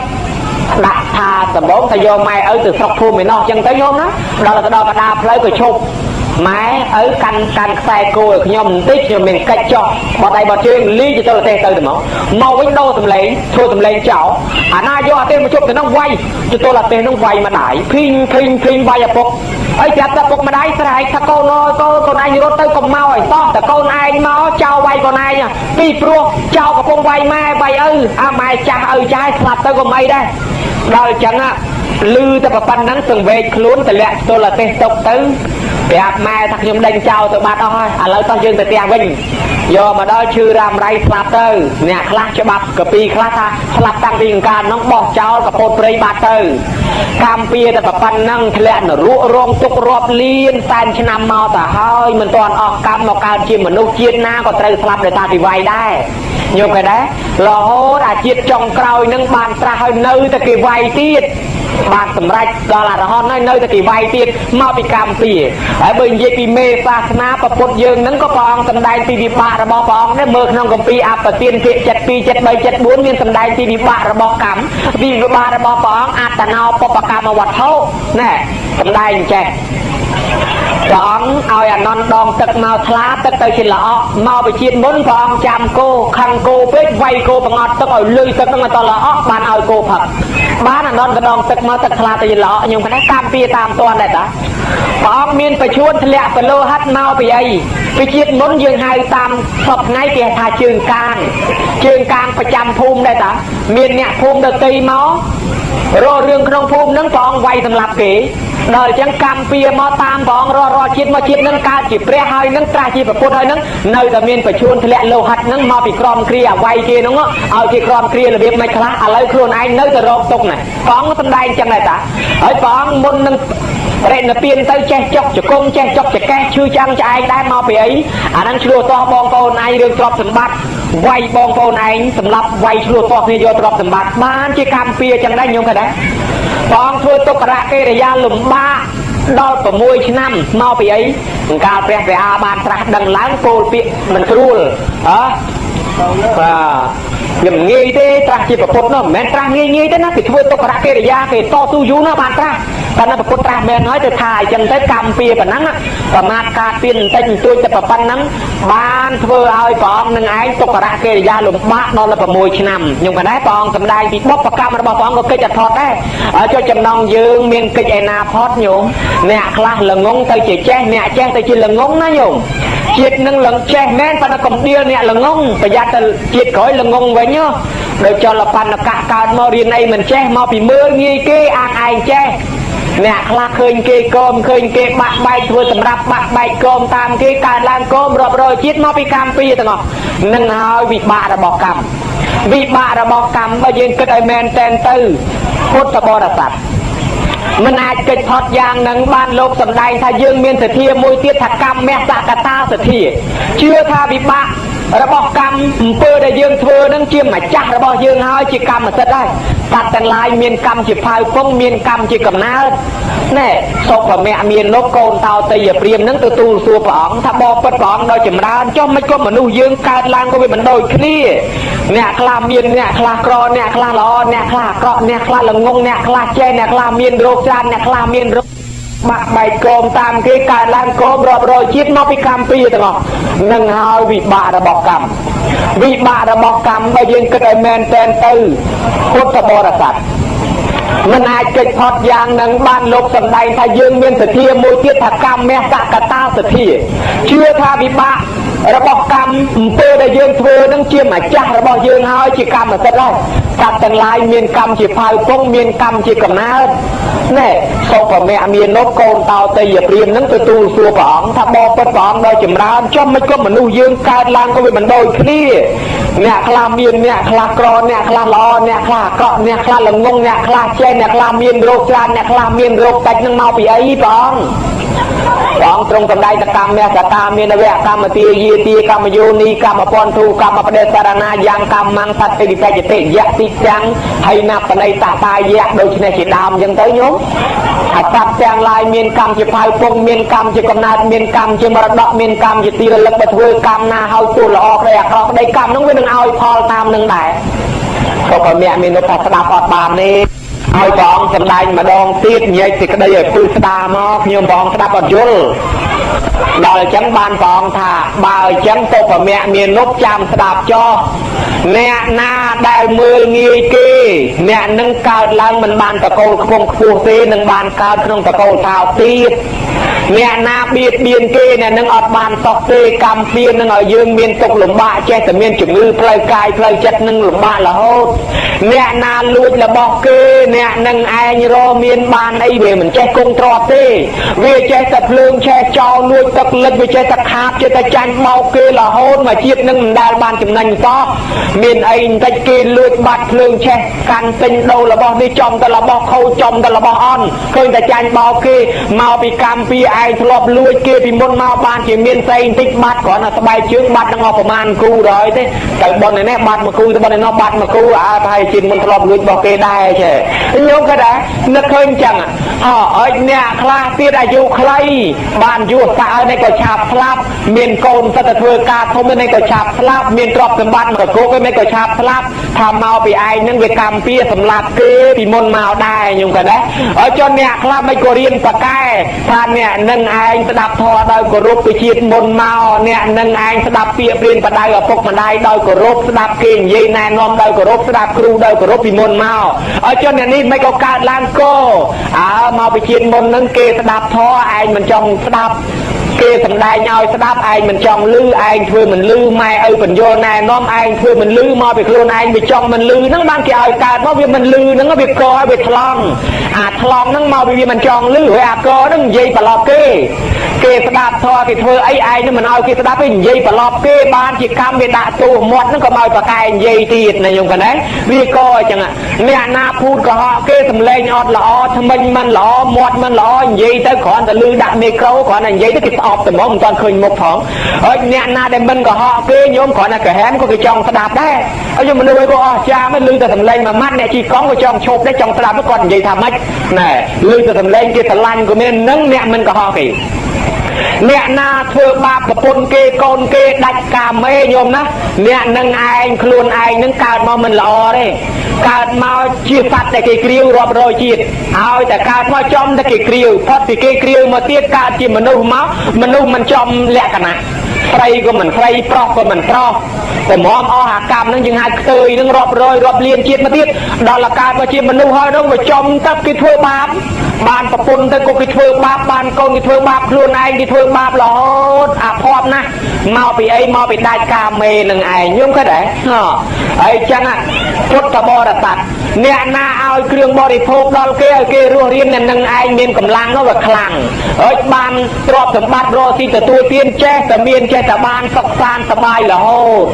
ដាក់ថាដំបងថាយកម៉ែឪទៅស្រុកភូមិឯណោះអញ្ចឹងទៅញោមណាដល់ទៅដល់កដាលផ្លូវក៏ឈប់ម៉ែឪកាន់កាន់ខ្សែគោឲ្យខ្ញុំបន្តិចខ្ញុំមានកិច្ចចោះបត់ដៃបត់ជើងលីទៅទៅទេទៅមកមកវិញដូរសម្លេងធ្វើសម្លេងចោលអាណាយកអាទេសមកជប់ទៅនឹងវាយទៅទល់អាទេសនឹងវាយម្ដាយភីងភីងភីងវាយឪពុកហើយប្រាប់តែពុកម្ដាយស្រែកថាកូនអើយកូនកូនឯងរត់ទៅកុំមកឲ្យសោះតែកូនឯងមកចោលវាយកូនឯងពីព្រោះចោលកំពុងវាយម៉ែវាយឪអាម៉ែចាស់ឪចាស់ស្លាប់ទៅក៏មិនអីដែរដល់អញ្ចឹងលឺតែប៉ុណ្្នឹងសង្វេកខ្លួនតម្លាក់ទល់អាទេសຕົកទៅប្រាប់ម៉ែថាខ្ញុំដេញចោលទៅបាត់អស់ហើយឥឡូវតោះយើងទៅផ្ទះវិញយកមកដល់ឈឺរ៉ាំរៃស្លាប់ទៅអ្នកខ្លះច្បាប់កពីខ្លះថាស្លាប់តាំងពីអង្ការនោះបោះចោលកពតព្រៃបាត់ទៅកម្មពៀតែប៉ុណ្ណឹងធ្លាក់នរករងទុករាប់លានសែនឆ្នាំមកទៅហើយមិនទាន់អស់កម្មមកកើតជាមនុស្សជាតិណាក៏ត្រូវស្លាប់ដោយសារពីវាយដែរញោមគេដែររហូតអាជាតិចុងក្រោយនឹងបានត្រាស់ហើយនៅតែគេវាយទៀតបានសម្រេចដល់អរហន្តហើយនៅតែគេវាយទៀតមកពីកម្មពៀហើយបើនិយាយពីមេសាសនាពុទ្ធយើងនឹងក៏ព្រះអង្គសម្ដែងពីវិបាករបស់ព្រះអង្គដែរមើលក្នុងគម្ពីរអបទានភាគ72 73 74មានសម្ដែងពីវិបាករបស់កម្មពីវិបាករបស់ព្រះអង្គអត្តនោបពកម្មវត្ថុណែសម្ដែងចេះព្រះអង្គឲ្យអានន្ទដងទឹកមកថ្លាទឹកទៅជាល្អក់មកពីជាតិមុនព្រះអង្គចាំគោខឹងគោពេកវាយគោបង្អត់ទឹកឲ្យលុយទឹកហ្នឹងឲ្យតល្អក់បានឲ្យគោផឹកបានអានន្ទក៏ដងទឹកមកទឹកថ្លាទៅជាល្អក់ខ្ញុំគណៈកម្មពៀតាមតនដែរតាព្រះអង្គមានប្រឈួនធ្លាក់បលោហិតមកពីអីពីជាតិមុនយើងហៅតាមសពថ្ងៃគេថាជើងកាងជើងកាងប្រចាំភូមិដែរតាមានអ្នកភូមិដទៃមករករឿងក្នុងភូមិហ្នឹងព្រះអង្គវាយសម្លាប់គេដល់អញ្ចឹងកម្មពៀមកតាមព្រះអង្គរាល់ជាតិមកជាតិនឹងកើតជាព្រះហើយនឹងត្រាស់ជាពុទ្ធហើយនឹងនៅតែមានប្រឈួនធ្លាក់លោហិតនឹងមកពីក្រមគ្រាអវ័យគេហ្នឹងឲ្យគេក្រមគ្រារបៀបមិនខ្លះឥឡូវខ្លួនឯងនៅតែរកទុកណាព្រះអង្គសម្ដែងអញ្ចឹងដែរតាហើយព្រះអង្គមុននឹងរេនិព្វានទៅចេះចុកជង្គង់ចេះចុកចកេះឈឺឆ្អឹងឆ្អែងដែរមកពីអីអាហ្នឹងឆ្លោះទាស់បងប្អូនឯងរឿងទ្រព្យសម្បត្តិវាយបងប្អូនឯងសម្រាប់វាយឆ្លោះទាស់គ្នាយកទ្រព្យសម្បត្តិបានជាកម្មពៀអញ្ចឹងដែរញោមឃើញដែរព្រះអង្គធ្វើទុក្ករកិរិយាលំបាកដល់6ឆ្នាំមកពីអីកាលព្រះវិហាបានត្រាស់ដឹងឡើងពោលពាក្យមិនស្រួលហ៎បាទវាមិនងាយទេត្រាស់ជាប្រពុតនោះមិនមែនត្រាស់ងាយងាយទេណាគេធ្វើទុក្ករកិរិយាគេតស៊ូយូរណាស់បានត្រាស់ប៉ុន្តែប្រពុតត្រាស់មែនហើយទៅថាអញ្ចឹងទៅកម្មពៀប៉ុណ្ណឹងប្រមាថការពៀនបន្តិចបន្តួចតែប៉ុណ្ណឹងបានធ្វើឲ្យព្រះអង្គនឹងឯងទុក្ករកិរិយាលំបាកដល់6ឆ្នាំខ្ញុំក៏ដែរព្រះអង្គសម្ដែងពីបុព្វកម្មរបស់ព្រះអង្គក៏កិច្ចអត់ផុតដែរចុះចំណងយើងមានកិច្ចឯណាផុតញោមអ្នកខ្លះល្ងងទៅជាចេះអ្នកចេះទៅជាល្ងងណាញោមជាតិនឹងលងចេះមែនប៉ុន្តែកុំដៀលអ្នកល្ងងប្រយ័ត្នទៅជាតិក្រោយល្ងងវិញដោយចលបណ្ណកៈកើតមករៀនអីមិនចេះមកពីមើលងាយគេអាងឯងចេះអ្នកខ្លះឃើញគេកមឃើញគេបាក់បែកធ្វើសម្រាប់បាក់បែកកមតាមគេកើតឡើងកមរាប់រយជាតិមកពីកម្មពៀទាំងអស់នឹងហើយវិបាករបស់កម្មវិបាករបស់កម្មបើយើងគិតឲ្យមែនតែនទៅពុទ្ធបរិស័ទមិនអាចកិច្ចផុតយ៉ាងនឹងបានលោកសម្ដែងថាយើងមានសទ្ធាមួយទៀតថាកម្មសកតាសទ្ធាជឿថាវិបាក របស់កម្មអំពើដែលយើងធ្វើនឹងជាម្ចាស់របស់យើងហើយជាកម្មសិទ្ធិហើយសត្វទាំងឡាយមានកម្មជាផៅពងមានកម្មជាកំណើតណែសុភមៈមានលោកកូនតោតយព្រាមនឹងទៅទូលសួរព្រះអង្គថាបបិទ្ធព្រះអង្គដល់ចម្រើនចុះមិនក៏មនុស្សយើងកើតឡើងក៏វាមិនដូចគ្នាអ្នកខ្លះមានអ្នកខ្លះក្រអ្នកខ្លះល្អអ្នកខ្លះអាក្រក់អ្នកខ្លះល្ងងអ្នកខ្លះចេះអ្នកខ្លះមានរោគច្រើនអ្នកខ្លះមានរោគបាក់បែកកោមតាមគេកើតឡើងកោមរាប់រយជាតិមកពីកម្មពីទាំងអស់នឹងហើយវិបាករបស់កម្មវិបាករបស់កម្មបើយើងគិតឲ្យមែនតែនទៅពុទ្ធបរិស័ទមិនអាចគេចផុតយ៉ាងនឹងបានលោកសម្ដែងថាយើងមានសទ្ធាមួយទៀតថាកម្មសកតាសទ្ធាជឿថាវិបាករបស់កម្មអំពើដែលយើងធ្វើនឹងជាម្ចាស់របស់យើងហើយជាកម្មសិទ្ធិហើយសត្វទាំងឡាយមានកម្មជាផៅពងមានកម្មជាកំណើតណែសុភមៈមានលោកកូនតោតយព្រាមនឹងទៅទូលសួរព្រះអង្គថាបបិទ្ធព្រះអង្គដល់ចម្រើនចុះមិនក៏មនុស្សយើងកើតឡើងក៏វាមិនដូចគ្នាអ្នកខ្លះមានអ្នកខ្លះក្រអ្នកខ្លះល្អអ្នកខ្លះអាក្រក់អ្នកខ្លះល្ងងអ្នកខ្លះចេះអ្នកខ្លះមានរោគច្រើនអ្នកខ្លះមានរោគតិចនឹងមកពីអីព្រះអង្គព្រះអង្គទ្រង់សម្ដែងតកម្មសតាមានវៈកម្មទាយាទាកម្មយោនីកម្មពន្ធុកម្មបដិសារណាយ៉ាងកម្មងសត្វតិបច្ចតិយៈតិចាំងហើយណាបណៃតតាយៈដូច្នេះជាដើមអញ្ចឹងទៅញោមថាសត្វទាំងឡាយមានកម្មជាផៅពងមានកម្មជាកំណើតមានកម្មជាមរតកមានកម្មជាទីរលឹកបើធ្វើកម្មណាហើយទោះល្អក្តីអាក្រក់ក្តីកម្មហ្នឹងវានឹងឲ្យផលតាមនឹងដែរក៏បើអ្នកមានថាស្ដាប់អត់បានទេឲ្យព្រះអង្គសម្ដែងម្ដងទៀតញែកសេចក្តីឲ្យពឹសស្ដាមកខ្ញុំព្រះអង្គស្ដាប់អត់យល់ដល់អញ្ចឹងបានព្រះអង្គថាបើអញ្ចឹងពុទ្ធមៈមាននុបចាំស្ដាប់ចោះអ្នកណាដែលមើលងាយគេអ្នកនឹងកើតឡើងមិនបានតកូលខ្ពង់ខ្ពស់ទេនឹងបានកើតក្នុងតកូលថោកទៀតអ្នកណាបៀតបៀនគេអ្នកនឹងអត់បានសោះទេកម្មពៀននឹងឲ្យយើងមានទុក្ខលំបាកចេះតែមានជំងឺផ្លូវកាយផ្លូវចិត្តនឹងលំបាករហូតអ្នកណាលួចរបស់គេអ្នកនឹងឯងរមានបានអីវាមិនចេះគង់ទ្រព្យទេវាចេះតែភ្លើងឆេះចោលលួចទឹកលិចវាចេះតែខាបចេះតែចាញ់បោកគេរហូតមកជាតិនឹងមិនដែលបានចំណេញសោះមានអីបន្តិចគេលួចបាត់ភ្លើងឆេះកាន់ទិញដូររបស់នេះចំតែរបស់ខូចចំតែរបស់អន់ឃើញតែចាញ់បោកគេមកពីកម្មពីឯងធ្លាប់លួចគេពីមុនមកបានជាមានស្អីបន្តិចបាត់គ្រាន់តែស្បែកជើងបាត់នឹងអស់ប្រមាណគូដល់ទេទៅប៉ុននេះបាត់មួយគូទៅប៉ុននេះបាត់មួយគូអើប្រហែលជាមុនធ្លាប់លួចរបស់គេដែរចេះញោមគាត់ដែរនឹកឃើញអញ្ចឹងអើឲ្យអ្នកខ្លះទៀតអាយុខ្លីបានយុសាឲ្យនេះក៏ឆាប់ស្លាប់មានកូនសិតតែធ្វើការធំនេះក៏ឆាប់ស្លាប់មានទ្រព្យសម្បត្តិមកកោកនេះក៏ឆាប់ស្លាប់ថាមកពីឯងនឹងវាកម្មពៀសម្លាប់គេពីមុនមកដែរញោមគាត់ដែរឲ្យចុះអ្នកខ្លះមិនក៏រៀនប៉កែថាអ្នកនឹងឯងស្ដាប់ធម៌ដោយគោរពពីជាតិមុនមកអ្នកនឹងឯងស្ដាប់ពាក្យព្រានបដៅឪពុកម្ដាយដោយគោរពស្ដាប់គេនិយាយណែនាំដោយគោរពស្ដាប់គ្រូដោយគោរពពីមុនមកឲ្យចុះអ្នកនេះមិនក៏កើតឡើងកអើមកពីជាតិមុននឹងគេស្ដាប់ធម៌ឯងមិនចង់ស្ដាប់គេសម្ដែងឲ្យស្ដាប់ឯងមិនចង់ឮឯងធ្វើមិនឮម៉ែឪបញ្យល់ណែនាំឯងធ្វើមិនឮមកពីខ្លួនឯងវាចង់មិនឮហ្នឹងបានគេឲ្យកើតមកវាមិនឮហ្នឹងវាកឲ្យវាថ្លង់អាថ្លង់ហ្នឹងមកពីវាមិនចង់ឮហើយអាកហ្នឹងនិយាយប្រឡប់គេគេស្ដាប់ធម៌គេធ្វើអីឯងហ្នឹងមិនឲ្យគេស្ដាប់ទេនិយាយប្រឡប់គេបានជាកម្មវាដាក់ទោសមាត់ហ្នឹងក៏មកប្រកែនិយាយទៀតណាញោមកណាវាកអញ្ចឹងអ្នកណាភូតកុហកគេសំឡេងអត់ល្អថ្មិញមិនល្អមាត់មិនល្អនិយាយទៅគ្រាន់តែឮដាក់មីក្រូគ្រាន់តែនិយាយទៅគេស្អប់តែមកមិនទាន់ឃើញមុខផងហើយអ្នកណាដែលមិនកុហកគេញោមគ្រាន់តែក្រហមក៏គេចង់ស្ដាប់ដែរហើយញោមមនុស្សឯងក៏អស់ចាមិនឮតែសំឡេងមួយម៉ាត់អ្នកជិះកង់ក៏ចង់ឈប់ដែរចង់ស្ដាប់គាត់និយាយថាម៉េចណែឮតែសំឡេងគេស្រឡាញ់ក៏មាននឹងអ្នកមិនកុហកគេអ្នកណាធ្វើបាបប្រពន្ធគេកូនគេដាច់កាមេញោមណាអ្នកនឹងឯងខ្លួនឯងនឹងកើតមកមិនល្អទេកើតមកជាសត្វតែគេក្រៀវរាប់រយជាតិឲ្យតែកើតមកចំតែគេក្រៀវផុតពីគេក្រៀវមកទៀតកើតជាមនុស្សមកមនុស្សមិនចំលក្ខណៈស្រីក៏មិនស្រីប្រុសក៏មិនប្រុសតម្រាំអស់អាកម្មនឹងយើងហៅខ្ទើយនឹងរាប់រយរាប់លានជាតិមកទៀតដល់កើតមកជាមនុស្សហើយនោះវាចំទៅគេធ្វើបាបបានប្រពន្ធទៅក៏គេធ្វើបាបបានកូនគេធ្វើបាបខ្លួនឯងគេធ្វើបាបរហូតអាភ័ព្វណាស់មកពីអីមកពីដាច់កាមេនឹងឯងញោមឃើញទេហើយចឹងពុទ្ធបរិស័ទអ្នកណាឲ្យគ្រឿងបរិភោគដល់គេឲ្យគេរស់រៀនអ្នកនឹងឯងមានកម្លាំងនោះវាខ្លាំងហើយបានទ្រព្យសម្បត្តិរកស៊ីទទួលទានចេះតែមានចេះតែបានសុខសាន្តសប្បាយរហូត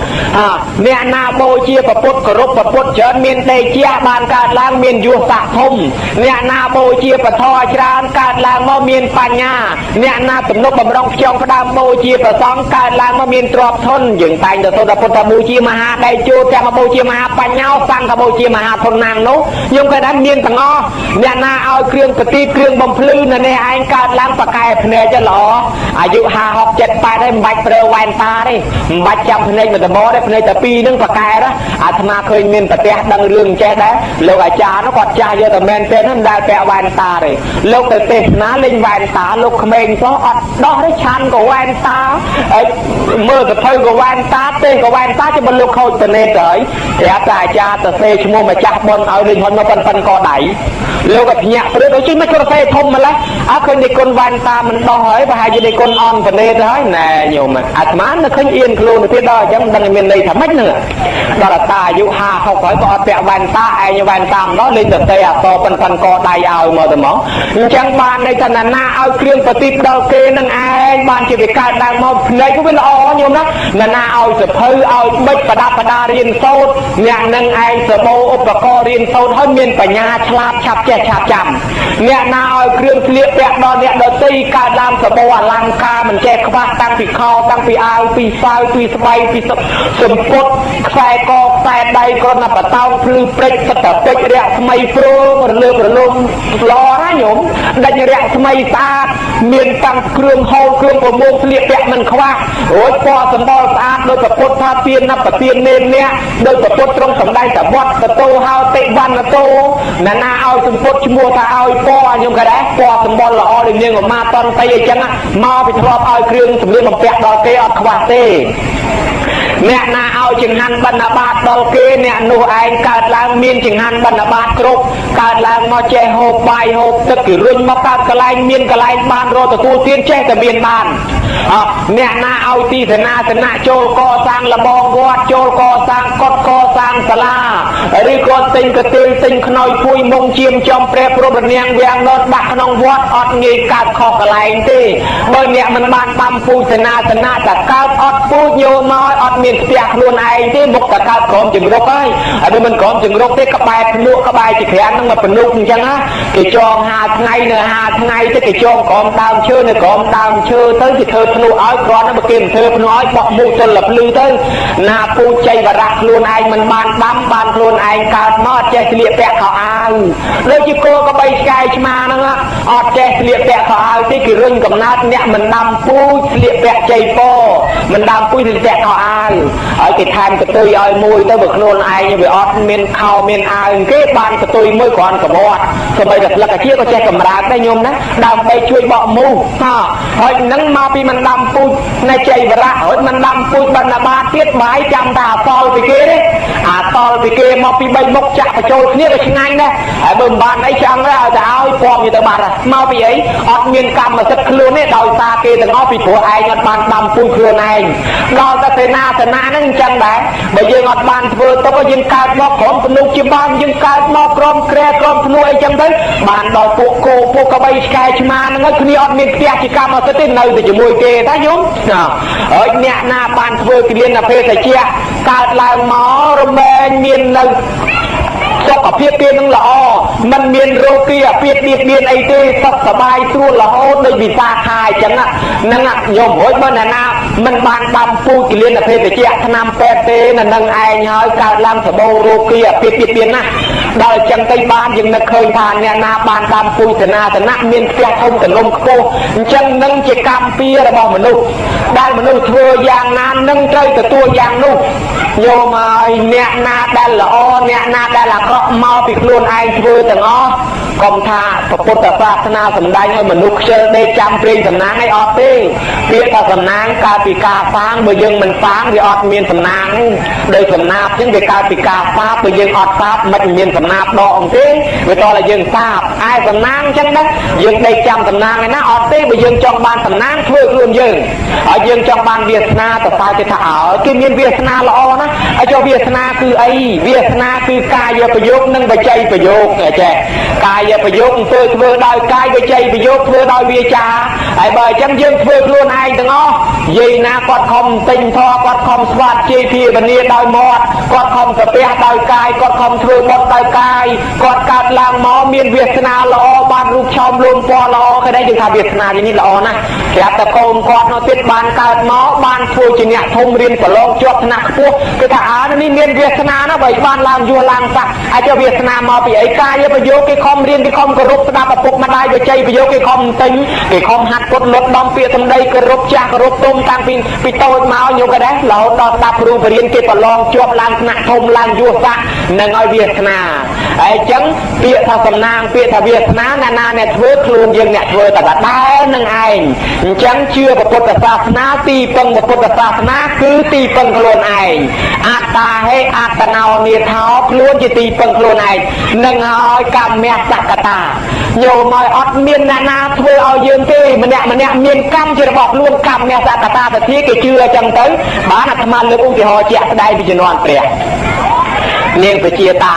អ្នកណាបូជាព្រះពុទ្ធគោរពព្រះពុទ្ធច្រើនមានដេកជាបានកើតឡើងមានយុស័កធំអ្នកណាបូជាប្រ ធម៌ច្រើនកើតឡើងមកមានបញ្ញាអ្នកណាទំនុកបំរុងខ្ចង់ផ្ដើមបូជាប្រសងកើតឡើងមកមានទ្រព្យធនយើងតែងទៅសូត្រពុទ្ធបូជាមហាដៃជោទាំងបូជាមហាបញ្ញាសង្ឃបូជាមហាធនណាងនោះខ្ញុំគេថាមានទាំងអស់អ្នកណាឲ្យគ្រឿងប្រទីបគ្រឿងបំភ្លឺនៅនេះឯងកើតឡើងប្រកែភ្នែកល្អអាយុ50 60 70 80ហើយមិនបាច់ប្រើវ៉ែនតាទេមិនបាច់ចាំភ្នែកមួយដបទេភ្នែកតែពីរនឹងប្រកែណាអាត្មាឃើញមានប្រទះដឹងរឿងចេះដែរលោកអាចារ្យនោះគាត់ចាស់យកតែមែនទេមិនដែលពាក់វ៉ែនតាទេលោកទៅទេសនាលេងវ៉ែនតាលោកក្មេងសោះអត់ដោះទេឆាន់ក៏វ៉ែនតាហើយមើលសភៅក៏វ៉ែនតាទេក៏វ៉ែនតាចាំមិនលោកខូចតនេតហើយប្រាប់តែអាចារ្យទៅសេឈ្មោះម្ចាស់បុណ្យឲ្យលេងហុនមកប៉ុនក៏ដៃលោកក៏ភ្ញាក់ព្រឺដូចជិះមិនគាត់សេធំម្ល៉េះអើឃើញនិគុណវ៉ែនតាមិនដោះហើយប្រហែលជានិគុណអន់តនេតហើយណែញោមអាត្មានៅឃើញអៀនខ្លួនទៅទៀតដល់អញ្ចឹងមិនដឹងមានន័យថាម៉េចហ្នឹងដល់អាតាអាយុ50 60ហើយក៏អត់ពាក់វ៉ែនតាឯងវ៉ែនតាម្ដងលេងទៅទេអសប៉ុនកដៃឲ្យមកទៅមកអញ្ចឹងបានន័យថាណាឲ្យគ្រឿងប្រទីបដល់គេនឹងឯងបានជាវាកើតឡើងមកភ្នែកវាល្អញោមណាណាឲ្យសភៅឲ្យបិចប្រដាប់ប្រដារៀនសូត្រអ្នកនឹងឯងសបោឧបករណ៍រៀនសូត្រហើយមានបញ្ញាឆ្លាតឆាប់ចេះឆាប់ចាំអ្នកណាឲ្យគ្រឿងស្លៀកពាក់ដល់អ្នកដទៃកើតឡើងសបោអលង្ការមិនចេះខ្វះតាំងពីខោតាំងពីអាវពីសាវពីស្បៃពីសម្ពុតខ្សែកខ្សែដៃគ្រាន់តែបតោងភ្លឺព្រិចសិតតែពេជ្ររស្មីព្រមរលើបរលំល្អណាញោមដាច់រស្មីស្អាតមានតាំងគ្រឿងហូលគ្រឿងប្រមូលស្លៀកពាក់មិនខ្វះរួចពណ៌សម្បល់ស្អាតដោយប្រពុតថាទានណាប្រទាននេនអ្នកដោយប្រពុតត្រង់សម្ដែងតវត្តតោហៅតិវណ្ណតោណាណាឲ្យសម្ពុតឈ្មោះថាឲ្យពណ៌ញោមក៏ដែរពណ៌សម្បល់ល្អដូចនាងឧមាតន្តីអញ្ចឹងមកពីធ្លាប់ឲ្យគ្រឿងសម្លៀកបំពាក់ដល់គេអត់ខ្វះទេអ្នកណាឲ្យចង្ហាន់បណ្ឌបាតដល់គេអ្នកនោះឯងកើតឡើងមានចង្ហាន់បណ្ឌបាតគ្រប់កើតឡើងមកចេះហូបបាយហូបទឹកគេរុញមកកើតកន្លែងមានកន្លែងបានរកទទួលទានចេះតែមានបានអអ្នកណាឲ្យទីសេនាសនៈចូលកសាងលបងវត្តចូលកសាងកុដកសាងសាលាឬក៏ទិញកទេលទិញខ្នើយភួយមុងជាមចំព្រះព្រមនាងវាងនត់ដាក់ក្នុងវត្តអត់ងាយកើតខុសកន្លែងទេបើអ្នកមិនបានដាំពូជសេនាសនៈតែកើតអត់ពូជញោមមកអត់មានផ្ទះខ្លួនឯងទេមុខតែកើតក្រមចង្រុកហើយហើយមិនក្រមចង្រុកទេក្បែរភ្នក់ក្បែរជាក្រានហ្នឹងមកពនុកអញ្ចឹងណាគេចង5ថ្ងៃនៅ5ថ្ងៃទៅគេចងក្រមដើមឈើនៅក្រមដើមឈើទៅគេធ្វើភ្នក់ឲ្យគ្រាន់តែបើគេមិនធ្វើភ្នក់ឲ្យបោះមុខទល់ភ្លឺទៅណាពូជ័យវរៈខ្លួនឯងមិនបានដាំបានខ្លួនឯងកើតមកអត់ចេះស្លៀកពាក់ខោអាវដូចជាគោក្បីឆ្កែឆ្មាហ្នឹងអត់ចេះស្លៀកពាក់ខោអាវទេគេរុញកំណើតអ្នកមិនដាំពូជស្លៀកពាក់ជ័យពមិនដាំពូជស្លៀកពាក់ខោអាវហើយគេថែមកតុយឲ្យមួយទៅបើខ្លួនឯងវាអត់មានខោមានអាវគេបានកតុយមួយគ្រាន់កវត្តសូម្បីតែស្លឹកអាជាក៏ចេះកម្រើកដែរញោមណាដើម្បីជួយបកមូសហើយនឹងមកពីមិនដាំពូជនៅជ័យវរៈហើយមិនដាំពូជបណ្ឌបាតទៀតបាយចាំតែអសល់ពីគេទេអសល់ពីគេមកពី3មុខចាក់បញ្ចូលគ្នាក៏ឆ្ងាញ់ដែរហើយបើមិនបានអីចង់ដែរឲ្យតែឲ្យពំទៅបាត់មកពីអីអត់មានកម្មសិទ្ធិខ្លួនទេដោយសារគេទាំងអស់ពីព្រោះឯងអត់បានដាំពូជខ្លួនឯងដល់តែសេនាសនាហ្នឹងអញ្ចឹងដែរបើយើងអត់បានធ្វើទុកយើងកើតមកក្រុមទំនុកជាបានយើងកើតមកក្រុមក្រែក្រុមធ្នូអីចឹងទៅបានដល់ពួកគោពួកក្បីឆ្កែឆ្មាហ្នឹងហើយគ្នាអត់មានផ្ទះជាកម្មសិទ្ធិទេនៅតែជាមួយគេតាញោមហើយអ្នកណាបានធ្វើគលានភេសជ្ជៈកើតឡើងមករមែងមាននៅសុខភាពគេនឹងល្អមិនមានរោគីអាពាធបៀតបៀនអីទេសុខសប្បាយស្រួលរហូតដូចវិសាខាអញ្ចឹងហ្នឹងញោមរួចបើអ្នកណាមិនបានដាំពូជគលានភេសជ្ជៈថ្នាំពេទ្យទេនៅនឹងឯងហើយកើតឡើងសបោរោគីអាពាធបៀតបៀនណាដល់អញ្ចឹងទៅបានយើងនឹកឃើញថាអ្នកណាបានដាំពូជសេនាសនៈមានផ្ទះធំកលុំខ្ពស់អញ្ចឹងនឹងជាកម្មពៀរបស់មនុស្សដែលមនុស្សធ្វើយ៉ាងណានឹងត្រូវទទួលយ៉ាងនោះញោមហើយអ្នកណាដែលល្អអ្នកណាដែលអាក្រក់មកពីខ្លួនឯងធ្វើទាំងអស់កុំថាពុទ្ធសាសនាសម្ដែងឲ្យមនុស្សខ្ជិលដេកចាំព្រេងសំណាងអីអត់ទេពាក្យថាសំណាងកើតពីការសាងបើយើងមិនសាងវាអត់មានសំណាងដោយសំណាបអញ្ចឹងវាកើតពីការសាបបើយើងអត់សាបមិនមានសំណាបដកទេវាតតែយើងសាបឯសំណាងអញ្ចឹងណាយើងដេកចាំសំណាងឯណាអត់ទេបើយើងចង់បានសំណាងធ្វើខ្លួនយើងហើយយើងចង់បានវាសនាទៅតើគេថាអើគេមានវាសនាល្អណាហើយចុះវាសនាគឺអីវាសនាគឺកាយប្រយោគនិងបច្ច័យប្រយោគចេះកាយប្រយោគធ្វើធ្វើដោយកាយបច្ច័យប្រយោគធ្វើដោយវាចាហើយបើអញ្ចឹងយើងធ្វើខ្លួនឯងទាំងអស់យាយណាគាត់ខំទិញធေါ်គាត់ខំស្វាត់ជ័យភាវនាដោយមាត់គាត់ខំសាពះដោយកាយគាត់ខំធ្វើបុណ្យដោយ កាយគាត់កើតឡើងមកមានវាសនាល្អបានរូបឆោមលំពណ៌ល្អគេដែរយើងថាវាសនានេះល្អណាស់ប្រាប់តែកូនគាត់នោះទៀតបានកើតមកបានធ្វើជាអ្នកធំរៀនប្រឡងជាប់ថ្នាក់ខ្ពស់គេថាអើនេះមានវាសនាណាបើបានឡើងយោឡើងស័កអាចវាសនាមកពីអីកាយប្រយោគគេខំរៀនគេខំគោរពស្ដាប់ឪពុកម្ដាយវិជ័យប្រយោគគេខំទិញគេខំហាត់ពុតលត់ដំពាក្យសម្ដីគោរពចាស់គោរពទុំតាំងពីតូចមកញោមក៏ដែររហូតដល់ស្ដាប់គ្រូបរៀនគេប្រឡងជាប់ឡើងថ្នាក់ធំឡើងយោស័កនឹងឲ្យវាសនាហើយអញ្ចឹងពាក្យថាសំណាងពាក្យថាវាសនាណាណាអ្នកធ្វើខ្លួនយើងអ្នកធ្វើតែដែរនឹងឯងអញ្ចឹងជឿពុទ្ធសាសនាទីពឹងពុទ្ធសាសនាគឺទីពឹងខ្លួនឯងអត្តាហេអត្តណោនិថោខ្លួនជាទីពឹងខ្លួនឯងនឹងហើយកម្មសកតាញោមឲ្យអត់មានអ្នកណាធ្វើឲ្យយើងទេម្នាក់ម្នាក់មានកម្មជារបស់ខ្លួនកម្មសកតាសទ្ធាគេជឿអញ្ចឹងទៅបានអាត្មាលើកឧទាហរណ៍ជាក់ស្ដែងពីជំនាន់ព្រះនាងប្រជាតា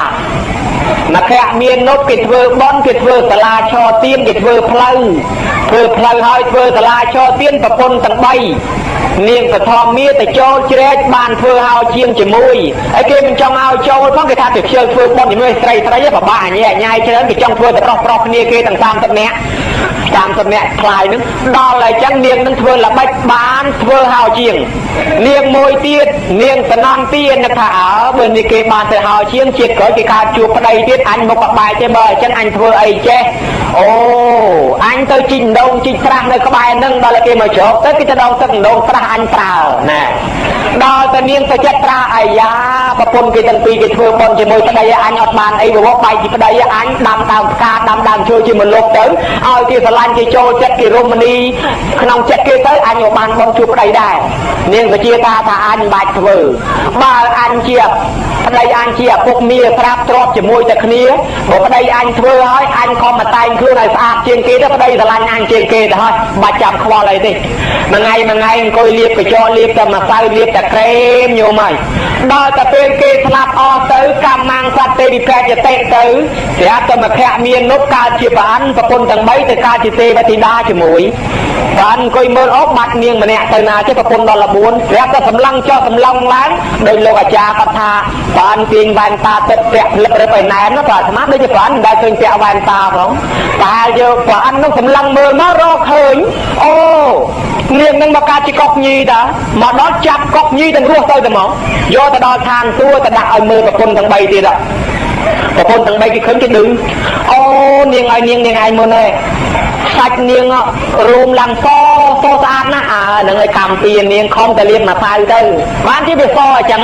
មកៈមាននុបគេធ្វើបន់គេធ្វើសាលាឆទៀនគេធ្វើផ្លូវធ្វើផ្លូវហើយធ្វើសាលាឆទៀនប្រពន្ធទាំង3នាងបឋមមាទៅចូលជ្រែកបានធ្វើឲ្យជាងជាមួយហើយគេមិនចង់ឲ្យចូលផងគេថាទៅខ្ជិលធ្វើបន់ជាមួយស្រីស្រីពិបាកអញញ៉ៃច្រើនគេចង់ធ្វើតែប្រុសប្រុសគ្នាគេទាំង30នាក់30នាក់ខ្លាយនឹងដល់ហើយចឹងនាងនឹងធ្វើល្បិចបានធ្វើហើយជាងនាងមួយទៀតនាងតំណទៀតនឹកថាអើបើនេះគេបានទៅហើយជាងជាតិក្រោយគេកើតជួបប្តីទៀតអញមកបបែកទេបើអញ្ចឹងអញធ្វើអីចេះអូអញទៅជីកដងជីកស្រះនៅក្បែរនឹងដល់គេមកជ្រកទៅគេទៅដងទឹកដងស្រះអញប្រើណែដល់តែនាងទៅចិត្តប្រើអាយ៉ាប្រពន្ធគេទាំងពីរគេធ្វើបុណ្យជាមួយប្តីអញអត់បានអីវបែកជាប្តីអញដាំដើមផ្កាដាំដើមឈើជាមលុបទៅឲ្យគេស្រឡាញ់គេចូលចិត្តគេរមនីក្នុងចិត្តគេទៅអញក៏បានបុណ្យជួបប្តីដែរនាងវិជាតាថាអញមិនបាច់ធ្វើបើអញជាប្តីអញជាឪពុកមាស្រាប់ទ្របជាមួយតែគ្នាបើប្តីអញធ្វើហើយអញខំមកតែងខ្លួនឲ្យស្អាតជាងគេទៅប្តីស្រឡាញ់អញជាងគេទៅហើយបាច់ចាំខ្វល់អីទេមួយថ្ងៃមួយថ្ងៃអង្គុយលាបកញ្ចក់លាបតែម្សៅលាបតែក្រែមញោមហើយដល់តែពេលគេស្លាប់អស់ទៅកម្មងសត្វទេវិភេទយតិទៅស្រាប់តែមខៈមាននុបកើតជាប្រអិនប្រពន្ធទាំង3ទៅកើតជាទេវធីតាជាមួយបានអង្គុយមើលអូបាត់នាងម្នាក់ទៅណាចេះប្រពន្ធដល់14ស្រាប់តែសម្លឹងចុះសម្លឹងឡើងដោយលោកអាចារ្យគាត់ថាបានទាញវ៉ែនតាទឹកពាក់ផ្លឹករឹបឲ្យណែនណាបាទអាត្មាដូចជាប្រអិនមិនដែលឃើញពាក់វ៉ែនតាផងតែយកប្រអិននោះសម្លឹងមើលមករកឃើញអូនាងនឹងមកកើតជាកុកញីតាមកដល់ចាប់កុកញីទាំងរស់ទៅតែមកយកទៅដល់ឋានសួគ៌ទៅដាក់ឲ្យមើលប្រពន្ធទាំង3ទៀតប្រពន្ធទាំង3គេឃើញគេឌឺអូនាងឲ្យនាងនាងឯងមុនឯងសាច់នាងរួមឡើងសសស្អាតណាស់អើនឹងឲ្យកម្មពៀនាងខំតែលាបម្សៅទៅបានជាវាសអញ្ចឹង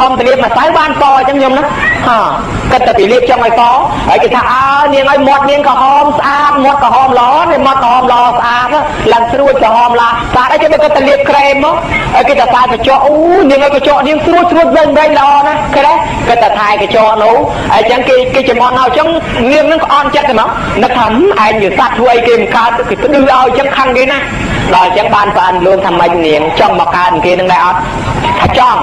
ខំតែលាបម្សៅបានសអញ្ចឹងខ្ញុំណាហ่าគិតតែពីលាបចង់ឲ្យសហើយគេថាអើនាងឲ្យមាត់នាងក្រហមស្អាតមាត់ក្រហមល្អនេះមាត់ក្រហមល្អស្អាតឡើងស្រួចក្រហមឡាស្អាតអីគេគិតតែលាបក្រែមមកហើយគេតែតែកញ្ចក់អូនាងឲ្យកញ្ចក់នាងស្រួចស្រួចវិញវិញល្អណាស់គេដែរគិតតែថែកញ្ចក់នោះហើយអញ្ចឹងគេគេចំអន់ឲ្យអញ្ចឹងនាងនឹងក្អន់ចិត្តតែមកនឹកថាឯងវាសត្វធ្វើអីគេមិនកើតគេផ្ដឺឲ្យអញ្ចឹងខឹងគេណាដល់អញ្ចឹងបានប្រអិនលួងថាម៉េចនាងចង់មកកើតគេនឹងដែរអត់ថាចង់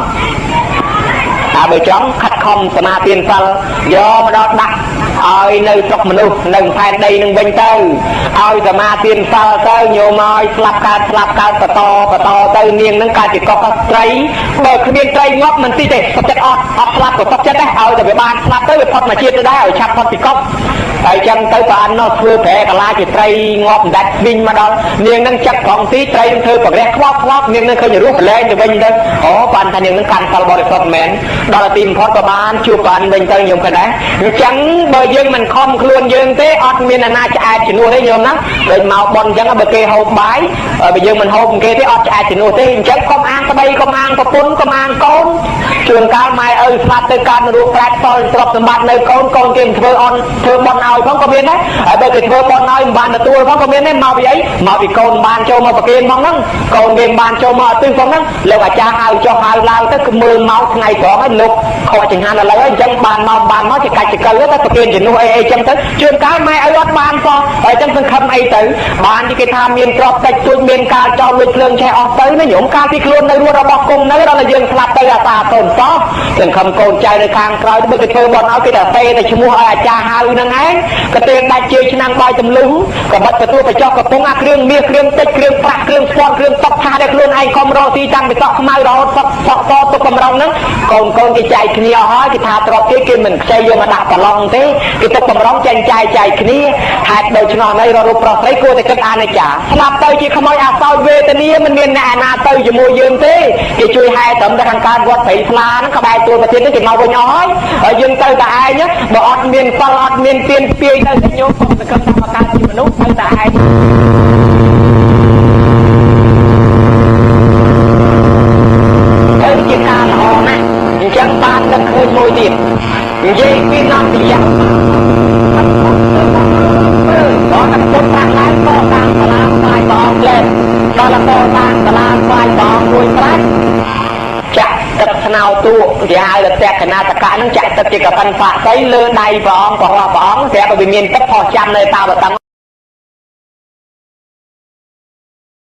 តែបើចង់ខិតខំសមាទានសិលយកមកដល់ដាក់ឲ្យនៅស្រុកមនុស្សនៅផែនដីនឹងវិញទៅឲ្យសមាទានសិលទៅញោមឲ្យស្លាប់កើតស្លាប់កើតបន្តបន្តទៅនាងនឹងកើតជាកុកត្រីបើគ្មានត្រីងាប់មិនទីទេសុខចិត្តអត់អត់ស្លាប់ក៏សុខចិត្តដែរឲ្យតែវាបានស្លាប់ទៅវាផុតមកជាតិទៅដែរឲ្យឆាប់ផុតពីកុកហើយចឹងទៅប្រអិននោះធ្វើប្រែកាឡាជាត្រីងាប់មិនដាច់វិញមកដល់នាងនឹងចាក់ប្រងទីត្រីនឹងធ្វើប្ររះខ្វប់ខ្វប់នាងនឹងឃើញរស់ប្រលែងទៅវិញទៅអូបានថានាងនឹងកាន់សិលបរិសុទ្ធមែនដល់ទីបំផុតក៏បានជួបប្រអិនវិញទៅញោមក៏ដែរអញ្ចឹងបើយើងមិនខំខ្លួនយើងទេអត់មានអាណាឆ្អែតជំនួសទេញោមណាដូចមកប៉ុនអញ្ចឹងបើគេហូបបាយបើយើងមិនហូបគេទេអត់ឆ្អែតជំនួសទេអញ្ចឹងកុំអាងប្តីកុំអាងប្រពន្ធកុំអាងកូនជួនកាលម៉ែឪស្លាប់ទៅកើតនរកប្រែតសល់ទ្រព្យសម្បត្តិនៅកូនកូនគេមិនធ្វើអន់ធ្វើបុណ្យឲ្យផងក៏មានដែរហើយបើគេធ្វើបុណ្យឲ្យមិនបានទទួលផងក៏មានដែរមកពីអីមកពីកូនបានចូលមកប្រគេនផងហ្នឹងកូនគេមិនបានចូលមកឧទ្ទិសផងហ្នឹងលោកអាចារ្យហៅចុះហៅឡើងទៅគឺមើលមកថ្ងៃត្រង់ហើយលោកខកចង្ហាន់ឥឡូវអញ្ចឹងបានមកបានមកជាកាច់ចកិលទៅប្រគេនជំនួសអីអីចឹងទៅជួនកាលម៉ែឪអត់បានផងហើយអញ្ចឹងសង្ឃឹមអីទៅបានគេថាមានទ្រព្យតិចតួចមានការចោលលួចភ្លើងឆេះអស់ទៅណាញោមកាលពីខ្លួននៅរស់របស់គង់នៅដល់តែយើងស្លាប់ទៅអាសាទុន សោះ សង្ឃឹមកូនចៅនៅខាងក្រោយ បើគេធ្វើបន់ឲ្យ គេតែទេតែឈ្មោះឲ្យអាចារ្យហៅហ្នឹងឯង ក៏ទេដាច់ជើឆ្នាំងបាយទម្លុះ ក៏បាត់ទទួលបញ្ចុះកំពុង អាគ្រឿងមាស គ្រឿងតិច គ្រឿងប្រាក់ គ្រឿងស្ពាន់ គ្រឿងតុកថា ដែលខ្លួនឯងខំរកស៊ីតាំងពីសក់ខ្មៅរហូតសក់សក់សទុកកម្រងហ្នឹង កូនកូនគេចែកគ្នាអស់ហើយ គេថាទ្រព្យគេ គេមិនខ្ចីយកមកដាក់ប្រឡងទេ គេទុកកម្រងចែកចាយចែកគ្នា។ ហេតុដូច្នោះនេះ ររូបប្រុសស្រីគួរតែគិតអនិច្ចា ស្លាប់ទៅជាខ្មោចអាសោចវេទនា មិនមានអ្នកណាទៅជាមួយយើងទេ គេជួយហែត្រឹមតែខាងកើតវត្តព្រៃស្លាហ្នឹង ក្បែរទួលប្រធាននេះ គេមកវិញអស់ហើយ ហើយយើងទៅតែឯង។ បើអត់មានសិល អត់មានទៀនស្ពាយទៅ ញោមកុំសង្ឃឹមថាមកកើតជាមនុស្ស ទៅតែឯងទៅជាការល្អណាស់។ អញ្ចឹងបាននឹកឃើញមួយទៀត និយាយពីនន្តយៈ ដល់តែពុទ្ធប្រាក់ឡើងកសាងសាលាស្វាយព្រះអង្គលែន ដល់កសាងសាលាស្វាយព្រះអង្គមួយ ប្រាច់ចាក់ទឹកស្នោទួ គេហៅថាតកណាតកៈហ្នឹង ចាក់ទឹកជាកប៉ិនបាក់សីលើដៃព្រះអង្គ ប្រហោះព្រះអង្គ ស្រាប់តែវាមានទឹកផុសចាំនៅតាបតឹង។